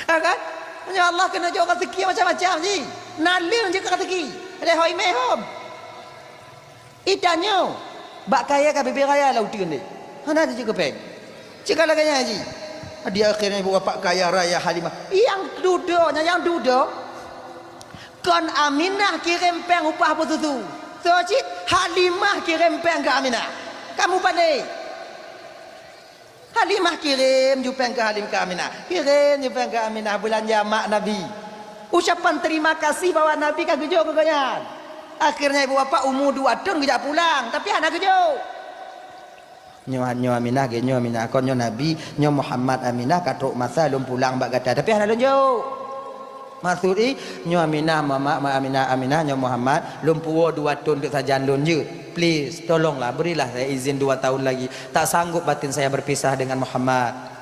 Ha kan? Meunyoe Allah keuneuk jok raseuki macam-macam jih. Naleueng jeuet keu raseuki. Lé hôi mé hom. Itanyoe bak kayèe ka bibèe raya lam uteuen deh. Hana jeuet keu péng. Cit ka lagèe nyan jih. Di akhé nyan ibu bapak kaya raya Halimah. Nyang dudoe, nyang, nyang dudoe. Kon Aminah kirém péng upah beususu. Soe cit? Halimah kirém péng keu Aminah. Kamu pané? Halimah kirém ju péng keu Halim keu Aminah. Kirém ju péng keu Aminah beulanja mak Nabi. Ucapan terima kasih bahwa Nabi ka geujok keu gobnyan. Akhirnya ibu bapak umu dua thon geujak pulang, tapi hana geujok. Nyoe, nyoe Aminah, geuh nyoe Aminah, kon nyoe Nabi, nyoe Muhammad, Aminah, ka trok masa lôn pulang bak gata, tapi hana lôn jok. Maksud i, nyoe Aminah, Muhammad, ma-, Aminah, Aminah, nyoe Muhammad, lôn puwoe dua thon teuk sajan lôn jeuet. Please, tolonglah, berilah saya izin dua tahun lagi. Tak sanggup batin saya berpisah dengan Muhammad.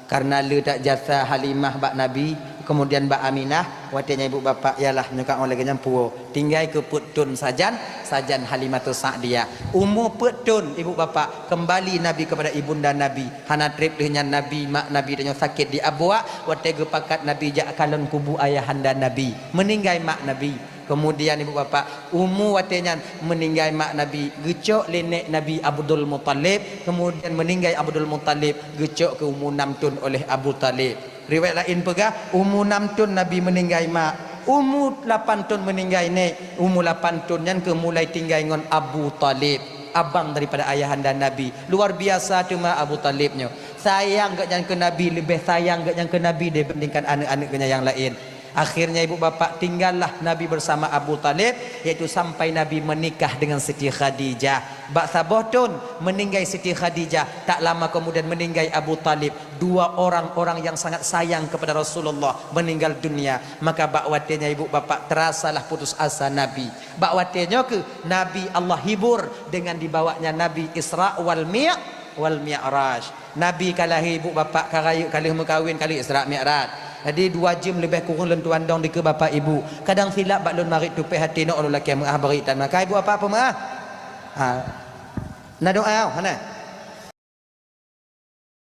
Karena le that jasa Halimah bak Nabi, kemudian bak Aminah, watée nyan ibu bapak, yalah, nyoe ka 'oh lagée nyan puwoe. Tinggai keu peuet thon sajan, sajan Halimatus Sa'diyah. Umu peuet thon ibu bapak, kembali Nabi kepada ibunda Nabi. Hana treb lheueh nyan Nabi, mak Nabi tanyoe sakét di Abwa, watée geupakat Nabi jak kalon kubu ayahanda Nabi. Meuninggai mak Nabi. Kemudian ibu bapak, umu watée nyan meuninggai mak Nabi, geucok lé nék Nabi Abdul Muthalib, kemudian meuninggai Abdul Muthalib, geucok keu umu nam thon oleh Abu Thalib. Riwayat laén peugah, umu nam thon Nabi meuninggai mak, umu lapan thon meuninggai nék, umu lapan thon nyan keuh mulai tinggai ngon Abu Thalib, abang daripada ayahanda Nabi. Luar biasa teuma Abu Thalib nyoe. Sayang geuhnyan keu Nabi, leubeh sayang geuhnyan keu Nabi dibandingkan aneuk-aneuk geuhnyan nyang laén. Akhirnya ibu bapak, tinggallah Nabi bersama Abu Thalib, yaitu sampai Nabi menikah dengan Siti Khadijah. Bak saboh thon meuninggai Siti Khadijah, tak lama kemudian meuninggai Abu Thalib. Dua orang-orang yang sangat sayang kepada Rasulullah meninggal dunia. Maka bak watée nyan ibu bapak, terasalah putus asa Nabi. Bak watée nyoe keuh Nabi Allah hibur dengan dibawanya Nabi Isra wal Mi-, wal Mi'raj. Nabi ka lahé ibu bapak, ka rayeuk, ka lheueh meukawen, ka lheueh Isra Mi'raj. Jadi dua jeuem leubeh kureueng lôn tuan dong dikeue bapak ibu. Kadang silap bak lôn marit tupéh até, nyoe lôn lakée meu'ah bri tan meu'ah. Ka ibu bapak peumeu'ah? Ha. Na doa, hana?